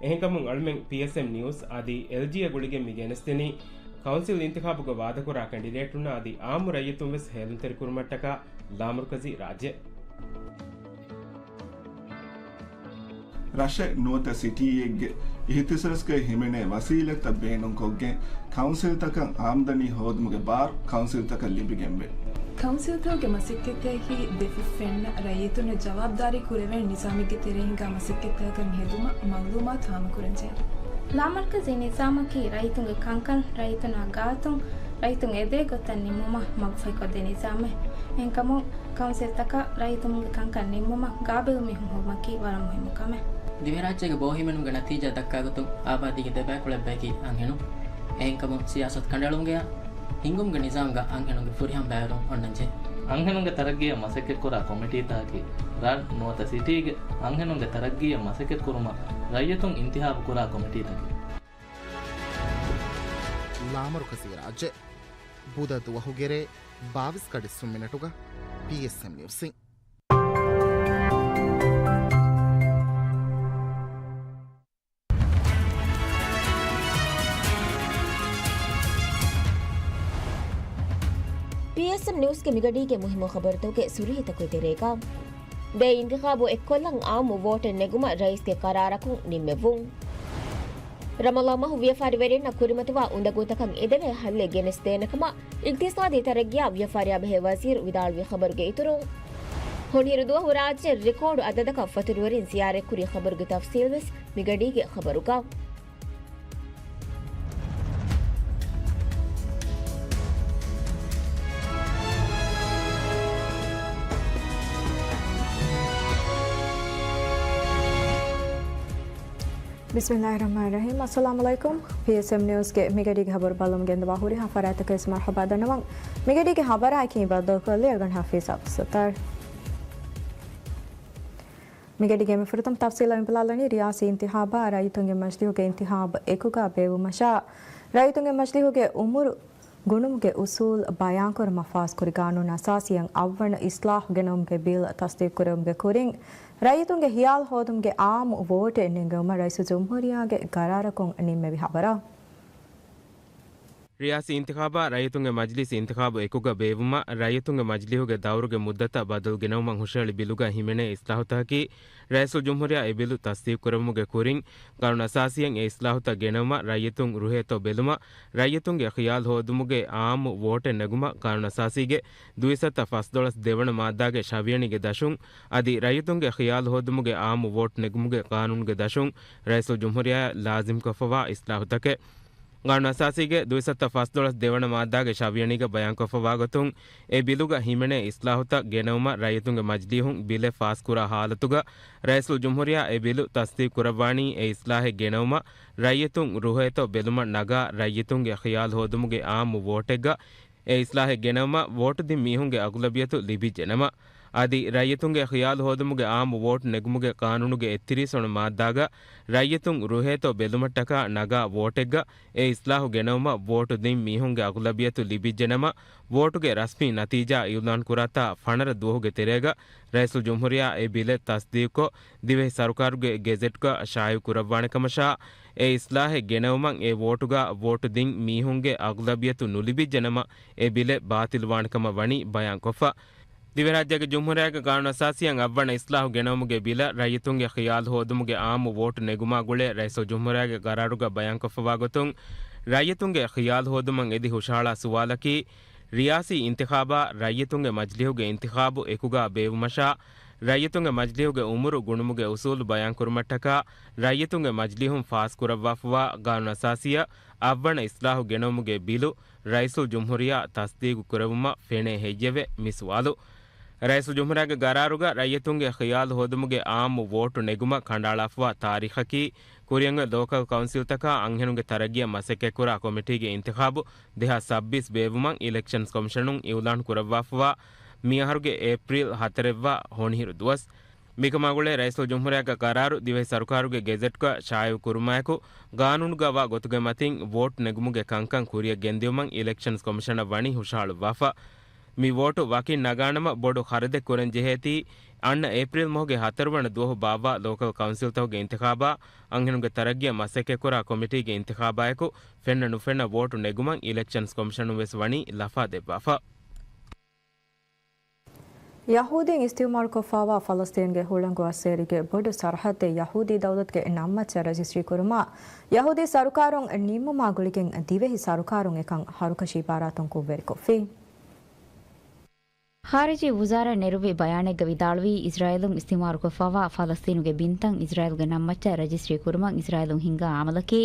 އެހެންކަމުން އަޅުމެން ޕީއެސްއެމް ނިއުސް އަދި އެލްޖީއާ ގުޅިގެން މި ގެނެސްދިނީ، ކައުންސިލް އިންތިޚާބުގަ ވާދަކުރާ ކެންޑިޑޭޓުންނަށް އަދި އާއްމު ރައްޔިތުން ވެސް ހޭލުންތެރިކުރުމަށްޓަކާ ލާމަރުކަޒީ ރާއްޖެ. ރަށެއް ނުވަތަ ސިޓީއެއްގެ އިހްތިސާސްގައި ހިމެނޭ ވަސީލަތްތައް ބޭނުންކޮށްގެން، ކައުންސިލްތަކަށް އާމްދަނީ ހޯދުމުގެ ބާރު ކައުންސިލްތަކަށް ލިބިގެންވޭ. ކައުންސިލްތަކުގެ މަސައްކަތަކީ ދެފުށް ފެންނަ ރައްޔިތުންނަށް ޖަވާބުދާރީ ކުރެވޭނެ ނިޒާމެއްގެ ތެރެއިން ހިނގާ މަސައްކަތްތަކަކަށް ހެދުމަށް މައުލޫމާތު ހާމަކުރަންޖެހޭ. ލާމަރުކަޒީ ނިޒާމަކީ ރައްޔިތުންގެ ކަންކަން، ރައްޔިތުންނާ ގާތުން، ރައްޔިތުން އެދޭ ގޮތަށް ނިންމުމަށް މަގުފަހިކޮށްދޭ ނިޒާމެއް. އެހެންކަމުން، ކައުންސިލްތަކަށް ރައްޔިތުންގެ ކަންކަން ނިންމުމަށް ގާބިލް މީހުން ހޮވުމަކީ ވަރަށް މުހިއްމު ކަމެއް. ދިވެހިރާއްޖޭގެ ބޯހިމެނުމުގެ ނަތީޖާ ދައްކާގޮތުން އާބާދީގެ ދެބައިކުޅަ އެއްބަޔަކީ އަންހެނުން. އެހެންކަމުން ސިޔާސަތު ކަނޑައެޅުމުގެއާ ހިންގުމުގެ ނިޒާމްގަ އަންހެނުންގެ ފުރިހަމަ ބައިވެރިވުން އޮންނަންޖެހޭ. އަންހެނުންގެ ތަރައްގީއަށް މަސައްކަތްކުރާ ކޮމިޓީތަކަކީ ރަށް ނުވަތަ ސިޓީގެ އަންހެނުންގެ ތަރައްގީއަށް މަސައްކަތްކުރުމަށް ރައްޔިތުން އިންތިހާބުކުރާ ކޮމިޓީތަކެއް. ލާމަރުކަޒީ ރާއްޖެ. ބުދަ ދުވަހުގެ ރޭ ބާވީސް ގަޑިއްސުން މިނެޓުގަ ޕީއެސްއެމް ނިއުސް. ޕީއެސްއެމް ނިއުސްގެ މިގަޑީގެ މުހިއްމު ޚަބަރުތަކުގެ ސުރުހީތަކުގެ ތެރޭގަ، ދެ އިންތިޚާބު އެއްކޮށްލަން އާއްމު ވޯޓެއް ނެގުމަށް ރައީސްގެ ޤަރާރަކުން ނިންމެވުން. ރަމަޟާން މަހު ވިޔަފާރިވެރިންނަށް ކުރިމަތިވާ އުނދަގޫތަކަށް އެދެވޭ ހައްލެއް ގެނެސްދޭނެ ކަމަށް އިޤްތިޞާދީ ތަރައްގީއާ ވިޔަފާރިއާ ބެހޭ ވަޒީރު ވިދާޅުވި ޚަބަރުގެ އިތުރުން، ހޮނިހިރު ދުވަހު ރާއްޖެ ރެކޯޑު އަދަދަކަށް ފަތުރުވެރިން ޒިޔާރަތްކުރި ޚަބަރުގެ ތަފްޞީލް ވެސް މިގަޑީގެ ޚަބަރުގަ. ބިސްމިﷲ ރަޙްމާން ރަޙީމް. އައްސަލާމު ޢަލައިކުމް. ޕީއެސްއެމް ނިއުސްގެ މިގަޑީގެ ޚަބަރު ބަލަމުން ގެންދަވާ ހުރިހާ ފަރާތްތަކަށް ވެސް މަރުޙަބާ ދަންނަވަން. މިގަޑީގެ ޚަބަރާއެކީ ބައްދަލުކޮށްލީ އަޅުގަނޑު ޙަފީޒް ޢަބްދުއްސައްތާރު. މިގަޑީގެ އެންމެ ފުރަތަމަ ތަފްޞީލަށް މި ބަލާލަނީ، ރިޔާސީ އިންތިޚާބާ ރައްޔިތުންގެ މަޖިލީހުގެ އިންތިޚާބު އެކުގަ ބޭއްވުމަށާ، ރައްޔިތުންގެ މަޖިލީހުގެ އުމުރު ގުނުމުގެ އުސޫލް ބަޔާންކުރުމަށް ފާސްކުރި ގާނޫނާ އަސާސީއަށް އަށްވަނަ އިޞްލާޙު ގެނައުމުގެ ބިލް ތަޞްދީޤުކުރެވުމުގެ ކުރިން، ރައްޔިތުންގެ ޚިޔާލު ހޯދުމުގެ އާއްމު ވޯޓެއް ނެގުމަށް ރައީސުލްޖުމްހޫރިއްޔާގެ ގަރާރަކުން ނިންމެވި ޚަބަރު. ރިޔާސީ އިންތިޚާބާ ރައްޔިތުންގެ މަޖިލީސް އިންތިޚާބު އެކުގަ ބޭއްވުމަށް، ރައްޔިތުންގެ މަޖިލީހުގެ ދައުރުގެ މުއްދަތަށް ބަދަލު ގެނައުމަށް ހުށަހެޅި ބިލުގަ ހިމެނޭ އިޞްލާޙުތަކަކީ، ރައީސުލްޖުމްހޫރިއްޔާ އެ ބިލު ތަޞްދީޤުކުރެއްވުމުގެ ކުރިން، ގާނޫނު އަސާސީއަށް އެ އިޞްލާޙުތައް ގެނައުމަށް ރައްޔިތުން ރުހޭތޯ ބެލުމަށް، ރައްޔިތުންގެ ޚިޔާލު ހޯދުމުގެ އާއްމު ވޯޓެއް ނެގުމަށް، ގާނޫނު އަސާސީގެ ދުއިސައްތަ ފަސްދޮޅަސް ދެވަނަ މާއްދާގެ ށަވިޔަނީގެ ދަށުން އަދި ރައްޔިތުންގެ ޚިޔާލު ހޯދުމުގެ އާއްމު ވޯޓް ނެގުމުގެ ޤާނޫނުގެ ދަށުން ރައީސުލްޖުމްހޫރިއްޔާއަށް ލާޒިމްކޮށްފަވާ އިޞްލާޙުތަކެއް. ގާނޫނު އަސާސީގެ ދުއިސައްތަ ފަސްދޮޅަސް ދެވަނަ މާއްދާގެ ޝަވިޔަނީގަ ބަޔާންކޮށްފަވާގޮތުން، އެ ބިލުގަ ހިމެނޭ އިސްލާހުތައް ގެނައުމަށް ރައްޔިތުންގެ މަޖިލީހުން ބިލެއް ފާސްކުރާ ހާލަތުގަ، ރައީސުލްޖުމްހޫރިއްޔާ އެ ބިލު ތަސްދީގުކުރައްވާނީ އެ އިސްލާހެއް ގެނައުމަށް ރައްޔިތުން ރުހޭތޯ ބެލުމަށް ނަގާ، ރައްޔިތުންގެ ޚިޔާލު ހޯދުމުގެ އާއްމު ވޯޓެއްގަ އެ އިސްލާހެއް ގެނައުމަށް ވޯޓު ދިން މީހުންގެ އަޣުލަބިއްޔަތު ލިބިއްޖެނަމަ، އަދި ރައްޔިތުންގެ ޚިޔާލު ހޯދުމުގެ އާއްމު ވޯޓު ނެގުމުގެ ޤާނޫނުގެ އެއްތިރީސް ވަނަ މާއްދާގަ ރައްޔިތުން ރުހޭތޯ ބެލުމަށްޓަކާ ނަގާ ވޯޓެއްގަ އެ އިސްލާހު ގެނައުމަށް ވޯޓު ދިން މީހުންގެ އަޣުލަބިއްޔަތު ލިބިއްޖެނަމަ، ވޯޓުގެ ރަސްމީ ނަތީޖާ އިޢުލާން ކުރާތާ ފަނަރަ ދުވަހުގެ ތެރޭގަ ރައީސުލްޖުމްހޫރިއްޔާ އެ ބިލެއް ތަސްދީގުކޮށް، ދިވެހި ސަރުކާރުގެ ގެޒެޓްގަ ޝާއިޢު ކުރައްވާނެ ކަމަށާ، އެ އިސްލާހެއް ގެނައުމަށް އެ ވޯޓުގަ ވޯޓު ދިން މީހުންގެ އަޣުލަބިއްޔަތު ނުލިބިއްޖެނަމަ، އެ ބިލެއް ބާޠިލްވާނެ ކަމަށް ވަނީ ބަޔާންކޮށްފަ. ދިވެހިރާއްޖޭގެ ޖުމްހޫރިއްޔާގެ ގާނޫނު އަސާސީއަށް އަށްވަނަ އިސްލާހު ގެނައުމުގެ ބިލަށް ރައްޔިތުންގެ ޚިޔާލު ހޯދުމުގެ އާއްމު ވޯޓު ނެގުމާ ގުޅޭ ރައީސުލްޖުމްހޫރިއްޔާގެ ގަރާރުގަ ބަޔާންކޮށްފަވާ ގޮތުން، ރައްޔިތުންގެ ޚިޔާލު ހޯދުމަށް އެދި ހުށަހަޅާ ސުވާލަކީ، ރިޔާސީ އިންތިޚާބާ ރައްޔިތުންގެ މަޖިލީހުގެ އިންތިޚާބު އެކުގަ ބޭއްވުމަށާ، ރައްޔިތުންގެ މަޖިލީހުގެ އުމުރު ގުނުމުގެ އުސޫލު ބަޔާންކުރުމަށްޓަކާ، ރައްޔިތުންގެ މަޖިލީހުން ފާސްކުރައްވާފަވާ ގާނޫނު އަސާސީއަށް އަށްވަނަ އިސްލާހު ގެނައުމުގެ ބިލު، ރައީސުލްޖުމްހޫރިއްޔާ ތަސްދީގު ކުރެވުމަށް ފެނޭ ހެއްޔެވެ؟ މި ސުވާލު. ރައީސުލްޖުމްހޫރިއްޔާގެ ގަރާރުގަ ރައްޔިތުންގެ ޚިޔާލު ހޯދުމުގެ އާއްމު ވޯޓު ނެގުމަށް ކަނޑައަޅާފަވާ ތާރީޚަކީ، ކުރިއަށް އޮތް ލޯކަލް ކައުންސިލްތަކާ އަންހެނުންގެ ތަރައްގީއަށް މަސައްކަތްކުރާ ކޮމިޓީގެ އިންތިޚާބު ދެހާސް ސައްބީސް ބޭއްވުމަށް އިލެކްޝަންސް ކޮމިޝަނުން އިޢުލާން ކުރައްވާފަވާ މިއަހަރުގެ އޭޕްރީލް ހަތަރެއްވާ ހޮނިހިރު ދުވަސް. މިކަމާ ގުޅޭ ރައީސުލްޖުމްހޫރިއްޔާގެ ޤަރާރު ދިވެހި ސަރުކާރުގެ ގެޒެޓްގަ ޝާއިޢު ކުރުމާއެކު، ގާނޫނުގަ ވާ ގޮތުގެ މަތިން ވޯޓް ނެގުމުގެ ކަންކަން ކުރިއަށް ގެންދިއުމަށް އިލެކްޝަންސް ކޮމިޝަނަށް ވަނީ ހުށަހަޅުއްވާފަ. މި ވޯޓު ވަކިން ނަގާނަމަ ބޮޑު ޚަރަދެއް ކުރަން ޖެހޭތީ، އަންނަ އޭޕްރީލް މަހުގެ ހަތަރު ވަނަ ދުވަހު ބާއްވާ ލޯކަލް ކައުންސިލްތަކުގެ އިންތިޚާބާ، އަންހެނުންގެ ތަރައްގީއަށް މަސައްކަތްކުރާ ކޮމިޓީގެ އިންތިޚާބާއެކު، ފެންނަ ނުފެންނަ ވޯޓު ނެގުމަށް އިލެކްޝަންސް ކޮމިޝަނުން ވެސް ވަނީ ލަފާ ދެއްވާފަ. ޔަހޫދީން އިސްތިއުމާރުކޮށްފައިވާ ފަލަސްޠީނުގެ ހުޅަނގު އައްސޭރިގެ ބޮޑު ސަރަހައްދެއް ޔަހޫދީ ދައުލަތުގެ ނަންމައްޗަށް ރަޖިސްޓްރީ ކުރުމަށް ޔަހޫދީ ސަރުކާރުން ނިންމުމާ ގުޅިގެން ދިވެހި ސަރުކާރުން އެކަން ހަރުކަށީ ބާރާތުން ކުށްވެރިކޮށްފި. ޚާރިޖީ ވުޒާރާ ނެރުއްވި ބަޔާނެއްގަ ވިދާޅުވީ، އިސްރާއީލުން އިސްތިއުމާރުކޮށްފައިވާ ފަލަސްޠީނުގެ ބިންތައް އިސްރާއީލުގެ ނަންމައްޗަށް ރަޖިސްޓްރީ ކުރުމަށް އިސްރާއީލުން ހިންގާ އަމަލަކީ،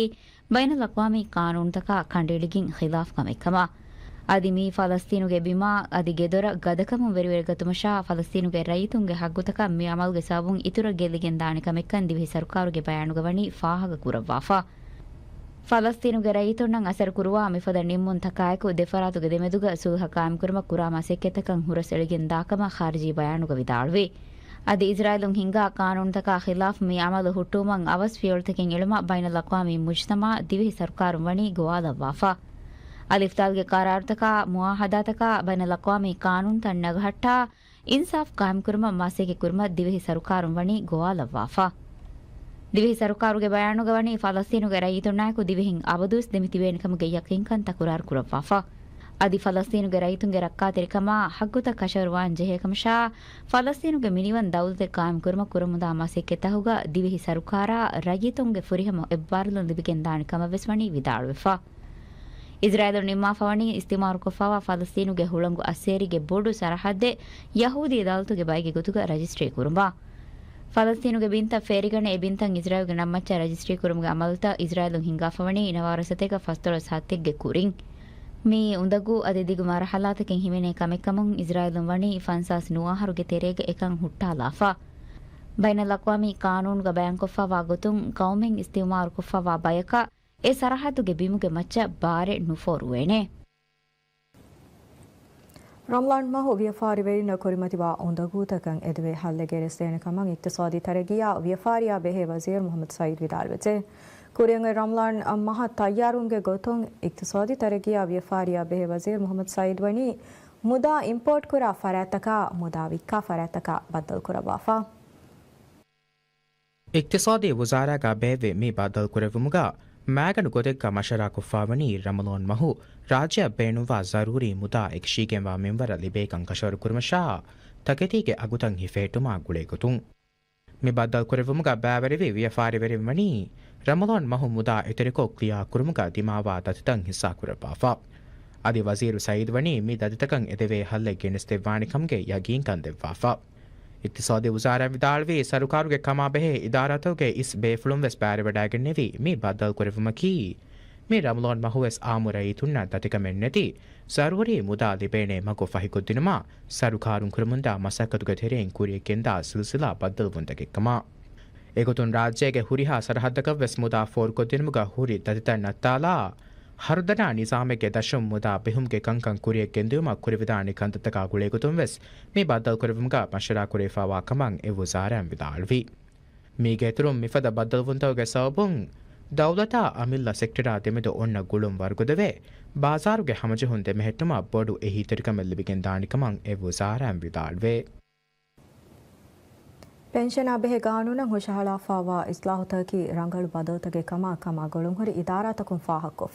ބައިނަލްއަޤްވާމީ ޤާނޫނުތަކާ ކަނޑައެޅިގެން ޚިލާފް ކަމެއް ކަމަށް. އަދި މިއީ ފަލަސްޠީނުގެ ބިމާ އަދި ގެދޮރަށް ގަދަކަމުން ވެރިވެރިގަތުމަށާ، ފަލަސްޠީނުގެ ރައްޔިތުންގެ ހައްގުތަކަށް މި އަމަލުގެ ސަބަބުން އިތުރަށް ގެއްލިގެން ދާނެ ކަމެއްކަން ދިވެހި ސަރުކާރުގެ ބަޔާނުގަ ވަނީ ފާހަގަ ކުރައްވާފަ. ފަލަސްޠީނުގެ ރައްޔިތުންނަށް އަސަރު ކުރުވާ މިފަދަ ނިންމުން ތަކާއެކު، ދެފަރާތުގެ ދެމެދުގަ ސުލްހަ ޤާއިމްކުރުމަށް ކުރާ މަސައްކަތްތަކަށް ހުރަސް އެޅިގެން ދާކަމަށް ޚާރިޖީ ބަޔާނުގަ ވިދާޅުވި. އަދި އިސްރާއީލުން ހިންގާ ޤާނޫނުތަކާ ޚިލާފް މި އަމަލު ހުއްޓުވުމަށް އަވަސް ފިޔަވަޅުތަކެއް އެޅުމަށް ބައިނަލްއަޤްވާމީ މުޖްތަމަޢަށް ދިވެހި ސަރުކާރުން ވަނީ ގޮވާލައްވާފަ. އަލިފްތާލްގެ ޤަރާރުތަކާ، މުޢާހަދާތަކާ، ބައިނަލްއަޤްވާމީ ޤާނޫނުތައް ނަގަހައްޓާ، އިންސާފް ޤާއިމްކުރުމަށް މަސައްކަތްކުރުމަށް ދިވެހި ސަރުކާރުން ވަނީ ގޮވާލައްވާފަ. ދިވެހި ސަރުކާރުގެ ބަޔާނުގަ ވަނީ ފަލަސްޠީނުގެ ރައްޔިތުންނާއެކު ދިވެހިން އަބަދުވެސް ދެމިތިބޭނެ ކަމުގެ ޔަޤީންކަން ތަކުރާރު ކުރައްވާފަ. އަދި ފަލަސްޠީނުގެ ރައްޔިތުންގެ ރައްކާތެރިކަމާ ހައްގުތައް ކަށަވަރުވާން ޖެހޭ ކަމަށާ، ފަލަސްޠީނުގެ މިނިވަން ދައުލަތެއް ޤާއިމްކުރުމަށް ކުރަމުންދާ މަސައްކަތްތަކުގަ ދިވެހި ސަރުކާރާ ރައްޔިތުންގެ ފުރިހަމަ އެއްބާރުލުން ލިބިގެންދާނެ ކަމަށްވެސް ވަނީ ވިދާޅުވެފަ. އިސްރާއީލުން ނިންމާފަވަނީ އިސްތިއުމާރުކޮށްފައިވާ ފަލަސްޠީނުގެ ހުޅަނގު އައްސޭރީގެ ބޮޑު ސަރަހައްދެއް ޔަހޫދީ ދައުލަތުގެ ބައެއްގެ ގޮތުގަ ރަޖިސްޓްރީ ކުރުމަށް. ފަލަސްޠީނުގެ ބިންތައް ފޭރިގަނެ އެ ބިންތައް އިސްރާއީލުގެ ނަންމައްޗަށް ރަޖިސްޓްރީ ކުރުމުގެ އަމަލުތައް އިސްރާއީލުން ހިންގާފަވަނީ ނަވާރަސަތޭކަ ފަސްދޮޅަސް ހަތެއްގެ ކުރިން. މިއީ އުނދަގޫ އަދި ދިގު މަރުޙަލާތަކެއް ހިމެނޭ ކަމެއްކަމުން އިސްރާއީލުން ވަނީ ފަންސާސް ނުވަ އަހަރުގެ ތެރޭގަ އެކަން ހުއްޓާލާފަ. ބައިނަލްއަޤްވާމީ ޤާނޫނުގަ ބަޔާންކޮށްފައިވާ ގޮތުން ޤައުމެއް އިސްތިއުމާރުކޮށްފައިވާ ބަޔަކަށް އެ ސަރަހައްދުގެ ބިމުގެ މައްޗަށް ބާރެއް ނުފޯރުވޭނެ. ރަމަޟާން މަހު ވިޔަފާރިވެރިންނަށް ކުރިމަތިވާ އުނދަގޫތަކަށް އެދެވޭ ހައްލެއް ގެނެސްދޭނެ ކަމަށް އިޤްތިޞާދީ ތަރައްގީއާ ވިޔަފާރިއާ ބެހޭ ވަޒީރު މުޙައްމަދު ސައީދު ވިދާޅުވެއްޖެ. ކުރިއަށް އޮތް ރަމަޟާން މަހަށް ތައްޔާރުވުމުގެ ގޮތުން އިޤްތިޞާދީ ތަރައްގީއާ ވިޔަފާރިއާ ބެހޭ ވަޒީރު މުޙައްމަދު ސައީދު ވަނީ މުދާ އިމްޕޯޓްކުރާ ފަރާތްތަކާ މުދާ ވިއްކާ ފަރާތްތަކަށް ބައްދަލުކުރައްވާފަ. އިޤްތިޞާދީ ވުޒާރާގަ ބޭއްވި މި ބައްދަލުކުރެއްވުމުގަ މައިގަނޑު ގޮތެއްގަ މަޝްވަރާކޮށްފައިވަނީ ރަމަޟާން މަހު ރާއްޖެއަށް ބޭނުންވާ ޒަރޫރީ މުދާ އެކަށީގެންވާ މިންވަރަށް ލިބޭކަން ކަށަވަރުކުރުމަށާ، ތަކެތީގެ އަގުތައް ހިފެހެއްޓުމާ ގުޅޭގޮތުން. މި ބައްދަލުކުރެއްވުމުގަ ބައިވެރިވި ވިޔަފާރިވެރިން ވަނީ ރަމަޟާން މަހު މުދާ އެތެރެކޮށް ކްލިއާ ކުރުމުގަ ދިމާވާ ދަތިތައް ހިއްސާކުރައްވާފަ. އަދި ވަޒީރު ސައީދު ވަނީ މި ދަތިތަކަށް އެދެވޭ ހައްލެއް ގެނެސްދެއްވާނެ ކަމުގެ ޔަގީންކަން ދެއްވާފަ. އިޤްތިޞާދީ ވުޒާރާއިން ވިދާޅުވީ، ސަރުކާރުގެ ކަމާބެހޭ އިދާރާތަކުގެ އިސް ބޭފުޅުން ވެސް ބައިވެވަޑައިގެންނެވި މި ބައްދަލުކުރެއްވުމަކީ، މި ރަމަޟާން މަހުވެސް އާއްމު ރައްޔިތުންނަށް ދަތިކަމެއް ނެތި، ޒަރޫރީ މުދާ ލިބޭނޭ މަގު ފަހިކޮށްދިނުމަށް ސަރުކާރުން ކުރަމުންދާ މަސައްކަތުގެ ތެރެއިން ކުރިއަށްގެންދާ ސިލްސިލާ ބައްދަލުވުންތަކެއްކަމަށް. އެގޮތުން ރާއްޖޭގެ ހުރިހާ ސަރަހައްދަކަށްވެސް މުދާ ފޯރުކޮށްދިނުމުގަ ހުރި ދަތިތައް ނައްތާލާ، ހަރުދަނާ ނިޒާމެއްގެ ދަށުން މުދާ ބެހުމުގެ ކަންކަން ކުރިއަށްގެންދިއުމަށް ކުރެވިދާނެ ކަންތައްތަކާ ގުޅޭގޮތުންވެސް މި ބައްދަލުކުރެއްވުމުގަ މަޝްވަރާކުރެވިފައިވާ ކަމަށް އެ ވުޒާރާއިން ވިދާޅުވި. މީގެ އިތުރުން މިފަދަ ބައްދަލުވުންތަކުގެ ސަބަބުން ދައުލަތާ އަމިއްލަ ސެކްޓަރާ ދެމެދު އޮންނަ ގުޅުން ވަރުގަދަވެ، ބާޒާރުގެ ހަމަޖެހުން ދެމެހެއްޓުމަށް ބޮޑު އެހީތެރިކަމެއް ލިބިގެންދާނެ ކަމަށް އެ ވުޒާރާއިން ވިދާޅުވޭ. ޕެންޝަނާ ބެހޭ ގާނޫނަށް ހުށަހަޅާފައިވާ އިސްލާހުތަކަކީ ރަނގަޅު ބަދަލުތަކެއް ކަމަށް ކަމާ ގުޅުންހުރި އިދާރާތަކުން ފާހަގަކޮށްފި.